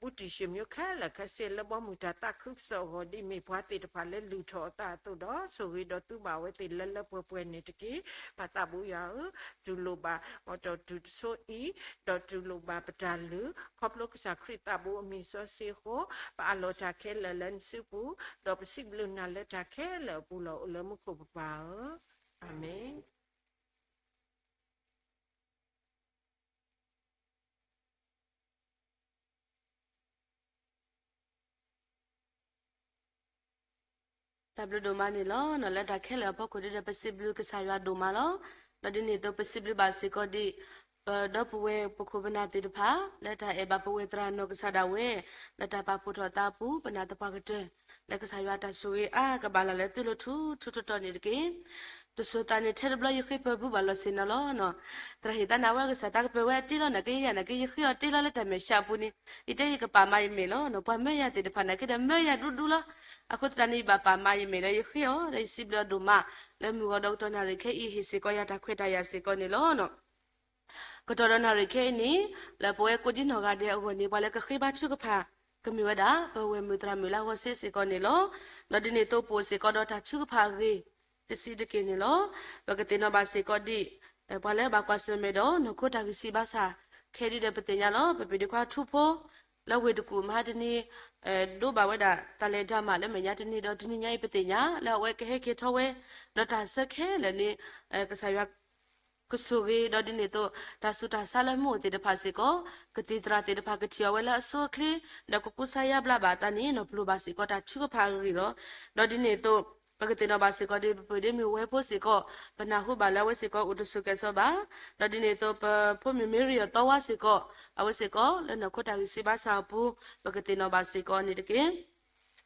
ဘူးတံၢ်ၡ့ၣ်မၠိခဲလၢာ်ခဲဆ့လၢဘီမုၢ်တၢ်သးခုကစီၣ်အဂီၢ် ဒ်မ့ၢ်ပှၤသ့ၣ်တဖၣ်လၢလုၢ်ထီၣ်အသးအသိးဒီး ဆိၣ်ဂ့ၤဒီးသူဘၣ်အဝဲသ့ၣ်လၢလၢပှဲၤပှဲၤန့ၣ်တက့ၢ်. ပၢ်သးဘိယွၤဧၢ, တူၢ်လိာ်ဘၣ်မီၢ်တီၢ်တုၤတဆိအံၤ ဒီးတူၢ်လိာ်ဘၣ်ပတၢ်လုၢ် ခီဖျိကစၢ်ခရံာ်သးဘိအမံၤစီဆှံအဃိ ပအးလီၤတၢ်ခဲလၢာ်လၢနစုပူၤ, ဒီးပစံးဘျုးနၤလၢတၢ်ခဲလၢာ်အပူၤလီၤ အိၣ်လၢမူခိၣ်ပပၢ်ဧၢ, အၤမ့ၣ်. တၢ်ဘျုးဒိၣ်မးန့ၣ်လီၤ. လၢတၢ်ခဲလၢာ်အဖီခိၣ်ဒ်ဒီး ပစံးဘျုးကစၢ်ယွၤဒိၣ်မးလီၤ. ဒီးဒ်န့ၣ်အသိး ပစံးဘျုးဘၣ်စ့ၢ်ကီးဒ် ပဒီပုၢ်ဝဲၢ်ပခိၣ်ပနၢ်သ့ၣ်တဖၣ် လၢတၢ်အဲၣ်ဘၣ်ပဝဲသရၣ်နီၢ်ကစၢ်ဒၣ်ဝဲ လၢတၢ်ပာ်ဖှိၣ်ထီၣ်သးအပူၤ ပနာ်သပှၢ်ကတၢၢ် လၢကစၢ်ယွၤတၢ်ဆိၣ်ဂ့ၤအါ ကဘၣ်လၢ်လၢသုလိၤထူထူတီတီန့ၣ်တက့ၢ်. တစိၤသးန့ၣ် ထဲတဘျီ ယဃ့ပၢၤဘုဘၣ်လီၤဆ့ၣ်နီၤလီၤ. သရၣ်ဟ့ၣ်သးနၤဝဲ ကစၢ်သးကပၢၤဝဲအတ့လီၤ နာ်က့ယဲယၤ နာ်က့ယဃ့အီၤတ့လီၤလၢတၢ်မဲာ်ဆှးအပူၤန့ၣ် ယတဲယကပာ်မၤယမဲာ်လီၤ. ပှၤမၢယၤသ့ၣ်တဖၣ်နာ်က့ဒီး မၢယၤဒူဒူလီၤ. အဃိသတးန့ၣ် ယဘၣ်ပာ်မၤယမဲာ်ဒီးယဃ့အီၤ ဒီးယစံးဘျုးအီၤဒိၣ်မး လၢမုၢ်ဂီၤဒီးကတီၢ်နၣ်ရံၣ်ခဲအံၤ ဟ့ၣ်စ့ၢ်ကီးယၤတၢ်ခွဲးတၢ်ယာ်စ့ၢ်ကီးန့ၣ်လီၤ. ကတီၢ်ဒီးနၣ်ရံၣ်ခဲအံၤန့ၣ် လၢပဝဲကိးဒံနီၢ်ဂၤဒဲးအဂီၢ်န့ၣ် ပှၤလၢကဃ့ဘါထုကဖၣ် ကမ့ၢ်ဝဲဒၣ် ပဝဲၢ်မုၣ်သရၣ်မုၣ်လၢအဂီၢ်စ့ၢ်ကီးန့ၣ်လီၤ. ဒီးဒ်န့ၣ်အသိး ပအိၣ်စ့ၢ်ကီးဒီးတၢ်ထုကဖၣ်အဂ့ၢ် တဆံးတက့ၢ်န့ၣ်လီၤ. ပကသ့ၣ်နီၣ်ဘၣ်စ့ၢ်ကီးဒ် ပှၤလၢဘၣ်ကွၢ်ဆၢၣ်မဲာ်ဒီး နီၢ်ခိတၢ်ဂံၢ်စၢ်ဘါစၢ် ခဲဒုဒီးပသ့ၣ်ညါလီၤ. ပပ့ၤဒ့ခွါထူဖိ လၢဝ့ၢ်တကူၣ်မဟါတနံၤ ဒိဘၣ်ဝဲဒၣ်တၢ်လဲၤတၢ်မၤလၢမဲာ်ညါတနံၤဒီး တနံၤညါအံၤပသ့ၣ်ညါ လၢအဝဲကဟဲက့ၤထီၣ်ဝဲ ဒီးတၢ်ဆၢခဲလၢာ်န့ၣ် ကစၢ်ယွၤ ကဆိၣ်ဂ့ၤ ဒီးဒ်န့ၣ်အသိး တၢ်ဆူးတၢ်ဆါလၢမ့ၢ်အိၣ်သ့ၣ်တဖၣ်စ့ၢ်ကီး ကသံၣ်သရၣ်သ့ၣ်တဖၣ်ကထံၣ်အီၤဝဲလၢအဆိအချ့ ဒီးကကူစါယါဘျါဘၣ်အသးန့ၣ် ပလိၣ်ဘၣ်စ့ၢ်ကီးတၢ်ထုကဖၣ်အဂ့ၢ်လီၤ. ဒီးဒ်န့ၣ်အသိး ပကသ့ၣ်နီၣ်ဘၣ်စ့ၢ်ကီးဒီး ပပှ့ၤဒ့မ့ၢ်ဝဲဖိစ့ၢ်ကီး ပနၢ်ဟူဘၣ်လၢအဝဲစ့ၢ်ကီးအိၣ်တဆိၣ်ကဲၣ်ဆိးဘၣ်. ဒီးဒ်န့ၣ်အသိး ပဖိမုၣ်မ့ၢ်ရံအီၤသီဝါစ့ၢ်ကီး အဝဲစ့ၢ်ကီးလၢနီၢ်ခိတၢ်ဂံၢ်စၢ်ဘါစၢ်အပူၤ ပကသ့ၣ်နီၣ်ဘၣ်စ့ၢ်ကီးန့ၣ်တက့ၢ်.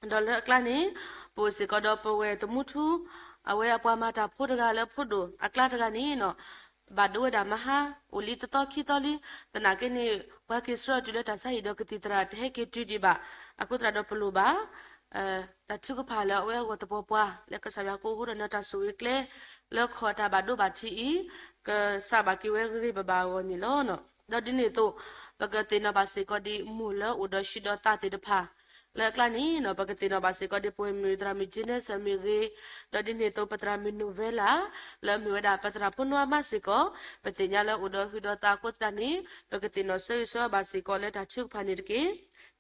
ဒီးလၢအကျါန့ၣ် ပအိၣ်စ့ၢ်ကီးဒီးပဝဲၢ်သမူထူ အဝဲအပှၤမၤတၢ်ဖိတဂၤလၢဖိဒိၣ်အကျါတဂၤန့ၣ် ဘၣ်ဒိဝဲဒၣ်မဟါ အိၣ်လံတသီခံသီလံ. သနာ်က့န့ၣ် ပှၤက့ၤဆှၢအီၤတုၤလၢတၢ်ဆါဟံၣ်ဒီးကသံၣ်သရၣ်တဟဲက့ၤတုၤဒံးဘၣ်. အဃိသတးဒီးပလိၣ်ဘၣ် တၢ်ထုကဖၣ်လၢအဝဲအဂီၢ်သပှၢ်ပှၢ် လၢကစၢ်ယွၤကအိၣ်ဃိဒီးနတၢ်ဆိၣ်ဂ့ၤကျဲ လၢခီၣ်တၢ်ဘၣ်ဒိဘၣ်ထံးအံၤ ကစးဘၣ်က့ၤဝဲဂ့ၤဂ့ၤဘၣ်ဘၣ်အဂီၢ်န့ၣ်လီၤ. ဒီးဒ်န့ၣ်အသိး ပကသ့ၣ်နီၣ်ဘၣ်စ့ၢ်ကီးဒ်မိၢ်လၢအိၣ်ဒီးဆှံဒီးသးသ့ၣ်တဖၣ် လၢအကျါန့ၣ် ပကသ့ၣ်နီၣ်ဘၣ်စ့ၢ်ကီးဒ်ပဝဲၢ်မုၣ်သရၣ်မုၣ် Jennifer မ့ၢ်ဂ့ၤ, ဒီးဒ်န့ၣ်အသိး ပသရၣ်မုၣ် Novella လၢအမ့ၢ်ဝဲဒၣ်ပသရၣ်ဖိနီအမါစ့ၢ်ကီး ပသ့ၣ်ညါလၢအိၣ်ဒီးဟုဒီးသးအဃိသတးန့ၣ် ပကသ့ၣ်နီၣ်ဆၢဂ့ၤဆၢဝါဘၣ်စ့ၢ်ကီးလၢတၢ်ထုကဖၣ်န့ၣ်တက့ၢ်.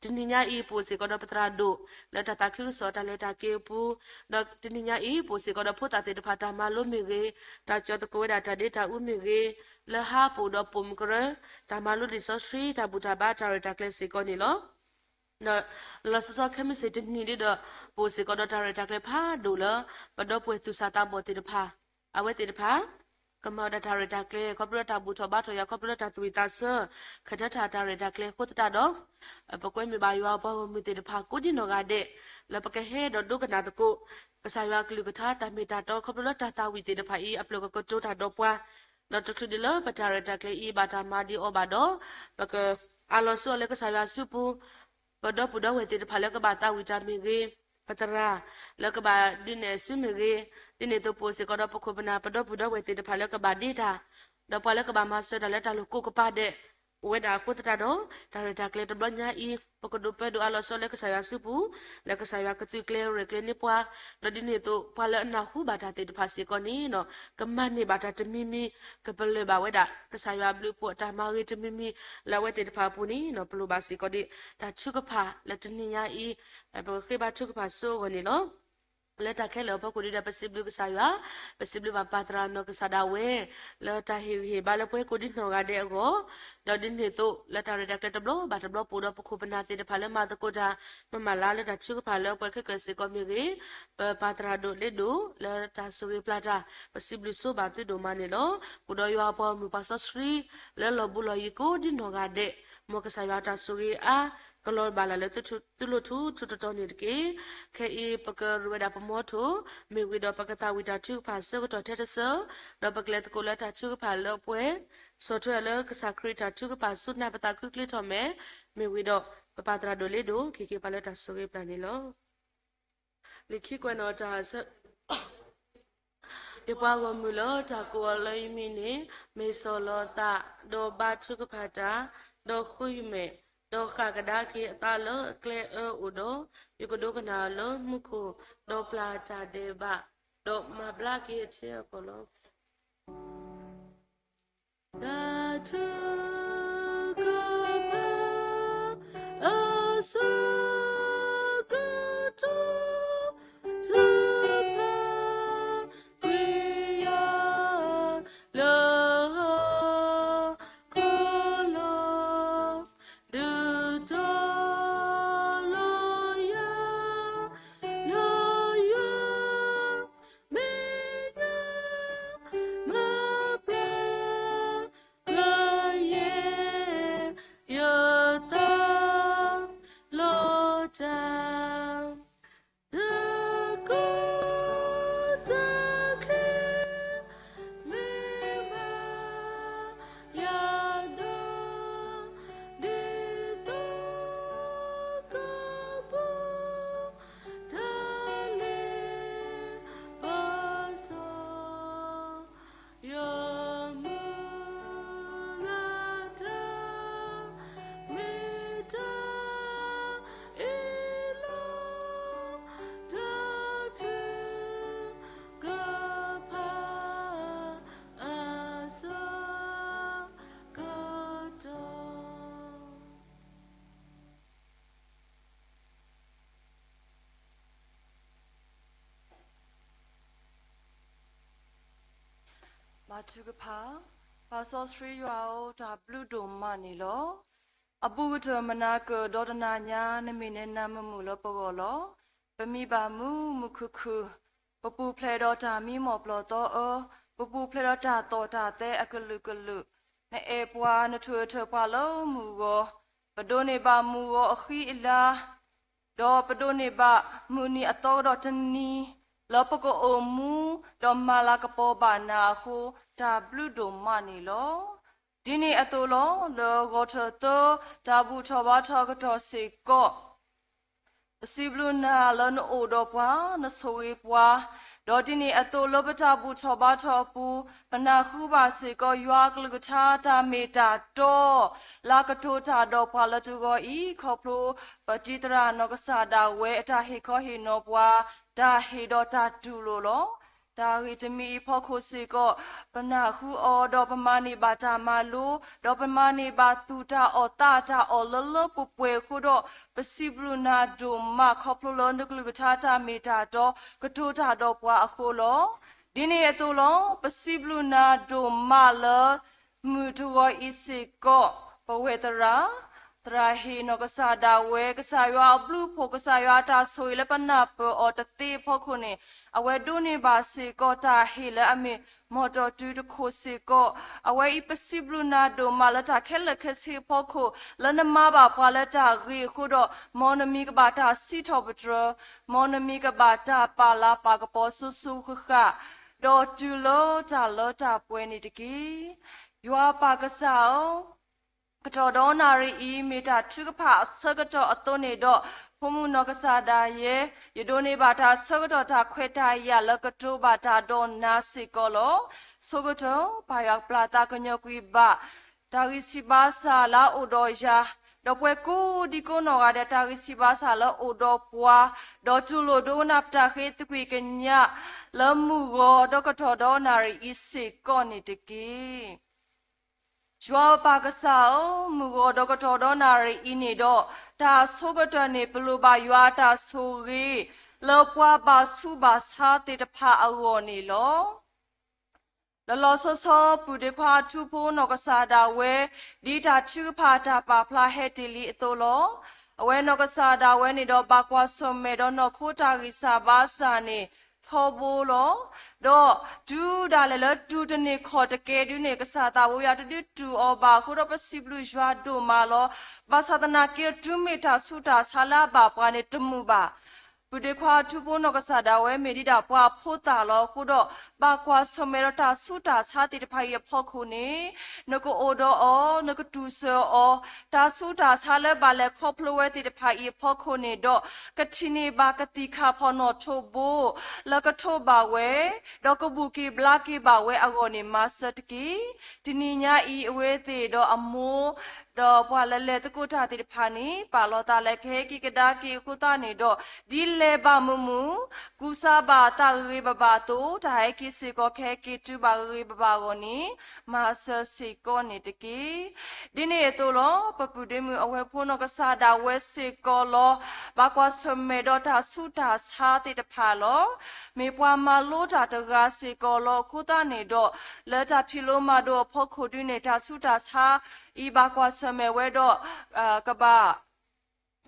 တနံၤညါအံၤ ပအိၣ်စ့ၢ်ကီးဒီးပသရၣ်ဒိၣ် လၢတၢ်သးခုကစီၣ်တၢ်လဲၤတၢ်က့ၤအပူၤ, ဒီးတနံၤညါအံၤ ပအိၣ်စ့ၢ်ကီးဒီးဖိသၣ်သ့ၣ်တဖၣ်တၢ်မၤလိမ့ၢ်ဂ့ၤ, တၢ်ကၠီၤသကိးဝဲဒၣ်တၢ်ဒ့တၢ်အူမ့ၢ်ဂ့ၤ, လၢဟါပအိၣ်ဒီးပိာ်မုၣ်ကရၢ, တၢ်မၤလိလံာ်စီဆှံ, တၢ်ဘူၣ်တၢ်ဘါတၢ်ရဲၣ်တၢ်ကျဲၤစ့ၢ်ကီးန့ၣ်လီၤ. ဒီးလီၤလီၤဆီဆီခဲမုၢ်ဆ့ၣ်တနံၤဒ်ဒီး ပအိၣ်စ့ၢ်ကီးဒီးတၢ်ရဲၣ်တၢ်ကျဲၤဖးဒိၣ်လၢ ပဒီပုၢ်ဝဲၢ်သူၣ်စၢ်သးဘီၣ်သ့ၣ်တဖၣ်, အဝဲသ့ၣ်တဖၣ် ကမၤဝဲဒၣ်တၢ်ရဲၣ်တၢ်ကျဲၤ ခီဖျိလၢတၢ်ဘူၣ်ထီၣ်ဘါထီၣ်ယွၤ ခီဖျိလၢတၢ်သူၣ်ဝံၣ်သးဆၢ ခၢၣ်ထၢတၢ်ရဲၣ်တၢ်ကျဲၤအဃိသတးဒီး ပကွဲမုာ်ဘၣ်ယွၤအပှၤဂီၢ်မုၢ်သ့ၣ်တဖၣ် ကိးဒံနီၢ်ဂၤဒဲး လၢပကဟဲဒီးဒိကနၣ်သကိး ကစၢ်ယွၤအကလုၢ်ကထါ တၢ်မ့ၢ်တၢ်တီ ခီဖျိလၢတၢ်သးဝံၣ်သ့ၣ်တဖၣ်အံၤ အဖျၢၣ်ကကတိၤတၢ်ဒီးပှၤ, ဒီးတချုးဒံးလၢပတၢ်ရဲၣ်တၢ်ကျဲၤအံၤ ဘၣ်တၢ်မၤဒံးအီၤဘၣ်ဒီး ပကအးလီၤဆိအီၤလၢကစၢ်ယွၤအစုပူၤ ပဒီပုၢ်ဒီဝဲၢ်သ့ၣ်တဖၣ်လၢကဘၣ်သးဝံၣ်တၢ်မ့ၢ်ဂ့ၤ, ပသရၣ်လၢကဘၣ်ဒုးနဲၣ်အစုမ့ၢ်ဂ့ၤ, ဒ်န့ၣ်အသိးပအိၣ်စ့ၢ်ကီးဒီးပခိၣ်ပနၢ် ပဒီပုၢ်ဒီဝဲၢ်သ့ၣ်တဖၣ်လၢကဘၣ်ဒ့တၢ်, ဒီးပှၤလၢကဘၣ်မၤစၢၤတၢ်လၢတၢ်လိၣ်ကိးကပၤဒဲး အိၣ်ဝဲဒၣ်အဃိသတးဒီး တၢ်ရဲၣ်တၢ်ကျဲၤတဘျီညါအံၤ ပကဒိးပၢဒိးအးလီၤဆီလၢကစၢ်ယွၤအစုပူၤ, လၢကစၢ်ယွၤကသုးကျဲၤရဲၣ်ကျဲၤန့ၢ်ပှၤ, ဒီးဒ်န့ၣ်အသိး ပှၤလၢအနၢ်ဟူဘၣ်တၢ်သ့ၣ်တဖၣ်စ့ၢ်ကီးန့ၣ် ကမၤန့ၢ်ဘၣ်တၢ်တမံၤမံၤ, ကပလၢၢ်ဘၣ်ဝဲဒၣ် ကစၢ်ယွၤအဘျုးအဖှိၣ်အတၢ်မၤဂ့ၤတမံၤမံၤ လၢအဝဲသ့ၣ်တဖၣ်အပူၤန့ၣ် ပလိၣ်ဘၣ်စ့ၢ်ကီးဒ် တၢ်ထုကဖၣ်လၢတနံၤညါအံၤ ပကဃ့ဘါထုကဖၣ်ဆိအဂီၢ်န့ၣ်လီၤ. လၢတၢ်ခဲလၢာ်အဖီခိၣ်ဒ်ဒီး ပစံးဘျုးကစၢ်ယွၤ, ပစံးဘျုးဘၣ်ပၢ်သရၣ်နီၢ်ကစၢ်ဒၣ်ဝဲ လၢတၢ်ဟ့ၣ်ဂံၢ်ဟ့ၣ်ဘါလၢပဝဲကိးဒံနီၢ်ဂၤဒဲးအဂီၢ်, ဒီးဒ်န့ၣ်အသိး လၢတၢ်ရဲၣ်တၢ်ကျဲၤတဘျီဘၣ်တဘျီပအိၣ်ဒီးပခိၣ်ပနၢ်သ့ၣ်တဖၣ်လၢမၤသကိးတၢ် မၤမၤလၢလၢတၢ်ထုကဖၣ်လၢပှဲၤခဲကၢၢ်စ့ၢ်ကီးမ့ၢ်ဂ့ၤ, ပပၢ်သရၣ်ဒိၣ်လ့ဒိၣ် လၢတၢ်ဆိၣ်ဂ့ၤပျၢ်တၢ် ပစံးဘျုးဆိဘၣ်သုဒိၣ်မးန့ၣ်လီၤ. ဃုာ်ဒီးယွၤအပှၤဂီၢ်မုၢ်ပှၤစီဆှံ လၢလီၢ်ဘူးလီၢ်ယံၤကိးဒံနီၢ်ဂၤဒဲး, မ်ကစၢ်ယွၤတၢ်ဆိၣ်ဂ့ၤအါ ကလီၤဘၣ်လၢ်လၢသုလိၤထူထူတီတီန့ၣ်တက့ၢ်. ခဲအံၤ ပကရူးဝဲဒၣ်ပမီထိၣ်, မ့ၢ်ဝံၤဒီးပကသးဝံၣ်တၢ်ထုကဖၣ်ဆၢကတီၢ်ထဲတဆၢ, ဒီးပကလဲၤသကိးလၢတၢ်ထုကဖၣ်လၢပှဲၤ ဆီၣ်ထွဲလၢကစၢ်ခရံာ်တၢ်ထုကဖၣ်ဆူနၢ်ပသးခုချ့ထီၣ်မဲာ်, မ့ၢ်ဝံၤဒီးပပၢ်သရၣ်ဒိၣ်လ့ဒိၣ် ကဟ့ၣ်က့ၤပှၤလၢတၢ်ဆိၣ်ဂ့ၤပျၢ်န့ၣ်လီၤ. လံာ်ခံကွဲးနီၣ်တၢ်ဆၢ ယပှၤဂီၢ်မုၢ်လၢတၢ်ကိးအီၤလၢယမံၤန့ၣ် မ့ၢ်စီၤလီၤသး, ဒီးဘါထုကဖၣ်တၢ်, ဒီးဃုမဲာ်, ဒီးဃၣ်ကဒါက့ၤအသးလၢအကျဲအၢအိၣ်ဒီး, ယကဒိကနၣ်အီၤလၢမူခိၣ်, ဒီးပျၢ်တၢ်ဒဲးဘး, ဒီးမၤဘျါက့ၤအထံအကီၢ်လီၤ. တၢ်ထုကဖၣ် အဆၢကတီၢ် တဖၣ် ကွံာ်ယၤ လၢဟီၣ်ခိၣ်လီၤ, ဒုးတီၤလီၤယၤ လၢယွၤ တၢ် တကီတခဲ မ့ၢ်ဘၣ်ယၤဒီး ဒ်သိးကပူၤ တၢ်လ့ပစီ ယမုၢ်လၢ်တၢ် မ့ၢ်တၢ်အ့ၣ်လိာ် တၢ်ထုကဖၣ်အဆၢကတီၢ် ဘါထုကဖၣ်, ပၢ်စီဆှံယွၤဧၢ, တၢ်ဘျုးဒိၣ်မးန့ၣ်လီၤ. အဘူးကတၢၢ်မနၤကၢၢ်ဒီးတနၤညါ နမ့ၢ်နဲနၤမုာ်မုာ်လၢပဂီၢ်လီၤ. ပမံဘၣ်မုာ်မုာ်ခုၣ်ခုၣ်, ပပူၤဖျဲးဒီးတၢ်မံမီၢ်ပျီၢ်သီအၢ, ပပူၤဖျဲးဒီးတၢ်သီၣ်တၢ်သဲအကလုာ်ကလုာ်, နအဲၣ်ပှၤ နထုးထၢၣ်ပှၤလၢမုၢ်ဂီၤ, ပဒိးန့ၢ်ဘၣ်မုၢ်ဂီၤအဃံအလၤ ဒီးပဒိးန့ၢ်ဘၣ်မုၢ်နံၤအသီကဒီးတနံၤ လၢပကအိၣ်မူ ဒီးမၤလၤကပီၤဘၣ်နၤအဃိ တၢ်ဘျုးဒိၣ်မးန့ၣ်လီၤ. ဒ်န့ၣ်အသိးလီၤ, လၢဂီၤထၢၣ်သၢ တၢ်ဘူၣ်ထီၣ်ဘါထီၣ်အကတီၢ်စ့ၢ်ကီး ပစံးဘျုးနၤလၢနအိၣ်ဒီးပှၤ, နဆိၣ်ဂ့ၤပှၤ, ဒီးဒ်န့ၣ်အသိးလၢပတၢ်ဘူၣ်ထီၣ်ဘါထီၣ်အပူၤ ပနၢ်ဟူဘၣ်စ့ၢ်ကီး ယွၤအကလုၢ်ကထါတၢ်မ့ၢ်တၢ်တီ လၢအကတိၤတၢ်ဒီးပှၤလၢတဂီၤအံၤ ခီဖျိ ပတံၤသရၣ်နီၢ်ကစၢ်ဒၣ်ဝဲအတၢ်ဟ့ၣ်ခီဟ့ၣ်နီၤပှၤ တၢ်ဟ့ၣ်ဒီးတၢ်တူၢ်လိာ်လီၤ. တၢ်ဂ့ၢ်တမံၤအံၤအဖီခိၣ်စ့ၢ်ကီး ပနၢ်ဟူအီၤဒီးပမၤန့ၢ်ဘၣ်တၢ်မၤလိ, ဒီးပမၤန့ၢ်ဘၣ်သူၣ်တၢ်အီၣ်သးတၢ်အီၣ်လၢလၢပှဲၤပှဲၤအဃိဒီး ပစံးဘျုးနၤဒိၣ်မး ခီဖျိလၢနကလုၢ်ကထါတၢ်မ့ၢ်တၢ်တီ ကတိၤတၢ်ဒီးပှၤအဃိလီၤ. ဒ်န့ၣ်အသိးလီၤ, ပစံးဘျုးနၤဒိၣ်မးလၢ မုၢ်တဂီၤအံၤစ့ၢ်ကီး ပဝဲၢ်သရၣ်, သရၣ်ဟ့ၣ်နီၢ်ကစၢ်ဒၣ်ဝဲ ကစၢ်ယွၤအဘျုးအဖှိၣ် ကစၢ်ယွၤအတၢ်ဆိၣ်ဂ့ၤလၢပနၢ်ပၢၢ်အီၤတသ့အဖီခိၣ်န့ၣ် အဝဲဒိးန့ၢ်ဘၣ်စ့ၢ်ကီးတၢ်ဟ့ၣ်လၢအမ့ၢ် မီၢ်တီၢ်တုၤတခိၣ်စ့ၢ်ကီး, အဝဲအံၤပစံးဘျုးနၤဒိၣ်မးလၢတၢ်ခဲလၢာ်ခဲဆ့အဖီခိၣ် လၢနမၤဘၣ်ပှၤလၢတၢ်ဂ့ၤအဃိဒီး မ်နမံၤကဘၣ်တၢ်စံးထီၣ်ပတြၢၤ, မ်နမံၤကဘၣ်တၢ်ပာ်လၤပာ်ကပီၤစိၤစိၤဃၣ်ဃၣ်, ဒီးတုၤလၢတၢ်လၢတၢ်ပှဲၤန့ၣ်တက့ၢ်. ယွၤပၢ်ကစၢ်ဧၢ, ကတီၢ်ဒီနၣ်ရံၣ်အံၤ မ့ၢ်တၢ်ထုကဖၣ်အဆၢကတီၢ်အသိးန့ၣ်ဒီး ဖိမုၣ်နီၢ်ကစၢ်ဒၣ်ယဲ ယဒိးန့ၢ်ဘၣ်တၢ်ဆၢကတီၢ်တၢ်ခွဲးတၢ်ယာ်လၢကတိၤဘၣ်တၢ်ဒီးနၤစ့ၢ်ကီးလီၤ. ဆိကတၢၢ် ပၢ်ယွၤကပျၢ်သးကညီကွံာ်ဘၣ် တၢ်ဂံၢ်စၢ်ဘါစၢ်လၢအအိၣ်ဒီးယၤ, ဒီးပှၤကိးဒံကိးနီၢ်ဂၤဒဲး တၢ်ဂံၢ်စၢ်ဘါစၢ်လၢအအိၣ်ဒီးပှၤ, ဒီးတူၢ်လိာ်ဒိကနၣ်ပတၢ်ဃ့သကွံၢ်ကညး လၢမုၢ်ဂီၤဒီးကတီၢ်ဒီနၣ်ရံၣ်အံၤစ့ၢ်ကီးန့ၣ်တက့ၢ်. ယွၤပၢ်ကစၢ်ဧၢ, မုၢ်ဂီၤဒီးကတီၢ်ဒီနၣ်ရံၣ်အံၤန့ၣ်ဒီး တၢ်အဆိကတၢၢ်န့ၣ် ပလိၣ်ဘၣ်ယွၤအတၢ်ဆိၣ်ဂ့ၤ လၢပှၤဘၣ်ဆူးဘၣ်ဆါသ့ၣ်တဖၣ်အဂီၢ်န့ၣ်လီၤ. လီၤလီၤဆီဆီ ပုၢ်ဒ့ခွါထူဖိနီၢ်ကစၢ်ဒၣ်ဝဲ ဒ်တၢ်ထုကဖၣ်တၢ်ပာ်ဖျါဟဲတ့ၢ်လံအသိးလီၤ. အဝဲနီၢ်ကစၢ်ဒၣ်ဝဲန့ၣ်ဒီး ဘၣ်ကွၢ်ဆၢၣ်မဲာ်ဒီးနီၢ်ခိတၢ်ဂံၢ်စၢ်ဘါစၢ်န့ၣ် ထီဘိလီၤ. ဒီးတုၤဒၣ်လဲာ်လၢတူၢ်တန့ၢ်ခီၣ်တကဲဒုန့ၣ် ကစၢ်သးဝဲယွၤတဒုးတူၢ်အီၤဘၣ်အဃိဒီး ပစံးဘျုးယွၤဒိၣ်မးလီၤ. ဘၣ်ဆၣ်သနာ်က့ဒီး တုၤမ့ၢ်တၢ်ဆူးတၢ်ဆါလၢအဘၣ်ပှၤန့ၣ် တမုာ်ဘၣ်. ပုၢ်ဒ့ခွါထူဖိနီၢ်ကစၢ်ဒၣ်ဝဲ မ့ၢ်ဒ်တၢ်ပှၤအဖိသၣ်လီၤအဃိဒီး ဘၣ်ကွၢ်ဆၢၣ်မဲာ်ဒီးတၢ်ဆူးတၢ်ဆါသ့ၣ်တဖၣ်အံၤအဖီခိၣ်န့ၣ် နကအိၣ်ဒီးအီၤ, နကတူၢ်စၢၤအီၤ, တၢ်ဆူးတၢ်ဆါလၢဘၣ်လဲၤခီဖျိဝဲသ့ၣ်တဖၣ်အံၤအဖီခိၣ်န့ၣ်ဒီး ကထံၣ်န့ၢ်ဘၣ်ကသံၣ်ခါဖီၣ်နီၣ်ထိးဘိ လၢကထိးဘၣ်ဝဲ, ဒီးကဘူၣ်က့ၤဘျါက့ၤဘၣ်ဝဲအဂီၢ်န့ၣ် မၤစၢၤတက့ၢ်. တနံၤညါအံၤ အဝဲသ့ၣ်ဒီးအမိၢ် ဒီးပှၤလၢလဲၤသကိးတၢ်သ့ၣ်တဖၣ်န့ၣ် ပာ်လီၤသးလၢကဟဲက့ၤကဒါက့ၤအဃိသတးန့ၣ်ဒီး ဒ်လဲၤဘၣ်မုာ်မုာ် ကူစါဘၣ်အသးဂ့ၤဂ့ၤဘၣ်ဘၣ်အသိး တၢ်ဟဲက့ၤစ့ၢ်ကီး ကဟဲက့ၤတုၤဘၣ်ဂ့ၤဂ့ၤဘၣ်ဘၣ်အဂီၢ်န့ၣ် မၤစၢၤစ့ၢ်ကီးန့ၣ်တက့ၢ်. ဒ်န့ၣ်အသိးလီၤ. ပပုၢ်ဒ့မုၣ်အဝဲဖိနီၢ်ကစၢ်ဒၣ်ဝဲစ့ၢ်ကီးလီၤ. ဘၣ်ကွၢ်ဆၢၣ်မဲာ်ဒီးတၢ်ဆူးတၢ်ဆါသ့ၣ်တဖၣ်လီၤ. မ့ၢ်ပှၤမၤလိတၢ်တဂၤစ့ၢ်ကီးလီၤ. အဃိသတးန့ၣ်ဒီး လၢတၢ်ဖံးလိမၤဒိးအဖီခိၣ်ဒုန့ၣ် တၢ်ဆူးတၢ်ဆါအံၤဘၣ်ကွၢ်ဆၢၣ်မဲာ်ဝဲဒီး ကဘၣ်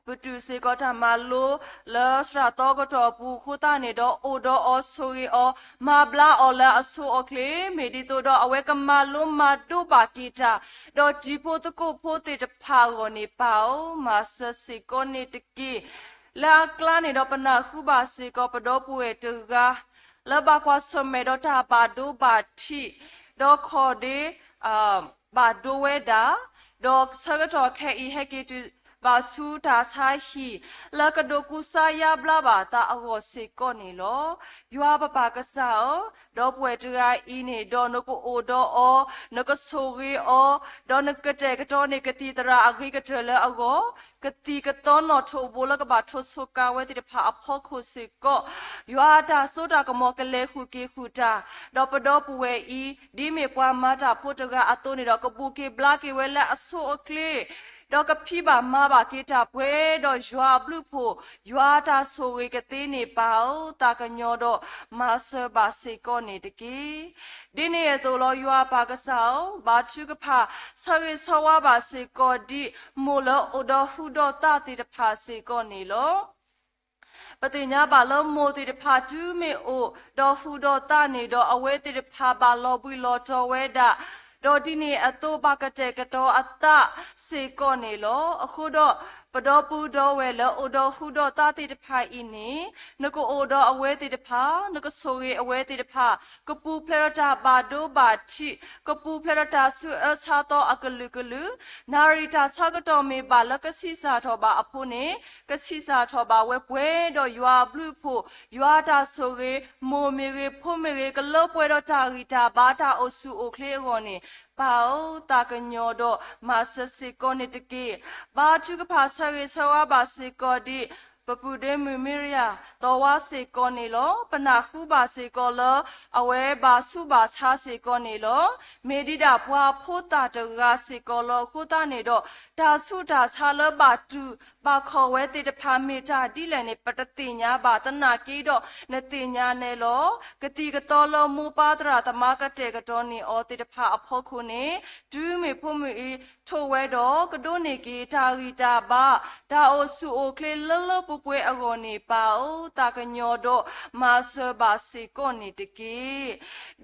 ပတုာ်စ့ၢ်ကီးတၢ်မၤလိ လၢစှၤသီကတီၢ်အပူၤအဃိသတးန့ၣ်ဒီး အိၣ်ဒီးအီၤဆိၣ်ဂ့ၤအီၤ မၤဘျါအီၤလၢအဆိအီၤချ့ မ့ၢ်ဒ်သိးဒီးအဝဲကမၤလိမၤဒိးဘၣ်က့ၤတၢ် ဒီးတံၤဖိသကိးဖိသ့ၣ်တဖၣ်အဂီၢ်န့ၣ် ပၢ်ဧၢ မၤစၢၤစ့ၢ်ကီးန့ၣ်တက့ၢ်. လၢအကျါန့ၣ်ဒီး ပနၢ်ဟူဘၣ်စ့ၢ်ကီး ပဒီပုၢ်ဝဲၢ်တဂၤ လၢဘၣ်ကွၢ်ဆၢၣ်မဲာ်ဒီးတၢ်ဘၣ်ဒိဘၣ်ထံး, ဒီးခီၣ်ဒ့ ဘၣ်ဒိဝဲဒၣ်, ဒီးဆၢကတီၢ်ခဲအံၤ ဟဲက့ၤတုၤဘၣ်ဆူတၢ်ဆါဟံၣ် လၢကဒိးကူစါယါဘျါဘၣ်သးအဂီၢ်စ့ၢ်ကီးန့ၣ်လီၤ. ယွၤပပၢ်ကစၢ်ဧၢ, ဒီပုၢ်ဝဲၢ်တဂၤအံၤန့ၣ်ဒီး နကအိၣ်ဒီးအီၤ, နကဆိၣ်ဂ့ၤအီၤ, ဒီးနကတဲာ်ကတီၤန့ၢ်ကသံၣ်သရၣ်အဂ့ၤကတၢၢ်လၢအဂီၢ်, ကသံၣ်ကသီနီၣ်ထိးဘိလၢကဘၣ်ထိးဆိးကါဝဲသ့ၣ်တဖၣ်အဖီခိၣ်စ့ၢ်ကီး, ယွၤအတၢ်စိတၢ်ကမီၤကလဲၤဃုာ်က့ၤဃုာ်တၢ်, ဒီးပဒီပုၢ်ဝဲၢ်အံၤ ဒ်မ့ၢ်ပှၤမၤတၢ်ဖိတဂၤအသိးန့ၣ်ဒီး ကဘူးက့ၤဘျါက့ၤဝဲလၢအဆိအချ့, ဒီးကဖံးဘၣ်မၤဘၣ်က့ၤတၢ်ပှဲၤဒီးယွၤအဘျုးအဖှိၣ်, ယွၤအတၢ်ဆိၣ်ဂ့ၤကသ့န့ၣ် ပၢ်ဧၢ, သးကညီၤဒီးမၤစၢၤဘၣ်စ့ၢ်ကီးန့ၣ်တက့ၢ်. ဒ်န့ၣ်အသိးလီၤ ယွၤပၢ်ကစၢ်ဧၢ, ဘါထုကဖၣ် ဆၢဂ့ၤဆၢဝါဘၣ်စ့ၢ်ကီးဒ် မိၢ်လၢအိၣ်ဒီးဟုဒီးသးသ့ၣ်တဖၣ်စ့ၢ်ကီးန့ၣ်လီၤ. ပသ့ၣ်ညါဘၣ်လၢမိၢ်သ့ၣ်တဖၣ်တုၤမ့ၢ်အိၣ်ဒီးဟုဒီးသးန့ၣ်ဒီး အဝဲသ့ၣ်တဖၣ်ဘၣ်လီၤဘှံးလီၤတီၤဝဲဒၣ်, ဒီးဒ်န့ၣ်အသိးဘၣ်ကတဲာ်ကတီၤအသးစ့ၢ်ကီးန့ၣ်လီၤ. အဃိဒီး ပဒီပုၢ်ဒီဝဲၢ်လၢအိၣ်ဒီးဟုဒီးသးသ့ၣ်တဖၣ်အံၤန့ၣ်, နကအိၣ်ဒီးအဝဲသ့ၣ်တဖၣ်, နကဆိၣ်ဂ့ၤအဝဲသ့ၣ်တဖၣ်, ကပူၤဖျဲးဒီးတၢ်ဘၣ်ဒိဘၣ်ထံး, ကပူၤဖျဲးဒီးတၢ်ဆူးအၢဆါသီအကလုာ်ကလုာ်, နၣ်ရံၣ်တၢ်ဆါကတီၢ်မ့ၢ်ဘၣ်လၢကဆံးစၢ်ထီၣ်ဘၣ်အဖိန့ၣ် ကဆံးစၢ်ထီၣ်ဘၣ်ဝဲပှဲၤဒီးယွၤအဘျုးအဖှိၣ်, ယွၤအတၢ်ဆိၣ်ဂ့ၤ, မိၢ်မ့ၢ်ဂ့ၤ, ဖိမ့ၢ်ဂ့ၤ, ကလၢပှဲၤဒီးတၢ်ဂံၢ်တၢ်ဘါတၢ်အိၣ်ဆူၣ်အိၣ်ချ့အဂီၢ်န့ၣ်, ပၢ်ဧၢ, သးကညီၤဒီးမၤစၢၤစ့ၢ်ကီးန့ၣ်တက့ၢ်. ဘါထုကဖၣ်ဆၢဂ့ၤဆၢဝါဘၣ်စ့ၢ်ကီးဒ် ပပုၢ်ဒ့မုၣ်မံရယၤ သီဝါစ့ၢ်ကီးန့ၣ်လီၤ. ပနၢ်ဟူဘၣ်စ့ၢ်ကီးလၢ အဝဲဘၣ်ဆူးဘၣ်ဆါစ့ၢ်ကီးန့ၣ်လီၤ. မ့ၢ်ဒံးဒၣ်ပှၤဖိသၣ်တဂၤစ့ၢ်ကီးလီၤ. အဃိသတးန့ၣ်ဒီး တၢ်ဆူးတၢ်ဆါလၢဘၣ်တူၢ်ဘၣ်ခီၣ်ဝဲသ့ၣ်တဖၣ်မ့ၢ်တၢ်ဒ်လဲၣ်န့ၣ် ပတသ့ၣ်ညါဘၣ်သနာ်က့ဒီး နသ့ၣ်ညါနဲလီၤ. ကသံၣ်ကသီလၢမိၢ်ပၢ်သရၣ်သမါကတဲာ်ကတီၤန့ၢ်အီၤသ့ၣ်တဖၣ်အဖီခိၣ်န့ၣ် တုၤမ့ၢ်ဖိမုၣ်အံၤ ထိၣ်ဝဲဒီးကဒိးန့ၢ်က့ၤတၢ်ဂံၢ်တၢ်ဘါ တၢ်အိၣ်ဆူၣ်အိၣ်ချ့လၢလၢပှဲၤပှဲၤအဂီၢ်န့ၣ် ပၢ်ဧၢ, သးကညီၤဒီးမၤစၢၤဘၣ်စ့ၢ်ကီးန့ၣ်တက့ၢ်.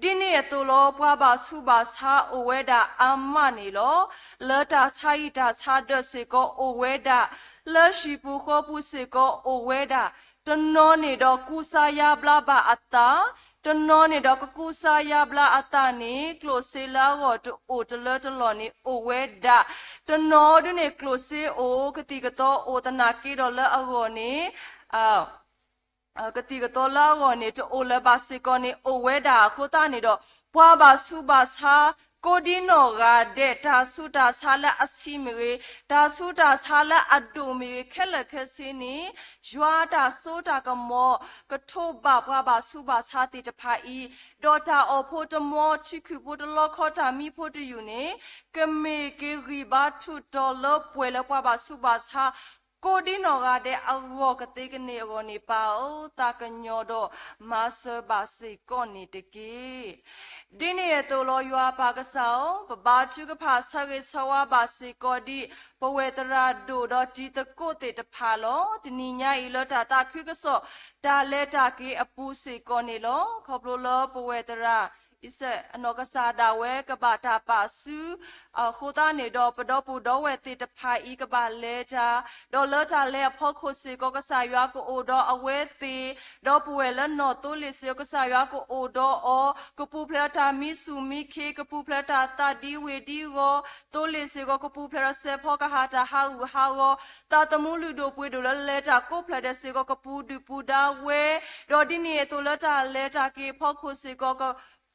ဒ်န့ၣ်အသိးလီၤ ပှၤဘၣ်ဆူးဘၣ်ဆါအိၣ်ဝဲဒၣ်အါမးန့ၣ်လီၤ. လၢတၢ်ဆါဟံၣ်တၢ်ဆါဒၢးစ့ၢ်ကီးအိၣ်ဝဲဒၣ်, လၢဟံၣ်ပူၤဃီပူၤစ့ၢ်ကီးအိၣ်ဝဲဒၣ်, တနီၤန့ၣ်ဒီးကူစါယါဘျါဘၣ်အသး, တနီၤန့ၣ်ဒီးကကူစါယါဘျါအသးန့ၣ် ကျိၣ်စ့လၢအဂီၢ်တအိၣ်တလၢတလီၢ်န့ၣ်အိၣ်ဝဲဒၣ်, တနီၤဒုန့ၣ်ကျိၣ်စ့အိၣ် ကသံၣ်ကသီအိၣ်သနာ်က့ဒီးလၢအဂီၢ်န့ၣ် ကသံၣ်ကသီလၢအဂီၢ်န့ၣ် တအိၣ်လၢၤဘၣ်စ့ၢ်ကီးန့ၣ် အိၣ်ဝဲဒၣ်အဃိသတးန့ၣ်ဒီး ပှၤဘၣ်ဆူးဘၣ်ဆါ ကိးဒံနီၢ်ဂၤဒဲး တၢ်ဆူးတၢ်ဆါလၢအဆံးမ့ၢ်ဂ့ၤ, တၢ်ဆူးတၢ်ဆါလၢအဒိၣ်မ့ၢ်ဂ့ၤ ခဲလၢာ်ခဲဆ့န့ၣ် ယွၤတၢ်စိတၢ်ကမီၤ ကထိးဘၣ်ပှၤဘၣ်ဆူးဘၣ်ဆါသ့ၣ်တဖၣ်အံၤ, ဒီးတၢ်အီၣ်ဖိတမီ ထံခုၣ်ဖိတလီခီ တၢ်မံဖိတယုၢ်န့ၣ် ကမ့ၢ်က့ၤဂံၢ်ဘါထူးတီၤလၢပှဲၤလၢပှၤဘၣ်ဆူးဘၣ်ဆါ ကိးဒံနီၢ်ဂၤဒဲးအဂီၢ်ကသ့ကန့ၢ်အဂီၢ်န့ၣ် ပၢ်ဧၢ, သးကညီၤဒီးမၤစၢၤဘၣ်စ့ၢ်ကီးန့ၣ်တက့ၢ်. ဒ်န့ၣ်အသိးလီၤ ယွၤပၢ်ကစၢ်ဧၢ, ပဘါထုကဖၣ်ဆၢဂ့ၤဆၢဝါဘၣ်စ့ၢ်ကီးဒ် ပဝဲၢ်သရၣ်ဒိၣ်ဒီးတံၤသကိးသ့ၣ်တဖၣ်လီၤ. တနံၤညါအံၤလၢတၢ်သးခုကစီၣ် တၢ်လဲၤတၢ်က့ၤအပူၤစ့ၢ်ကီးန့ၣ်လီၤ. ခီဖျိလၢပဝဲၢ်သရၣ် အံၤစဲး အနီၢ်ကစၢ်ဒၣ်ဝဲကဘၣ်တၢ်ပာ်စု အဃိသတးန့ၣ်ဒီး ပဒီပုၢ်ဒီဝဲၢ်သ့ၣ်တဖၣ်အံၤကဘၣ်လဲၤတၢ်, ဒီးလၢတၢ်လဲၤအဖီခိၣ်စ့ၢ်ကီး ကစၢ်ယွၤကအိၣ်ဒီးအဝဲသ့ၣ်, ဒီပုၢ်ဝဲၢ်လၢနီၢ်သိလ့ၣ်စ့ၢ်ကီး ကစၢ်ယွၤကအိၣ်ဒီးအီၤ, ကပူၤဖျဲးဒီးတၢ်မံဆူၣ်မံခ့, ကပူၤဖျဲးဒီးတၢ်သးဒံဝ့ၢ်ဒံဂီၤ, သိလ့ၣ်စ့ၢ်ကီး ကပူၤဖျဲးဒီးစဲးဖီကဟၣ်တၢ်ဟးဂူာ်ဟးဂီၤ, သးသမူလုၢ်ဒိၣ်ပှ့ၤဒိၣ်လၢလဲၤတၢ်ကိးဖျၢၣ်ဒဲးစ့ၢ်ကီး ကပူၤဒုၣ်ပူၤဒါဝဲ, ဒီးဒ်န့ၣ်အသိးလၢတၢ်လဲၤတၢ်က့ၤအဖီခိၣ်စ့ၢ်ကီး က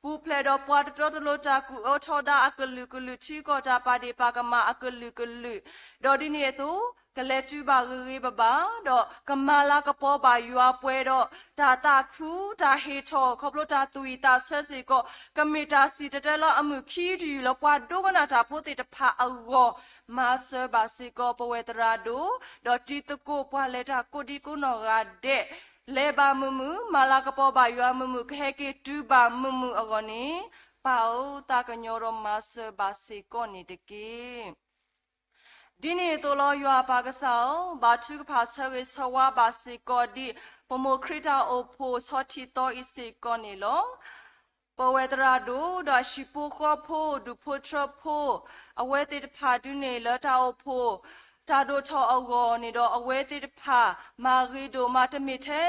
ပူၤဖျဲးဒီးပှၤတတီတလိၤတၢ်ကူၣ်အၢထီဒါအကလုာ်ကလုာ် ထံကီၢ်တၢ်ပာ်ဒ့ၣ်ပာ်ကမၣ်အကလုာ်ကလုာ်, ဒီးဒ်န့ၣ်အသိး ကလဲၤတုၤဘၣ်ဂ့ၤဂ့ၤဘၣ်ဘၣ်, ဒီးကမၤလၤကပီၤဘၣ်ယွၤပှဲၤဒီး တၢ်သးခု တၢ်ဟ့ၣ်ထီၣ် ခီဖျိတၢ်သူၣ်ဝံၣ်သးဆၢစ့ၢ်ကီး ကမ့ၢ်တၢ်စံၣ်တဲၤတဲလၢအမုၢ်ခံတယုၢ်လၢပှၤဒိကနၣ်တၢ်ဖိသ့ၣ်တဖၣ်အဂီၢ်, မၤစၢၤဘၣ်စ့ၢ်ကီး ပဝဲၢ်သရၣ်ဒိၣ် ဒီးတံၤသကိးပှၤလဲၤတၢ်ကိးဒံကိးနီၢ်ဂၤဒဲး လဲၤဘၣ်မုာ်မုာ်, မၤလၤကပီၤဘၣ်ယွၤမုာ်မုာ်, ကဟဲက့ၤတုၤဘၣ်မုာ်မုာ်အဂီၢ်န့ၣ်, ပၢ်ဧၢ, သးကညီၤဒီးမၤစၢၤဘၣ်စ့ၢ်ကီးန့ၣ်တက့ၢ်. ဒ်န့ၣ်အသိးလီၤ ယွၤအပၢ်ကစၢ်ဧၢ, ဘါထုကဖၣ်ဆၢဂ့ၤဆၢဝါဘၣ်စ့ၢ်ကီးဒ် ပမိၢ်ခရံာ်တၢ်အိၣ်ဖှိၣ်ဆီထံသီအံၤစ့ၢ်ကီးန့ၣ်လီၤ. ပဝဲၢ်သရၣ်ဒိၣ် ဒီးအဟံၣ်ဖိဃီဖိ ဒူၣ်ဖိထၢဖိ အဝဲသ့ၣ်တဖၣ်ဒုးန့ၣ်လၢတၢ်အိၣ်ဖှိၣ် တၢ်ဒိၣ်ထီၣ်အဂီၢ်န့ၣ်ဒီး အဝဲသ့ၣ်တဖၣ် မၤဂ့ၤဒိၣ်မး တမ့ၢ်ထဲ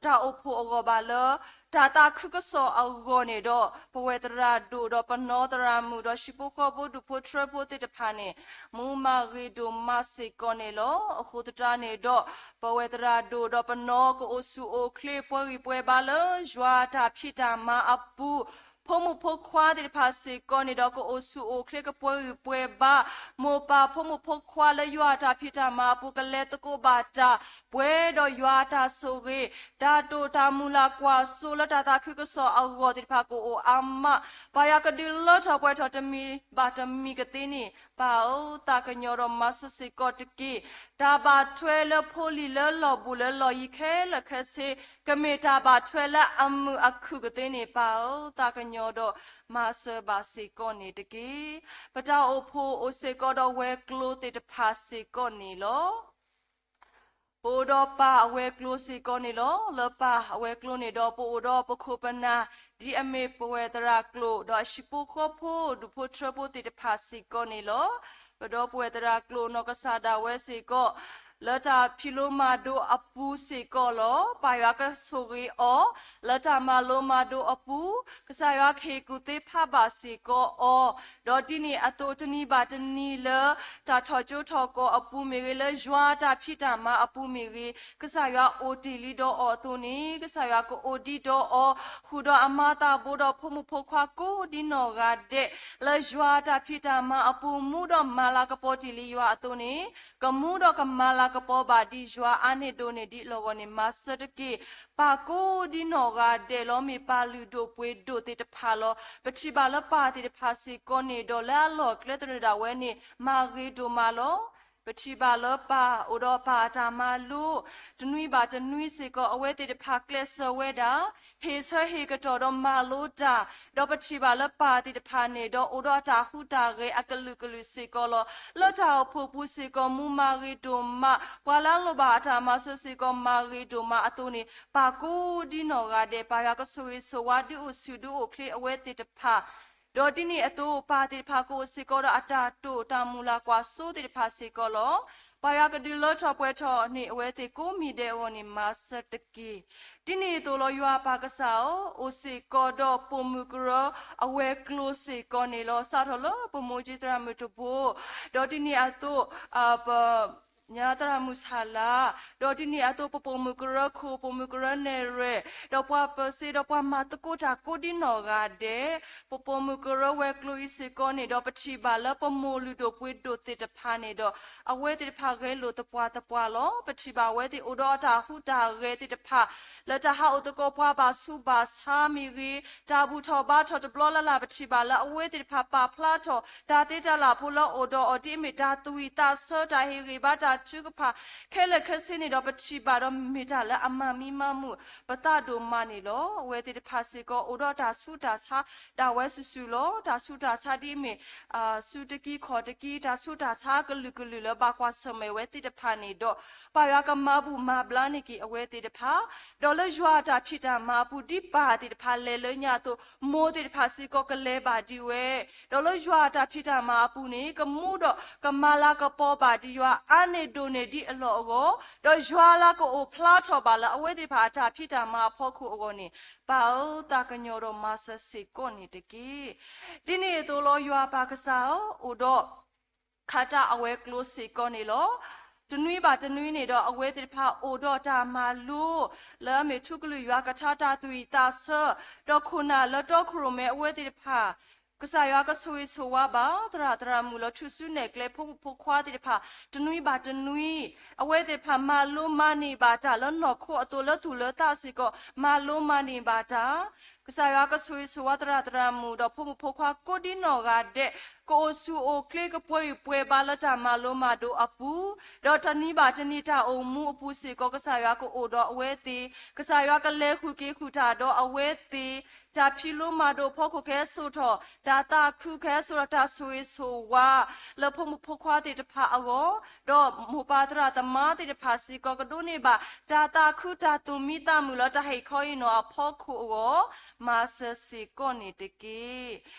တၢ်အိၣ်ဖှိၣ်အဂီၢ်ဘၣ်လၢ တၢ်သးခုကစီၣ်အဂီၢ်န့ၣ်ဒီး ပဝဲသရၣ်ဒိၣ်ဒီးပနီၣ်သရၣ်မုၣ်ဒီး ဟံၣ်ဖိဃီဖိ ဒူၣ်ဖိထၢဖိသ့ၣ်တဖၣ်န့ၣ် မူမၤဂ့ၤဒိၣ်မးစ့ၢ်ကီးန့ၣ်လီၤ. အဃိသတးန့ၣ်ဒီး ပဝဲသရၣ်ဒိၣ်ဒီးပနီၣ် ကအိၣ်ဆူၣ်အိၣ်ချ့ ပှဲၤဂံၢ်ပှဲၤဘါလၢ ယွၤအတၢ်ဖံးတၢ်မၤအပူၤ ဖိမုၣ်ဖိခွါသ့ၣ်တဖၣ်စ့ၢ်ကီးန့ၣ်ဒီး ကအိၣ်ဆူၣ်အိၣ်ချ့ ကပှဲၤဂံၢ်ပှဲၤဘါ, မိၢ်ပၢ်ဖိမုၣ်ဖိခွါလၢ ယွၤအတၢ်ဖံးတၢ်မၤအပူၤ ကလဲၤသကိးဘၣ်တၢ် ပှဲၤဒီးယွၤအတၢ်ဆိၣ်ဂ့ၤ, တၢ်တိာ်တၢ်မုၢ်လၢ်ကွၢ်စိလၢ တၢ်သးခုကစီၣ်အဂီၢ်သ့ၣ်တဖၣ် ကအိၣ်အါမး, ပၢ်ယွၤကဒုးလၢထီၣ်ပှဲၤထီၣ် တမံၤဘၣ်တမံၤကသ့န့ၣ် ပၢ်ဧၢ သးကညီၤဒီးမၤစၢၤစ့ၢ်ကီးတက့ၢ်. တၢ်ဘၣ်ထွဲလၢဖိလံၤလၢ လီၢ်ဘူးလၢ လီၢ်ယံၤ ခဲလၢာ်ခဲဆ့ ကမ့ၢ်တၢ်ဘၣ်ထွဲလၢ အမုာ်အခုၣ်ကသ့န့ၣ် ပၢ်ဧၢ သးကညီၤဒီးမၤစၢၤဘၣ်စ့ၢ်ကီးန့ၣ်တက့ၢ်. ပတၢ်အိၣ်ဖှိၣ်အိၣ်စ့ၢ်ကီးဒီး ဝဲၤကျိၤသ့ၣ်တဖၣ်စ့ၢ်ကီးန့ၣ်လီၤ. ပအိၣ်ဒီးပၢ်အဝဲၤကျိၤစ့ၢ်ကီးန့ၣ်လီၤ. လၢပၢ်အဝဲၤကျိၤန့ၣ်ဒီး ပအိၣ်ဒီးပခိၣ်ပနၢ် ဒ်အမ့ၢ်ပဝဲသရၣ်ကျိာ် ဒီးအဟံၣ်ဖိဃီဖိ ဒူၣ်ဖိထၢဖိသ့ၣ်တဖၣ်စ့ၢ်ကီးန့ၣ်လီၤ. ပဒီပုၢ်ဝဲၢ်သရၣ်ကျိာ် နီၢ်ကစၢ်ဒၣ်ဝဲစ့ၢ်ကီး လၢတၢ်ဖံးလိမၤဒိးအပူၤစ့ၢ်ကီးလီၤ. ပၢ်ယွၤကဆိၣ်ဂ့ၤအီၤ လၢတၢ်မၤလိမၤဒိးအပူၤ, ကစၢ်ယွၤကဟ့ၣ်ကူၣ်သ့ဖးဘၣ်စ့ၢ်ကီးအီၤ, ဒီးဒ်န့ၣ်အသိး တနံၤဘၣ်တနံၤလၢ တၢ်ထီၣ်ကၠိထီၣ်ကီၢ်အပူၤမ့ၢ်ဂ့ၤ, လၢယွၤအတၢ်ဖံးတၢ်မၤအပူၤမ့ၢ်ဂ့ၤ, ကစၢ်ယွၤအိၣ်တ့ၢ်လံဒီးအီၤအသိးန့ၣ် ကစၢ်ယွၤကအိၣ်ဒံးဒီးအီၤ, ဃုာ်ဒီးအမါသးဘိဒီး ဖိမုၣ်ဖိခွါကိးဒ်နီၢ်ဂၤဒဲး လၢယွၤအတၢ်ဖံးတၢ်မၤအပူၤ မူဒီးမၤလၤကပီၤတ့ၢ်လံယွၤအသိးန့ၣ် ကမူဒီးကမၤလၤကပီၤဘၣ်ဒ်ယွၤအါန့ၢ်ဒိၣ်န့ၢ်ဒံးအလီၢ်အဂီၢ်န့ၣ် မၤစၢၤတက့ၢ်. ပၢ်ကိးဒ်နီၢ်ဂၤဒဲးလီၤ. မ့ၢ်ပၢ်လုၢ်ဒိၣ်ပှ့ၤဒိၣ်သ့ၣ်တဖၣ်လီၤ. ပထံၣ်ဘၣ်လၢပၢ်သ့ၣ်တဖၣ်စ့ၢ်ကီးန့ၣ်ဒီး လၢအလီၢ်အကျဲသနၢၣ်ဒၣ်ဝဲန့ၣ် မၤဂ့ၤဒိၣ်မးလီၤ. ပထံၣ်ဘၣ်လၢပၢ်အိၣ်ဒီးပၢ်အတၢ်မၤလိ, တနွံဘၣ်တနွံစ့ၢ်ကီး အဝဲသ့ၣ်တဖၣ်ကျဲးစၢးဝဲဒၣ် ဟ့ၣ်ဆၢဟ့ၣ်ကတီၢ်ဒီးမၤလိတၢ်, ဒီးပထံၣ်ဘၣ်လၢပၢ်သ့ၣ်တဖၣ်န့ၣ်ဒီး အိၣ်ဒီးအတၢ်ဟူးတၢ်ဂဲၤအကလုာ်ကလုာ်စ့ၢ်ကီးလီၤ. လၢတၢ်အိၣ်ဖှိၣ်ပူၤစ့ၢ်ကီး မူမၤဂ့ၤဒိၣ်မး, ပှၤလၢအလိၣ်ဘၣ်အတၢ်မၤစၢၤစ့ၢ်ကီးမၤဂ့ၤဒိၣ်မးအသိးန့ၣ် ပၢ်ကိးဒ်နီၢ်ဂၤဒဲး ပၢ်ယွၤကဆိၣ်ဂ့ၤဆိၣ်ဝါ ဒုးအိၣ်ဆူၣ်ဒုးအိၣ်ချ့အဝဲသ့ၣ်တဖၣ် ဒီးဒ်န့ၣ်အသိး ပၢ်သ့ၣ်တဖၣ်ကအိၣ်စ့ၢ်ကီးဒီး အတၢ်တိာ်တၢ်မုၢ်လၢ်ကွၢ်စိသ့ၣ်တဖၣ်စ့ၢ်ကီးလီၤ. ပၢ်ယွၤကဒုးလၢထီၣ်ပှဲၤထီၣ်န့ၢ်အဝဲသ့ၣ်ကိးမံၤဒဲးအဂီၢ်န့ၣ် မၤစၢၤတက့ၢ်. ဒ်န့ၣ်အသိးလီၤ. ယွၤပၢ်ကစၢ်ဧၢ, အိၣ်စ့ၢ်ကီးဒီးပိာ်မုၣ်ကရၢ အဝဲၤကျိၤစ့ၢ်ကီးန့ၣ်လီၤ. စးထီၣ်လၢပမိၢ်ကၠံသရၣ်မုၣ်တဘိ, ဒီးဒ်န့ၣ်အသိး ပ ညါသရၣ်မုၣ်ဆၣ်လၤ, ဒီးဒ်န့ၣ်အသိး ပပိာ်မုၣ်ကရၢခိၣ်, ပိာ်မုၣ်ကရၢနဲၣ်ရွဲၣ်, ဒီးပှၤပၢၤစ့ဒီးပှၤမၤသကိးတၢ်ကိးဒ်နီၢ်ဂၤဒဲး, ပပိာ်မုၣ်ကရၢဝဲၤကျိၤအံၤစ့ၢ်ကီးန့ၣ်ဒီး ပထံၣ်ဘၣ်လၢပမိၢ်လုၢ်ဒိၣ်ပှ့ၤဒိၣ်သ့ၣ်တဖၣ်န့ၣ်ဒီး အဝဲသ့ၣ်တဖၣ်ဂဲၤလိာ်သပှၢ်သပှၢ်လီၤ. ပထံၣ်ဘၣ်အဝဲသ့ၣ်အိၣ်ဒီးအတၢ်ဟူးတၢ်ဂဲၤသ့ၣ်တဖၣ် လၢတၢ်ဟးအိၣ်သကိးပှၤဘၣ်ဆူးဘၣ်ဆါမ့ၢ်ဂ့ၤ, တၢ်ဘူၣ်ထီၣ်ဘါထီၣ်တဘျီလၢ်လၢ် ပထံၣ်ဘၣ်လၢအဝဲသ့ၣ်တဖၣ်ပာ်ဖျါထီၣ် တၢ်သ့တၢ်လၢ်ဖိလၢအအိၣ်ဒီးအီၤ ဒ်အမ့ၢ်တၢ်သူၣ်ဝံၣ်သးဆၢ တၢ်ဟ့ၣ်ဂံၢ်ဘါ တၢ်ထုကဖၣ် ခဲလၢာ်ခဲဆ့န့ၣ်ဒီး ပထံၣ်ဘၣ်ဒီးမ့ၢ်တၢ်လၢအမၤမံမၤမုာ်ပသးဒိၣ်မးန့ၣ်လီၤ. အဝဲသ့ၣ်တဖၣ်စ့ၢ်ကီး အိၣ်ဒီးတၢ်ဆူးတၢ်ဆါဒၣ်ဝဲစုာ်စုာ်လီၤ. တၢ်ဆူးတၢ်ဆါဒ်အမ့ၢ် ဆူတကံခီၣ်တကံ တၢ်ဆူးတၢ်ဆါကလုာ်ကလုာ်လၢဘၣ်ကွၢ်ဆၢၣ်မဲာ်ဝဲသ့ၣ်တဖၣ်န့ၣ်ဒီး ပၢ်ယွၤကမၤဘူၣ်မၤဘျါန့ၢ်က့ၤအဝဲသ့ၣ်တဖၣ်, ဒီးလၢယွၤအတၢ်ဖံးတၢ်မၤအပူၤ ဒ်ပၢ်သ့ၣ်တဖၣ်လဲၤလၢညါအသိး မိၢ်သ့ၣ်တဖၣ်စ့ၢ်ကီးကလဲၤဘၣ်ဒံးဝဲ, ဒီးလၢယွၤအတၢ်ဖံးတၢ်မၤအပူၤန့ၣ် ကမူဒီးကမၤလၤကပီၤဘၣ်ဒံးယွၤအါန့ၢ်ဒိၣ်န့ၢ်ဒံးအလီၢ်အဂီၢ်, ဒီးယွၤလၢကအိၣ်ဖျါထီၣ်ဘၣ်လၢအဝဲသ့ၣ်တဖၣ်အတၢ်ဖံးတၢ်မၤအဖီခိၣ်အဂီၢ်န့ၣ် ပၢ်ဧၢ သးကညီၤဒီးမၤစၢၤစ့ၢ်ကီးန့ၣ်တက့ၢ်. ဒ်န့ၣ်အသိးလီၤ. ယွၤပၢ်ကစၢ်ဧၢ, အိၣ်ဒီး ခးတၢ်အဝဲၤကျိၤစ့ၢ်ကီးန့ၣ်လီၤ. တနွံဘၣ်တနွံန့ၣ်ဒီး အဝဲသ့ၣ်တဖၣ်အိၣ်ဒီးတၢ်မၤလိ လၢအမ့ၢ်ထူကလုၢ်ယွၤကထါ တၢ်သူၣ်ဝံၣ်သးဆၢ, ဒီးခိၣ်နၢ်လၢတီခိၣ်ရိၣ်မဲအဝဲသ့ၣ်တဖၣ် ကစၢ်ယွၤကဆိၣ်ဂ့ၤဆိၣ်ဝါဘၣ် သရၣ်သရၣ်မုၣ်လၢထူၣ်စုနဲၣ်ကျဲ ဖိမုၣ်ဖိခွါသ့ၣ်တဖၣ် တနွံဘၣ်တနွံ, အဝဲသ့ၣ်တဖၣ်မၤလိမၤန့ၢ်ဘၣ်တၢ်လၢနီၢ်ခိအသိး လၢသူၣ်လၢသးစ့ၢ်ကီး မၤလိမၤန့ၢ်ဘၣ်တၢ် ကစၢ်ယွၤကဆိၣ်ဂ့ၤဆိၣ်ဝါသရၣ်သရၣ်မုၣ်ဒီး ဖိမုၣ်ဖိခွါကိးဒ်နီၢ်ဂၤဒဲး, ကအိၣ်ဆူၣ်အိၣ်ချ့ ကပှဲၤဂံၢ်ပှဲၤဘါလၢတၢ်မၤလိမၤဒိးအပူၤ, ဒီးတနံၤဘၣ်တနံၤတၢ်အိၣ်မူအပူၤစ့ၢ်ကီး ကစၢ်ယွၤကအိၣ်ဒီးအဝဲသ့ၣ်, ကစၢ်ယွၤကလဲၤဃုာ်က့ၤဃုာ်တၢ်ဒီးအဝဲသ့ၣ်, တၢ်ဖံးလိမၤဒိးအဖီခိၣ်ကဟဲစိာ်ထီၣ် တၢ်သးခုကဟဲစိာ်ထီၣ် တၢ်ဆိၣ်ဂ့ၤဆိၣ်ဝါ လၢဖိမုၣ်ဖိခွါသ့ၣ်တဖၣ်အဂီၢ်, ဒီးမိၢ်ပၢ်သရၣ်သမါသ့ၣ်တဖၣ်စ့ၢ်ကီး ကဒိးန့ၢ်ဘၣ် တၢ်သးခုတၢ်သူၣ်မံသးမုာ်လၢတၢ်ဟ့ၣ်ခီဟ့ၣ်နီၤအဖီခိၣ်အဂီၢ်, မၤစၢၤစ့ၢ်ကီးန့ၣ်တက့ၢ်.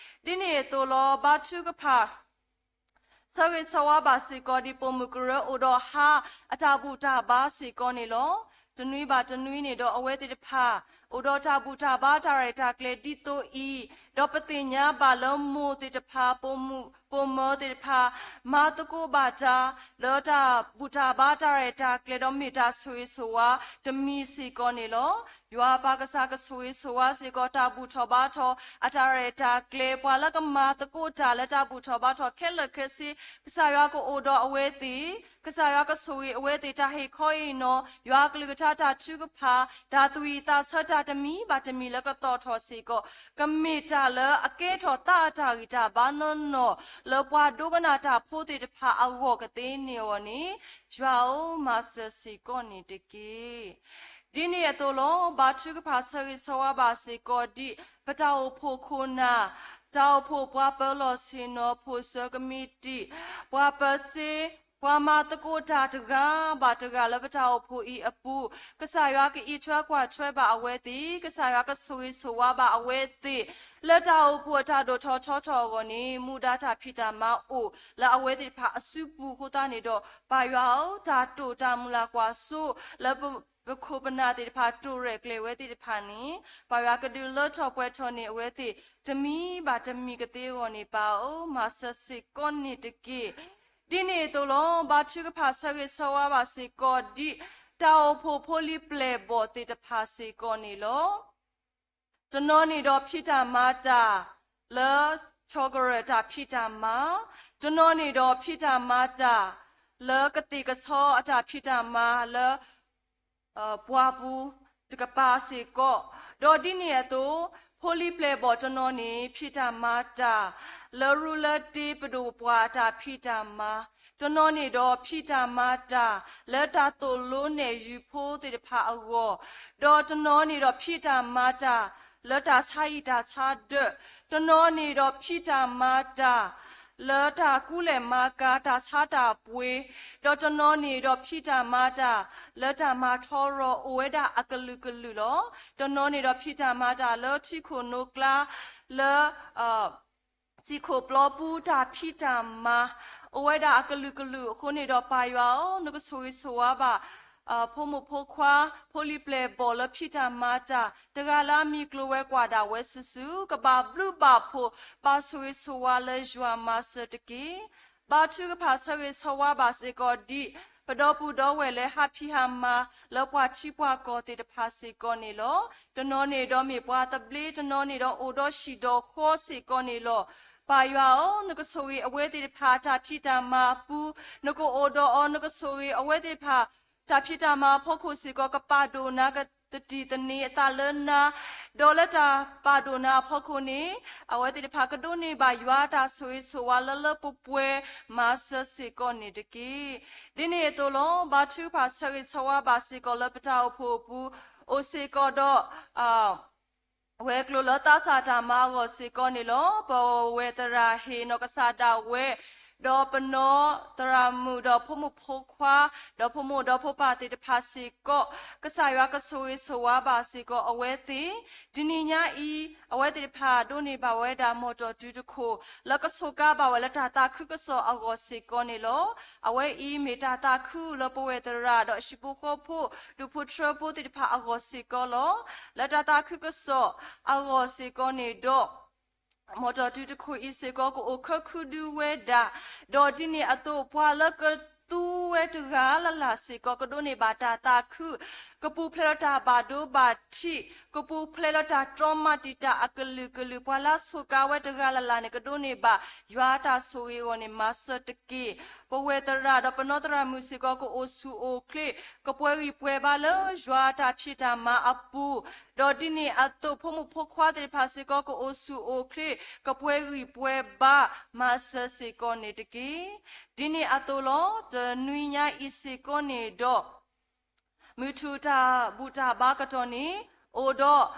ဒ်န့ၣ်အသိးလီၤ. ဘါထုကဖၣ် ဆၢဂ့ၤဆၢဝါဘၣ်စ့ၢ်ကီးဒ်ပိာ်မုၣ်ကရၢအိၣ်ဒီးဟါအတၢ်ဘူၣ်တၢ်ဘါစ့ၢ်ကီးန့ၣ်လီၤ. တနွံဘၣ်တနွံန့ၣ်ဒီးအဝဲသ့ၣ်တဖၣ် အိၣ်ဒီးတၢ်ဘူၣ်တၢ်ဘါတၢ်ရဲၣ်တၢ်ကျဲၤဒ်သိးအံၤ, ဒီးပသ့ၣ်ညါဘၣ်လၢမိၢ်သ့ၣ်တဖၣ် ပိာ်မုၣ်ပိာ်မၢၤသ့ၣ်တဖၣ် မၤသကိးဘၣ်တၢ် လၢတၢ်ဘူၣ်တၢ်ဘါတၢ်ရဲၣ်တၢ်ကျဲၤ ဒီးမ့ၢ်တၢ်ဆိၣ်ဂ့ၤဆိၣ်ဝါတမံၤစ့ၢ်ကီးန့ၣ်လီၤ. ယွၤပၢ်ကစၢ်ကဆိၣ်ဂ့ၤဆိၣ်ဝါစ့ၢ်ကီး တၢ်ဘူၣ်ထီၣ်ဘါထီၣ်အတၢ်ရဲၣ်တၢ်ကျဲၤ, ပှၤလၢကမၤသကိးတၢ်လၢတၢ်ဘူၣ်ထီၣ်ဘါထီၣ်ခဲလၢာ်ခဲဆ့ ကစၢ်ယွၤကအိၣ်ဒီးအဝဲသ့ၣ်, ကစၢ်ယွၤကဆိၣ်ဂ့ၤအဝဲသ့ၣ် တၢ်ဟ့ၣ်ခီအံၤနီၤ ယွၤအကလုၢ်ကထါတၢ်ထုကဖၣ် တၢ်သူၣ်ဝံၣ်သးဆၢတၢ်တမံၤဘၣ်တမံၤလၢကသီၣ်ထီၣ်စ့ၢ်ကီး ကမ့ၢ်တၢ်လၢအကဲထီၣ်သးအတၢ်ဂံၢ်တၢ်ဘါနီၢ်နီၢ် လၢပှၤဒိကနၣ်တၢ်ဖိသ့ၣ်တဖၣ်အဂီၢ်ကသ့န့ၢ်အဂီၢ်န့ၣ် ယွၤဧၢမၤစၢၤစ့ၢ်ကီးန့ၣ်တက့ၢ်. ဒ်န့ၣ်အသိးလီၤ. ဘါထုကဖၣ်ဆၢဂ့ၤဆၢဝါဘၣ်စ့ၢ်ကီးဒ် ပတၢ်အိၣ်ဖှိၣ်ခိၣ်နၢ်, တၢ်အိၣ်ဖှိၣ်ပှၤပၢၤလီၢ်ဆ့ၣ်နီၤ, ဖိၣ်စၢကမံးတံာ်, ပှၤပၢၤစ့, ပှၤမၤသကိးတၢ်တဂၤဘၣ်တဂၤလၢပတၢ်အိၣ်ဖှိၣ်အံၤအပူၤ, ကစၢ်ယွၤကအံးထွဲကွၢ်ထွဲဘၣ်အဝဲသ့ၣ်, ကစၢ်ယွၤကဆိၣ်ဂ့ၤဆိၣ်ဝါဘၣ်အဝဲသ့ၣ် လၢတၢ်အိၣ်ဖှိၣ်အတၢ်ဒိၣ်ထီၣ်ထီထီၣ်အဂီၢ်န့ၣ် မူဒါတၢ်ဖံးတၢ်မၤအိၣ်လၢအဝဲသ့ၣ်တဖၣ်အစုပူၤအဃိသတးန့ၣ်ဒီး ပၢ်ယွၤဧၢ တၢ်တိာ်တၢ်မုၢ်လၢ်ကွၢ်စိ လၢပခိၣ်ပနၢ်သ့ၣ်တဖၣ် တိာ်ရဲၣ်ကျဲၤဝဲသ့ၣ်တဖၣ်န့ၣ် ပၢ်ယွၤကဒုးလၢထီၣ်ပှဲၤထီၣ်န့ၢ်အဝဲသ့ၣ် တမံၤဘၣ်တမံၤကသ့အဂီၢ်န့ၣ် ပၢ်ဧၢ မၤစၢၤစ့ၢ်ကီးန့ၣ်တက့ၢ်. ဒ်န့ၣ်အသိးလီၤ. ဘါထုကဖၣ်ဆၢဂ့ၤဆၢဝါဘၣ်စ့ၢ်ကီးဒ် တၢ်အိၣ်ဖှိၣ်ဖိလံၤပျဲၢ်ဘီၣ်သ့ၣ်တဖၣ်စ့ၢ်ကီးန့ၣ်လီၤ. တနီၤန့ၣ်ဒီးဖံးတၢ်မၤတၢ် လၢ ဆီကရၢၢ်တၢ်ဖံးတၢ်မၤ, တနီၤန့ၣ်ဒီးဖံးတၢ်မၤတၢ် လၢကသ့ၣ်ကဆီအတၢ်ဖံးတၢ်မၤ လၢ ပှၢ်ပူၤတကပၤစ့ၢ်ကီး, ဒီးဒ်န့ၣ်အသိး ဖိလံၤပျဲၢ်ဘီၣ်တနီၤန့ၣ် ဖံးတၢ်မၤတၢ် လၢရူလၢတ့ပဒိၣ်ပှၢ်အတၢ်ဖံးတၢ်မၤ, တနီၤန့ၣ်ဒီးဖံးတၢ်မၤတၢ် လၢတၢ်သိၣ်လိနဲၣ်ယုၤဖိသ့ၣ်တဖၣ်အဂီၢ်, ဒီးတနီၤန့ၣ်ဒီးဖံးတၢ်မၤတၢ် လၢတၢ်ဆါဟံၣ်တၢ်ဆါဒၢး, တနီၤန့ၣ်ဒီးဖံးတၢ်မၤတၢ် လၢတၢ်ကူလဲၢ်မၤကၤတၢ်ဆါတၢ်ပှ့ၤ, ဒီးတနီၤန့ၣ်ဒီးဖံးတၢ်မၤတၢ် လၢတၢ်မၤထီရီၤအိၣ်ဝဲဒၣ်အကလုာ်ကလုာ်လီၤ. တနီၤန့ၣ်ဒီးဖံးတၢ်မၤတၢ်လၢထံခိၣ်နိကျါ, လၢ စံၣ်ခိၣ်ပျီပူၤတၢ်ဖံးတၢ်မၤ အိၣ်ဝဲဒၣ်အကလုာ်ကလုာ်အဃိန့ၣ်ဒီး ပၢ်ယွၤဧၢ နကဆိၣ်ဂ့ၤဆိၣ်ဝါဘၣ် ဖိမုၣ်ဖိခွါ ဖိလံၤပျဲၢ်ဘီၣ်လၢဖံးတၢ်မၤတၢ် တဂၤလၢအမံၤကျိၤဝဲၤကွာ်ဒၣ်ဝဲစုာ်စုာ် ကဘၣ်ဘျုးဘၣ်ဖှိၣ် ဘၣ်ဆိၣ်ဂ့ၤဆိၣ်ဝါလၢယွၤမၤစၢၤတက့ၢ်. ဘါထုကဖၣ်ဆၢဂ့ၤဆၢဝါဘၣ်စ့ၢ်ကီးဒ် ပဒီပုၢ်ဒီဝဲၢ်လၢဟးဖံးဟးမၤ လၢပှၤထံပှၤကီၢ်သ့ၣ်တဖၣ်စ့ၢ်ကီးန့ၣ်လီၤ. တနီၤန့ၣ်ဒီးမ့ၢ်ပှၤသဘျ့, တနီၤန့ၣ်ဒီးအိၣ်ဒီးဟံၣ်ဒီးဃီစ့ၢ်ကီးန့ၣ်လီၤ. ပၢ်ယွၤဧၢ, နကဆိၣ်ဂ့ၤအဝဲသ့ၣ်တဖၣ်အတၢ်ဖံးတၢ်မၤအပူၤ, နကအိၣ်ဒီးအီၤ, နကဆိၣ်ဂ့ၤအဝဲသ့ၣ်တဖၣ် တၢ်ဖံးတၢ်မၤအဖီခိၣ်စ့ၢ်ကီး ကပာ်ဒိၣ်နၤ ကသတံၢ်သန့ၤအသးလၢနၤ, ဒီးလၢတၢ်ပာ်ဒိၣ်နၤအဖီခိၣ်န့ၣ် အဝဲသ့ၣ်တဖၣ်ကဒိးန့ၢ်ဘၣ်ယွၤအတၢ်ဆိၣ်ဂ့ၤဆိၣ်ဝါလၢလၢပှဲၤပှဲၤမၤစၢၤစ့ၢ်ကီးန့ၣ်တက့ၢ်. ဒ်န့ၣ်အသိးလီၤ. ဘါထုကဖၣ်ဆၢဂ့ၤဆၢဝါဘၣ်စ့ၢ်ကီးလၢပတၢ်အိၣ်ဖှိၣ်အပူၤ အိၣ်စ့ၢ်ကီးဒီး ဝဲၤကျိၤလၢသးစၢ်တၢ်မၤအဂီၢ်စ့ၢ်ကီးန့ၣ်လီၤ. ပဝဲၢ်သရၣ်ဟ့ၣ်နီၢ်ကစၢ်ဒၣ်ဝဲ, ဒီးပနီၢ်သရၣ်မုၣ် ဒီးဖိမုၣ်ဖိခွါ, ဒီးဖိမိၢ်ဒီးဖိပၢ်သ့ၣ်တဖၣ်စ့ၢ်ကီး, ကစၢ်ယွၤကဆိၣ်ဂ့ၤဆိၣ်ဝါဘၣ်စ့ၢ်ကီးအဝဲသ့ၣ်, တနံၤညါအံၤ အဝဲသ့ၣ်တဖၣ်ဒိးန့ၢ်ဘၣ်ဝဲဒၣ် မီၣ်တီၢ်တုၤတခိၣ် လၢကဆိးကါဘၣ်ဝဲလၢတၢ်သးခုကစီၣ်အဂီၢ်စ့ၢ်ကီးန့ၣ်လီၤ. အဝဲအံၤမ့ၢ်တၢ်သးခုလၢပဝဲၢ်သရၣ် ဒီးအဟံၣ်ဖိဃီဖိ ဒူၣ်ဖိထၢဖိသ့ၣ်တဖၣ်အဂီၢ်စ့ၢ်ကီးလီၤ. လၢတၢ်သးခုကစီၣ်အဂီၢ်စ့ၢ်ကီးန့ၣ်ဒီး မီၣ်တီၢ်တုၤတခိၣ်အံၤစ့ၢ်ကီး ကအိၣ်ခၢခုဒုဝဲဒၣ်, ဒီးဒ်န့ၣ်အသိး ပှၤလၢကသူဝဲတဂၤလၢ်လၢ်စ့ၢ်ကီး ကဒိးန့ၢ်ဘၣ်တၢ်သးခု, ကပူၤဖျဲးလၢတၢ်ဘၣ်ဒိဘၣ်ထံး, ကပူၤဖျဲးလၢတၢ်တြီမးတံာ်တာ်အကလုာ်ကလုာ်, ပှၤလၢအဆိးကါဝဲတဂၤလၢ်လၢ်န့ၣ် ကဒိးန့ၢ်ဘၣ်ယွၤအတၢ်ဆိၣ်ဂ့ၤအဂီၢ်န့ၣ် မၤစၢၤတက့ၢ်. ပဝဲၢ်သရၣ် ဒီးပနီၢ်သရၣ်မုၣ်စ့ၢ်ကီး ကအိၣ်ဆူၣ်အိၣ်ချ့, ကပှဲၤဂံၢ်ပှဲၤဘါလၢယွၤအတၢ်ဖံးတၢ်မၤအပူၤ, ဒီးဒ်န့ၣ်အသိး ဖိမုၣ်ဖိခွါသ့ၣ်တဖၣ်စ့ၢ်ကီး ကအိၣ်ဆူၣ်အိၣ်ချ့, ကပှဲၤဂံၢ်ပှဲၤဘါ မၤစၢၤစ့ၢ်ကီးန့ၣ်တက့ၢ်. ဒ်န့ၣ်အသိးလီၤ. တနွံညါအံၤစ့ၢ်ကီးန့ၣ်ဒီး မုၢ်ထူၣ်တၢ်ဘူၣ်တၢ်ဘါကတီၢ်န့ၣ် အိၣ်ဒီး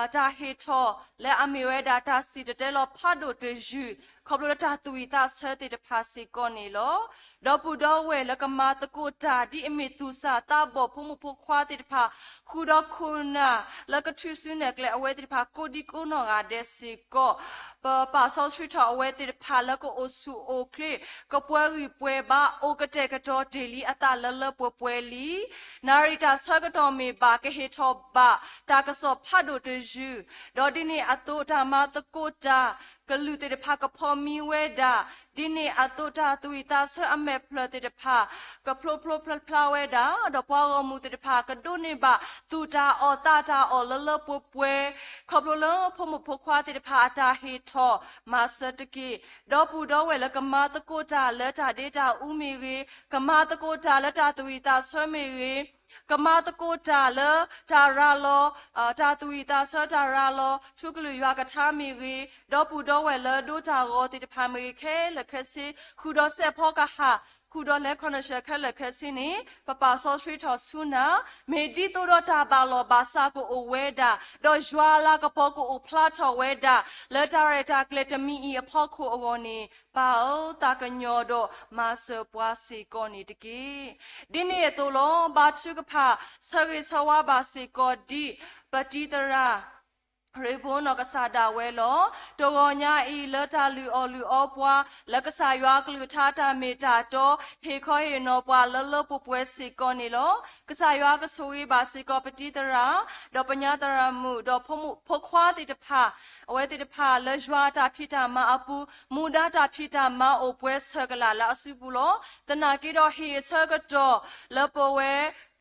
တၢ်ဟ့ၣ်ထီၣ် လၢအမ့ၢ်ဝဲဒၣ်တၢ်စံၣ်တဲၤတဲလီၤဖးဒိၣ်တယုၢ်, ခီဖျိလၢတၢ်သူၣ်ဝံၣ်သးဆၢသ့ၣ်တဖၣ်စ့ၢ်ကီးန့ၣ်လီၤ. ဒီပုၢ်ဒီဝဲၢ်လၢကမၤသကိးတၢ်ဒ်အမ့ၢ်သူၣ်စၢ်သးဘီၣ်ဖိမုၣ်ဖိခွါသ့ၣ်တဖၣ် ဃုာ်ဒီးခိၣ်နၢ်လၢကထုးစုနဲၣ်ကျဲအဝဲသ့ၣ်တဖၣ်ကိးဒံကိးနီၢ်ဂၤဒဲးစ့ၢ်ကီး ပပာ်စီဆှံထီၣ်အဝဲသ့ၣ်တဖၣ်လၢကအိၣ်ဆူၣ်အိၣ်ချ့ ကပှဲၤဂံၢ်ပှဲၤဘါ အိၣ်ကတဲာ်ကတီၤတ့ၢ်လံအသးလၢလၢပှဲၤပှဲၤလံ. နၣ်ရံၣ်တၢ်ဆၢကတီၢ်မ့ၢ်ဘၣ် ကဟ့ၣ်ထီၣ်ဘၣ်တၢ်ကစီၣ်ဖးဒိၣ်တယုၢ်, ဒီးဒ်န့ၣ်အသိးတၢ်မၤသကိးတၢ် ကလုာ်သ့ၣ်တဖၣ်ကဖီမံဝဲဒၣ်, ဒ်န့ၣ်အသိးတၢ်သူၣ်ဝံၣ်သးဆၢအမဲာ်ဖျၢၣ်သ့ၣ်တဖၣ် ကဖျိဖျိဖျါဖျါဝဲဒၣ်, ဒီးပှၤဂီၢ်မုၢ်သ့ၣ်တဖၣ် ကဒိးန့ၢ်ဘၣ်သူၣ်တၢ်အီၣ်သးတၢ်အီၣ်လၢလၢပှဲၤပှဲၤ, ခီဖျိလၢဖိမုၣ်ဖိခွါသ့ၣ်တဖၣ်အတၢ်ဟ့ၣ်ထီၣ်မၤစၢၤတက့ၢ်. ဒီပုၢ်ဒီဝဲၢ်လၢကမၤသကိးတၢ်လၢတၢ်ဒ့တၢ်အူမ့ၢ်ဂ့ၤ, ကမၤသကိးတၢ်လၢတၢ်သူၣ်ဝံၣ်သးဆၢမ့ၢ်ဂ့ၤ, ကမၤသကိးတၢ်လၢတၢ်ရၤလီၤ, တၢ်သူၣ်ဝံၣ်သးဆၢတၢ်ရၤလီၤ ထူကလုာ်ယွၤကထါမ့ၢ်ဂ့ၤ, ဒီပုၢ်ဒီဝဲၢ်လၢဒိတၢ်ဂီၤသ့ၣ်တဖၣ်မ့ၢ်ဂ့ၤခဲလၢာ်ခဲဆ့, ဃုာ်ဒီးစဲးဖီကဟၣ်, ဃုာ်ဒီးလဲၤခီနၢ်ရှၢၣ်ခဲလၢာ်ခဲဆ့န့ၣ် ပပာ်စီဆှံထီၣ်ဆူနၤ, မ့ၢ်ဒ်သိးဒီးတၢ်ဘၣ်လီၢ်ဘၣ်စးကအိၣ်ဝဲဒၣ်, ဒီးယွၤအလၤကပီၤကအိၣ်ဖျါထီၣ်ဝဲဒၣ် လၢတၢ်ရဲၣ်တၢ်ကျဲၤတမံၤအံၤအဖီခိၣ်အဂီၢ်န့ၣ် ပၢ်ဧၢ, သးကညီၤဒီးမၤစၢၤပှၤစ့ၢ်ကီးန့ၣ်တက့ၢ်. ဒ်န့ၣ်အသိးလီၤ. ဘါထုကဖၣ် ဆၢဂ့ၤဆၢဝါဘၣ်စ့ၢ်ကီးဒ် ပတံၤသရၣ် ရ့ဘိနီၢ်ကစၢ်ဒၣ်ဝဲလီၤ. တဂီၤညါအံၤ လၢတၢ်လုၢ်အီၣ်လုၢ်အီပှၤ လၢကစၢ်ယွၤအကလုၢ်ကထါတၢ်မ့ၢ်တၢ်တီ ဟ့ၣ်ခီဟ့ၣ်နီၤပှၤလၢလၢပှဲၤပှဲၤစ့ၢ်ကီးန့ၣ်လီၤ. ကစၢ်ယွၤကဆိၣ်ဂ့ၤဘၣ်စ့ၢ်ကီးပတံၤသရၣ်, ဒီးပညါသရၣ်မုၣ်, ဒီးဖိခွါသ့ၣ်တဖၣ်, အဝဲသ့ၣ်တဖၣ်လၢယွၤအတၢ်ဖံးတၢ်မၤအပူၤ, မူဒါတၢ်ဖံးတၢ်မၤအိၣ်ပှဲၤဆၢကလၢ်လၢအစုပူၤလီၤ. သနာ်က့ဒီးဟ့ၣ်အဆၢကတီၢ်လၢပဝဲ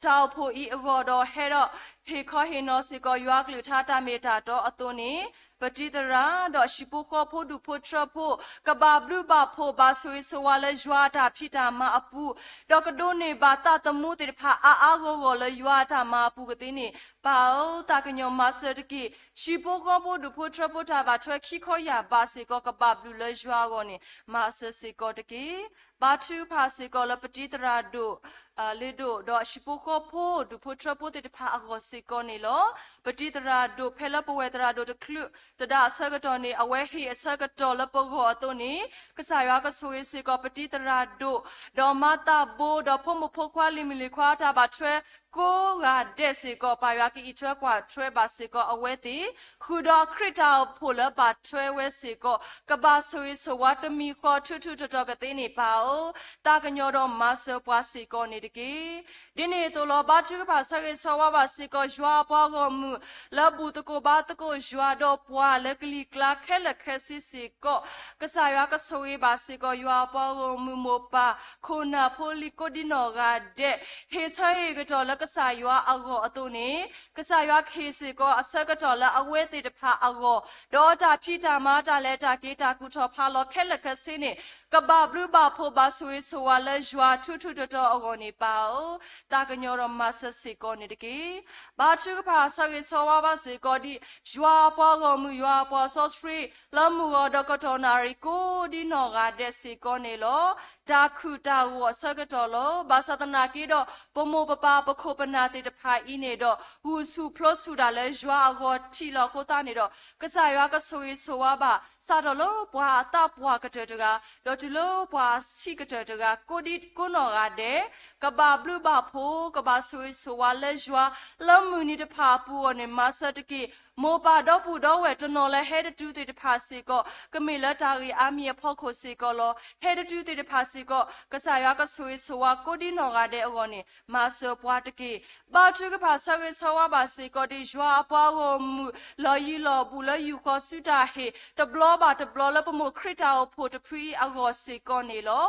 တၢ်အိၣ်ဖှိၣ်အံၤအဂီၢ်ဒီးဟဲဒီး ဟ့ၣ်ခီဟ့ၣ်နီၤစ့ၢ်ကီးယွၤအကလုၢ်ကထါတၢ်မ့ၢ်တၢ်တီအသိးန့ၣ်, ပတံၤသရၣ် ဒီးဟံၣ်ဖိဃီဖိဒူၣ်ဖိထၢဖိ ကဘၣ်ဘျုးဘၣ်ဖှိၣ်ဘၣ်ဆိၣ်ဂ့ၤဆိၣ်ဝါလၢယွၤအတၢ်ဖံးတၢ်မၤအပူၤ, ဒီးကဒိးန့ၢ်ဘၣ်သးသမူသ့ၣ်တဖၣ်အါအါဂီၢ်ဂီၢ်လၢယွၤအတၢ်မၤအပူၤကသ့န့ၣ်, ပၢ်ဧၢ, သးကညီၤမၤစၢၤတက့ၢ်. ဟံၣ်ဖိဃီဖိဒူၣ်ဖိထၢဖိတၢ်ဘၣ်ထွဲခံခီယၢ်ဘးစ့ၢ်ကီး ကဘၣ်ဘျုးလၢယွၤအဂီၢ်န့ၣ် မၤစၢၤစ့ၢ်ကီးတက့ၢ်. ဘါထုကဖၣ်စ့ၢ်ကီးလၢပတံၤသရၣ်ဒိၣ် လ့ဒိၣ် ဒီးဟံၣ်ဖိဃီဖိဒူၣ်ဖိထၢဖိသ့ၣ်တဖၣ်အဂီၢ်စ့ၢ်ကီးန့ၣ်လီၤ. ပတံၤသရၣ်ဒိၣ်ဖဲလၢပဝဲၢ်သရၣ်ဒိၣ်တချုးတဒၣ်အဆၢကတီၢ်န့ၣ် အဝဲဟ့ၣ်အဆၢကတီၢ်လၢပဂီၢ်အသိးန့ၣ်, ကစၢ်ယွၤကဆိၣ်ဂ့ၤစ့ၢ်ကီးပတံၤသရၣ်ဒိၣ်, ဒီးမၤသးဘိ ဒီးဖိမုၣ်ဖိခွါလံၤမုၣ်လံၤခွါတၢ်ဘၣ်ထွဲကိးဂၤဒဲးစ့ၢ်ကီး ပၢ်ယွၤကအံးထွဲကွၢ်ထွဲဘၣ်စ့ၢ်ကီးအဝဲသ့ၣ်, ဃုာ်ဒီးခရံာ်တၢ်အိၣ်ဖှိၣ်လၢဘၣ်ထွဲဝဲစ့ၢ်ကီး ကဘၣ်ဆိၣ်ဂ့ၤဆိၣ်ဝါတမံၤဃီထူးထူးတီၤတီၤကသ့န့ၣ် ပၢ်ဧၢ, သးကညီၤဒီးမၤစၢၤပှၤစ့ၢ်ကီးန့ၣ်တက့ၢ်. ဒ်န့ၣ်အသိးလီၤ. ဘါထုကဖၣ်ဆၢဂ့ၤဆၢဝါဘၣ်စ့ၢ်ကီး ယွၤအပှၤဂီၢ်မုၢ် လၢဘူၣ်သကိးဘါသကိးယွၤဒီးပှၤလၢကလံၤကျါခဲလၢာ်ခဲဆ့စ့ၢ်ကီး, ကစၢ်ယွၤကဆိၣ်ဂ့ၤဘၣ်စ့ၢ်ကီး ယွၤအပှၤဂီၢ်မုၢ်မိၢ်ပၢ် ခိၣ်နၢ်ဖိလံၤကိးဒံနီၢ်ဂၤဒဲး, ဟ့ၣ်ဆၢဟ့ၣ်ကတီၢ်လၢကစၢ်ယွၤအဂီၢ်အသိးန့ၣ်, ကစၢ်ယွၤကဟ့ၣ်စ့ၢ်ကီးအဆၢကတီၢ်လၢအဝဲသ့ၣ်တဖၣ်အဂီၢ်, ဒီးတၢ်ဖံးတၢ်မၤတၢ်လဲၤတၢ်က့ၤတၢ်ကူၣ်ထီၣ်ဖးလီၤခဲလၢာ်ခဲဆ့န့ၣ်, ကဘၣ်ဘျုးဘၣ်ဖှိၣ်ဘၣ်ဆိၣ်ဂ့ၤဆိၣ်ဝါလၢယွၤထူးထူးတီၤတီၤအဂီၢ်န့ၣ် ပၢ်ဧၢ, သးကညီၤဒီးမၤစၢၤစ့ၢ်ကီးန့ၣ်တက့ၢ်. ဘါထုကဖၣ်ဆၢဂ့ၤဆၢဝါဘၣ်စ့ၢ်ကီးဒ် ယွၤအပှၤဂီၢ်မုၢ် ယွၤအပှၤစီဆှံ လၢမုၢ်ဂီၤဒီးကတီၢ်နၣ်ရံၣ်ကိးဒံနီၢ်ဂၤဒဲးစ့ၢ်ကီးန့ၣ်လီၤ. တၢ်ခုၣ်တၢ်ဂီၤအဆၢကတီၢ်လီၤ. ဘၣ်ဆၣ်သနာ်က့ဒီး ပမိၢ်ပပၢ်ပခိၣ်ပနၢ်သ့ၣ်တဖၣ်အံၤန့ၣ်ဒီး ဂုာ်ဆူၣ်ဖျိဆူၣ်တၢ်လၢယွၤအဂီၢ်ထံးလီၤအဃိသတးန့ၣ်ဒီး ကစၢ်ယွၤကဆိၣ်ဂ့ၤဆိၣ်ဝါဘၣ် စးထီၣ်လၢပှၤအသးပှၢ်ကတၢၢ်တဂၤ, ဒီးတုၤလၢပှၤအဆံးကတၢၢ်တဂၤ ကိးဒံကိးနီၢ်ဂၤဒဲး, ကဘၣ်ဘျုးဘၣ်ဖှိၣ် ကဘၣ်ဆိၣ်ဂ့ၤဆိၣ်ဝါလၢယွၤ လၢမုၢ်နံၤတဖၣ်အပူၤအဂီၢ်န့ၣ် မၤစၢၤတက့ၢ်. မိၢ်ပၢ်ဒီပုၢ်ဒီဝဲၢ်တနီၤလၢဟဲတတုၤသ့ၣ်တဖၣ်စ့ၢ်ကီး ကမ့ၢ်လၢတၢ်ဂ့ၢ်အါမံၤအဖီခိၣ်စ့ၢ်ကီးလီၤ. ဟဲတတုၤသ့ၣ်တဖၣ်စ့ၢ်ကီး ကစၢ်ယွၤကဆိၣ်ဂ့ၤဆိၣ်ဝါကိးဒံနီၢ်ဂၤဒဲးအဂီၢ်န့ၣ် မၤစၢၤပှၤတက့ၢ်. ဘါထုကဖၣ်ဆၢဂ့ၤဆၢဝါဘၣ်စ့ၢ်ကီးဒ် ယွၤအပှၤဂီၢ်မုၢ် လီၢ်ယံၤလီၢ်ဘူးလၢယူၢ်ဃီၤဆူတၢ်ဟ့ၣ် တဘျီဘၣ်တဘျီလၢပမိၢ်ခရံာ်တၢ်အိၣ်ဖှိၣ်တဖုအံၤအဂီၢ်စ့ၢ်ကီးန့ၣ်လီၤ.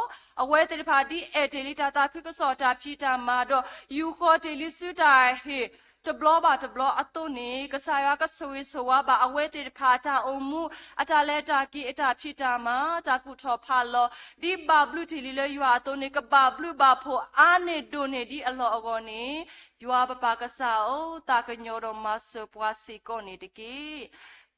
အဝဲသ့ၣ်တဖၣ်ဒ်အဲၣ်တ့ၢ်လံတၢ်သးခုကစီၣ်တၢ်ဖံးတၢ်မၤဒီး ယူၢ်ဃီၤတ့ၢ်လံဆူတၢ်ဟ့ၣ် တဘျီဘၣ်တဘျီအသိးန့ၣ် ကစၢ်ယွၤကဆိၣ်ဂ့ၤဆိၣ်ဝါဘၣ်အဝဲသ့ၣ်တဖၣ်အတၢ်အိၣ်မူ အတၢ်လဲၤတၢ်က့ၤအတၢ်ဖံးတၢ်မၤ တၢ်ကူၣ်ထီၣ်ဖးလီၤ ဒ်ဘၣ်ဘျုးတ့ၢ်လံလၢယွၤအသိးန့ၣ် ကဘၣ်ဘျုးဘၣ်ဖှိၣ်အါန့ၢ်ဒိၣ်န့ၢ်ဒ်အလီၢ်အဂီၢ်န့ၣ် ယွၤပပၢ်ကစၢ်ဧၢ, သးကညီၤဒီးမၤစၢၤပှၤစ့ၢ်ကီးန့ၣ်တက့ၢ်.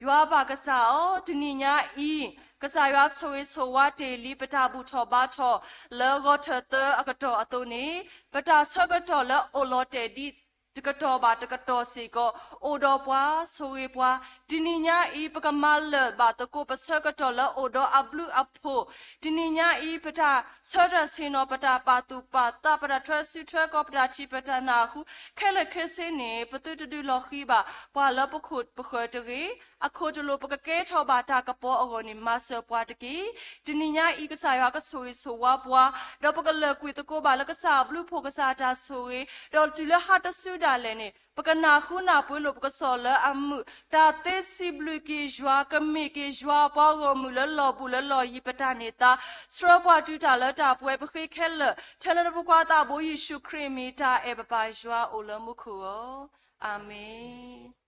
ယွၤပၢ်ကစၢ်ဧၢ, တနံၤညါအံၤ ကစၢ်ယွၤဆိၣ်ဂ့ၤဆိၣ်ဝါတ့ၢ်လံပတၢ်ဘူၣ်ထီၣ်ဘါထီၣ် လၢဂီၤထၢၣ်သၢအကတီၢ်အသိးန့ၣ်, ပတၢ်ဆၢကတီၢ်လၢအိၣ်လီၤတဲာ်ဒ် တကတီၢ်ဘၣ်တကတီၢ်စ့ၢ်ကီး အိၣ်ဒီးပှၤဆိၣ်ဂ့ၤပှၤ, တနံၤညါအံၤ ပကမၤလၢာ်ဘၣ်သကိးပဆၢကတီၢ်လၢအိၣ်ဒီးအဘျုးအဖှိၣ်, တနံၤညါအံၤ ပတၢ်ဆၢထၢၣ်ဆ့ၣ်နီၤ ပတၢ်ပာ်သူၣ်ပာ်သး ပတၢ်ထွဲစုထွဲကီၢ် ပတၢ်ထံၣ်ပတၢ်နၢ်ဟူ ခဲလၢာ်ခဲဆ့န့ၣ် ပသုတဒုးလီၤဃံၤဘၣ် ပှၤလၢပခိၣ်ပဃၢၤတဂ့ၤ, အခိၣ်တလိာ် ပကကဲထီၣ်ဘၣ်တၢ်ကပီၤအဂီၢ်န့ၣ် မၤစၢၤပှၤတက့ၢ်. တနံၤညါအံၤ ကစၢ်ယွၤကဆိၣ်ဂ့ၤဆိၣ်ဝါပှၤ, ဒီးပကလၢာ်ကွံာ်သကိးဘၣ်လၢကစၢ်အဘျုးအဖှိၣ် ကစၢ်အတၢ်ဆိၣ်ဂ့ၤ, ဒီးတုၤလၢဟါတစုဒၣ်လဲာ်န့ၣ် ပကနၢ်ဟူနၢ်ပၢၢ်လိာ်ပကစီၣ်လၢအမုာ်, တၢ်သ့စံးဘျုးက့ၤယွၤ ကမ့ၢ်က့ၤယွၤပှၤဂီၢ်မုၢ်လၢလီၢ်ဘူးလၢလီၢ်ယံၤပတၢ်န့ၢ်သါ, ဆှၢပှၤတုၤတၢ်လၢတၢ်ပှဲၤပဃ့ခဲလၢာ်, ထဲလၢနဖိခွါသးဘိယ့ၣ်ၡူးခရံာ်အမံၤ တၢ်အဲၣ်ပပၢ်ယွၤအိၣ်လၢမူခိၣ်ဧၢ, အၤမ့ၣ်.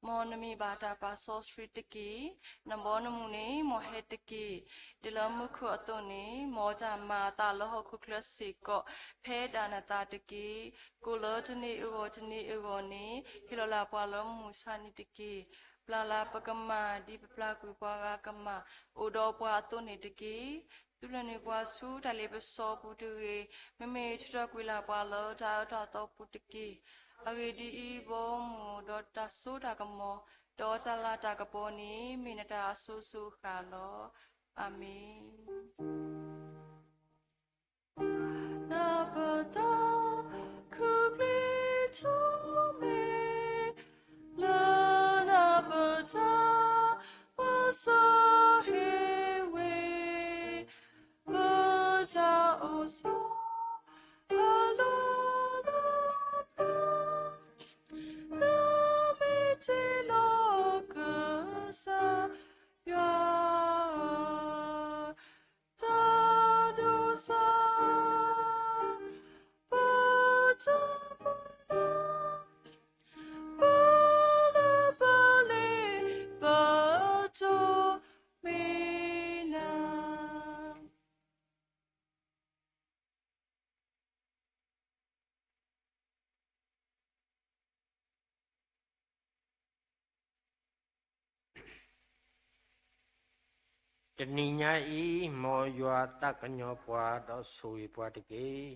မ်နမံၤဘၣ်တၢ်ပာ်စီဆှံတက့ၢ်. နဘီနမုၢ်န့ၣ် မ်ဟဲတက့ၢ်. ဒ်လၢမူခိၣ်အသိးန့ၣ် မ်တၢ်မၤအသးလၢဟီၣ်ခိၣ်ချၢစ့ၢ်ကီး ဖဲဒၣ်နသးတက့ၢ်. ကိၣ်လၢတနံၤအဂီၢ်တနံၤအဂီၢ်န့ၣ် ဟ့ၣ်လီၤလၢ်ပှၤလၢမုၢ်ဆါနံၤတက့ၢ်. ပျၢ်လၢ်ပကမၢ် ဒ်ပပျၢ်ကွံာ်ပှၤဂၤကမၢ် အိၣ်ဒီးပှၤအသိးန့ၣ်တက့ၢ်. သူၣ်လၢနုာ်ပှၤဆူတၢ်လ့ပစီပူၤတဂ့ၤ. မ့မ့ၢ်ထုးထီၣ်ကွံာ်လၢ်ပှၤလၢတၢ်အၢတၢ်သီပူၤတက့ၢ်. အဂ့ၢ်ဒ်အံၤ, ဘီမုၢ်ဒီးတၢ်စိတၢ်ကမီၤ ဒီးတၢ်လၤတၢ်ကပီၤန့ၣ် မ့ၢ်နတၢ်အစိၤစိၤအဃၣ်လီၤ. အၤမ့ၣ်. နပတၢ်ခုၣ်ကျ့ထီၣ်မ့ၢ် လၢနပတၢ်ပၢဆှၢဟ့ၣ်ဝဲ ပတၢ်အိၣ်ဆိးအလီၢ်လၢပျၢၤ နမ့ၢ်တ့လီၤကစၢ်ယွၤဧၢ, တၢ်ဒိးစၢ် ပတၢ်မုၢ်လၢ် ပလၢပလ့ၤ ပတိၢ်မ့ၢ်နၤ. တနံၤညါအံၤ မ်ယွၤသးကညီၤပှၤ ဒီးဆိၣ်ဂ့ၤပှၤတက့ၢ်.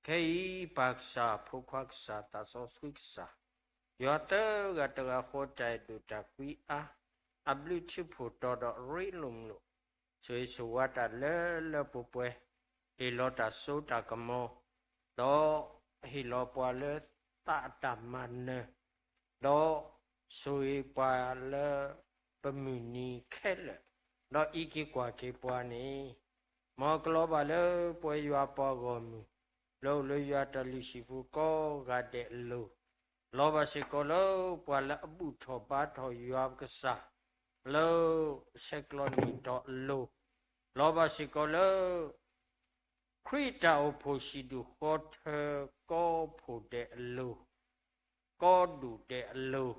ခဲအံၤ ပၢ်ကစၢ်, ဖိခွါကစၢ်, သးစီဆှံကစၢ်, ယွၤသၢဂၤတဂၤဃီ တၢ်အဲၣ်ဒိၣ်တၢ်ကွံအါ, အဘျုးထံဖှိၣ်တီၤဒီးရ့လိာ်မုာ်လိာ်, ဆိၣ်ဂ့ၤဆိၣ်ဝါတၢ်လၢလၢပှဲၤပှဲၤ, ဟ့ၣ်လီၤတၢ်စိတၢ်ကမီၤ, ဒီးဟ့ၣ်လီၤပှၤလၢသးအတၢ်မၤနၢၤ, ဒီးဆိၣ်ဂ့ၤပှၤလၢပမုၢ်နံၤခဲလၢာ်, ဒီးအံးက့ၤကွၢ်က့ၤပှၤန့ၣ်, မ်ကလီၤဘၣ်လၢပဝဲယွၤပှၤဂီၢ်မုၢ် လၢအိၣ်လၢယွၤတၢ်လုၢ်ဟံၣ်ပူၤကိးဂၤဒဲးအလိၤ, လီၤဘၣ်စ့ၢ်ကီးလၢပှၤလၢအဘူၣ်ထီၣ်ဘါထီၣ်ယွၤပကစၢ် လၢဆဲးကျိးနံၣ်ထီၣ်အလိၤ, လီၤဘၣ်စ့ၢ်ကီးလၢ ခရံာ်တၢ်အိၣ်ဖှိၣ်ဟံၣ်ဒူၣ်ဃီထၢ ကိးဖှိၣ်ဒဲးအလိၤ, ကိးဒူၣ်ဒဲးအလိၤ,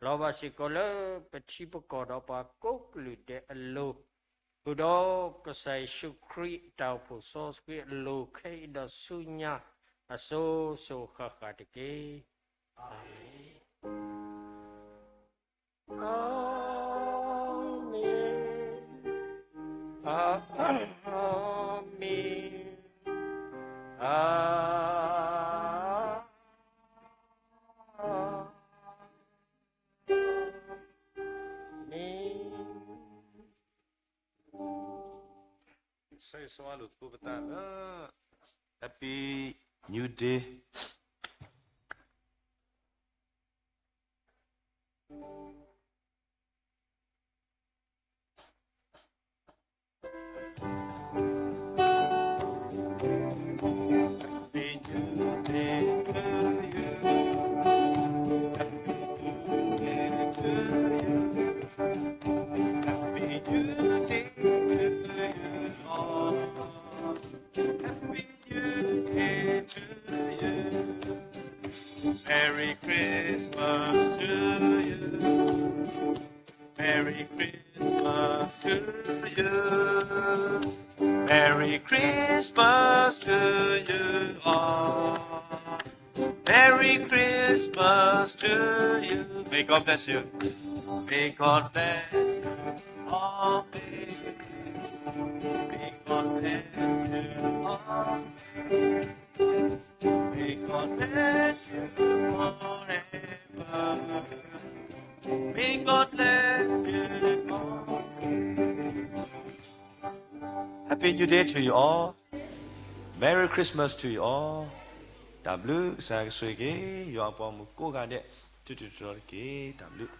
လီၤဘၣ်စ့ၢ်ကီးလၢပထံပကီၢ်ဒီးပှၤကိးကလုာ်ဒဲးအလိၤ, ဃုာ်ဒီးကစၢ်ယ့ၣ်ၡူးခရံာ်အတၢ်အိၣ်ဖှိၣ်စီဆှံအလိၤ ခဲအံၤဒီးဆူညါအစိၤစိၤဃၣ်ဃၣ်တက့ၢ်. အၤမ့ၣ်, အၤမ့ၣ်, အၤမ့ၣ်, အၤမ့ၣ်. ဆိၣ်ဂ့ၤဆိၣ်ဝါလိာ်သကိးပသးလၢ Happy New Day. May God bless you all. Happy New Day to you all. Merry Christmas to you all. တၢ်ဘျုးကစၢ်ယွၤကဆိၣ်ဂ့ၤက့ၤ ယွၤအပှၤမုၣ်ကိးဂၤဒဲး တတုၤတတီၤတက့ၢ်. တၢ်ဘျုး.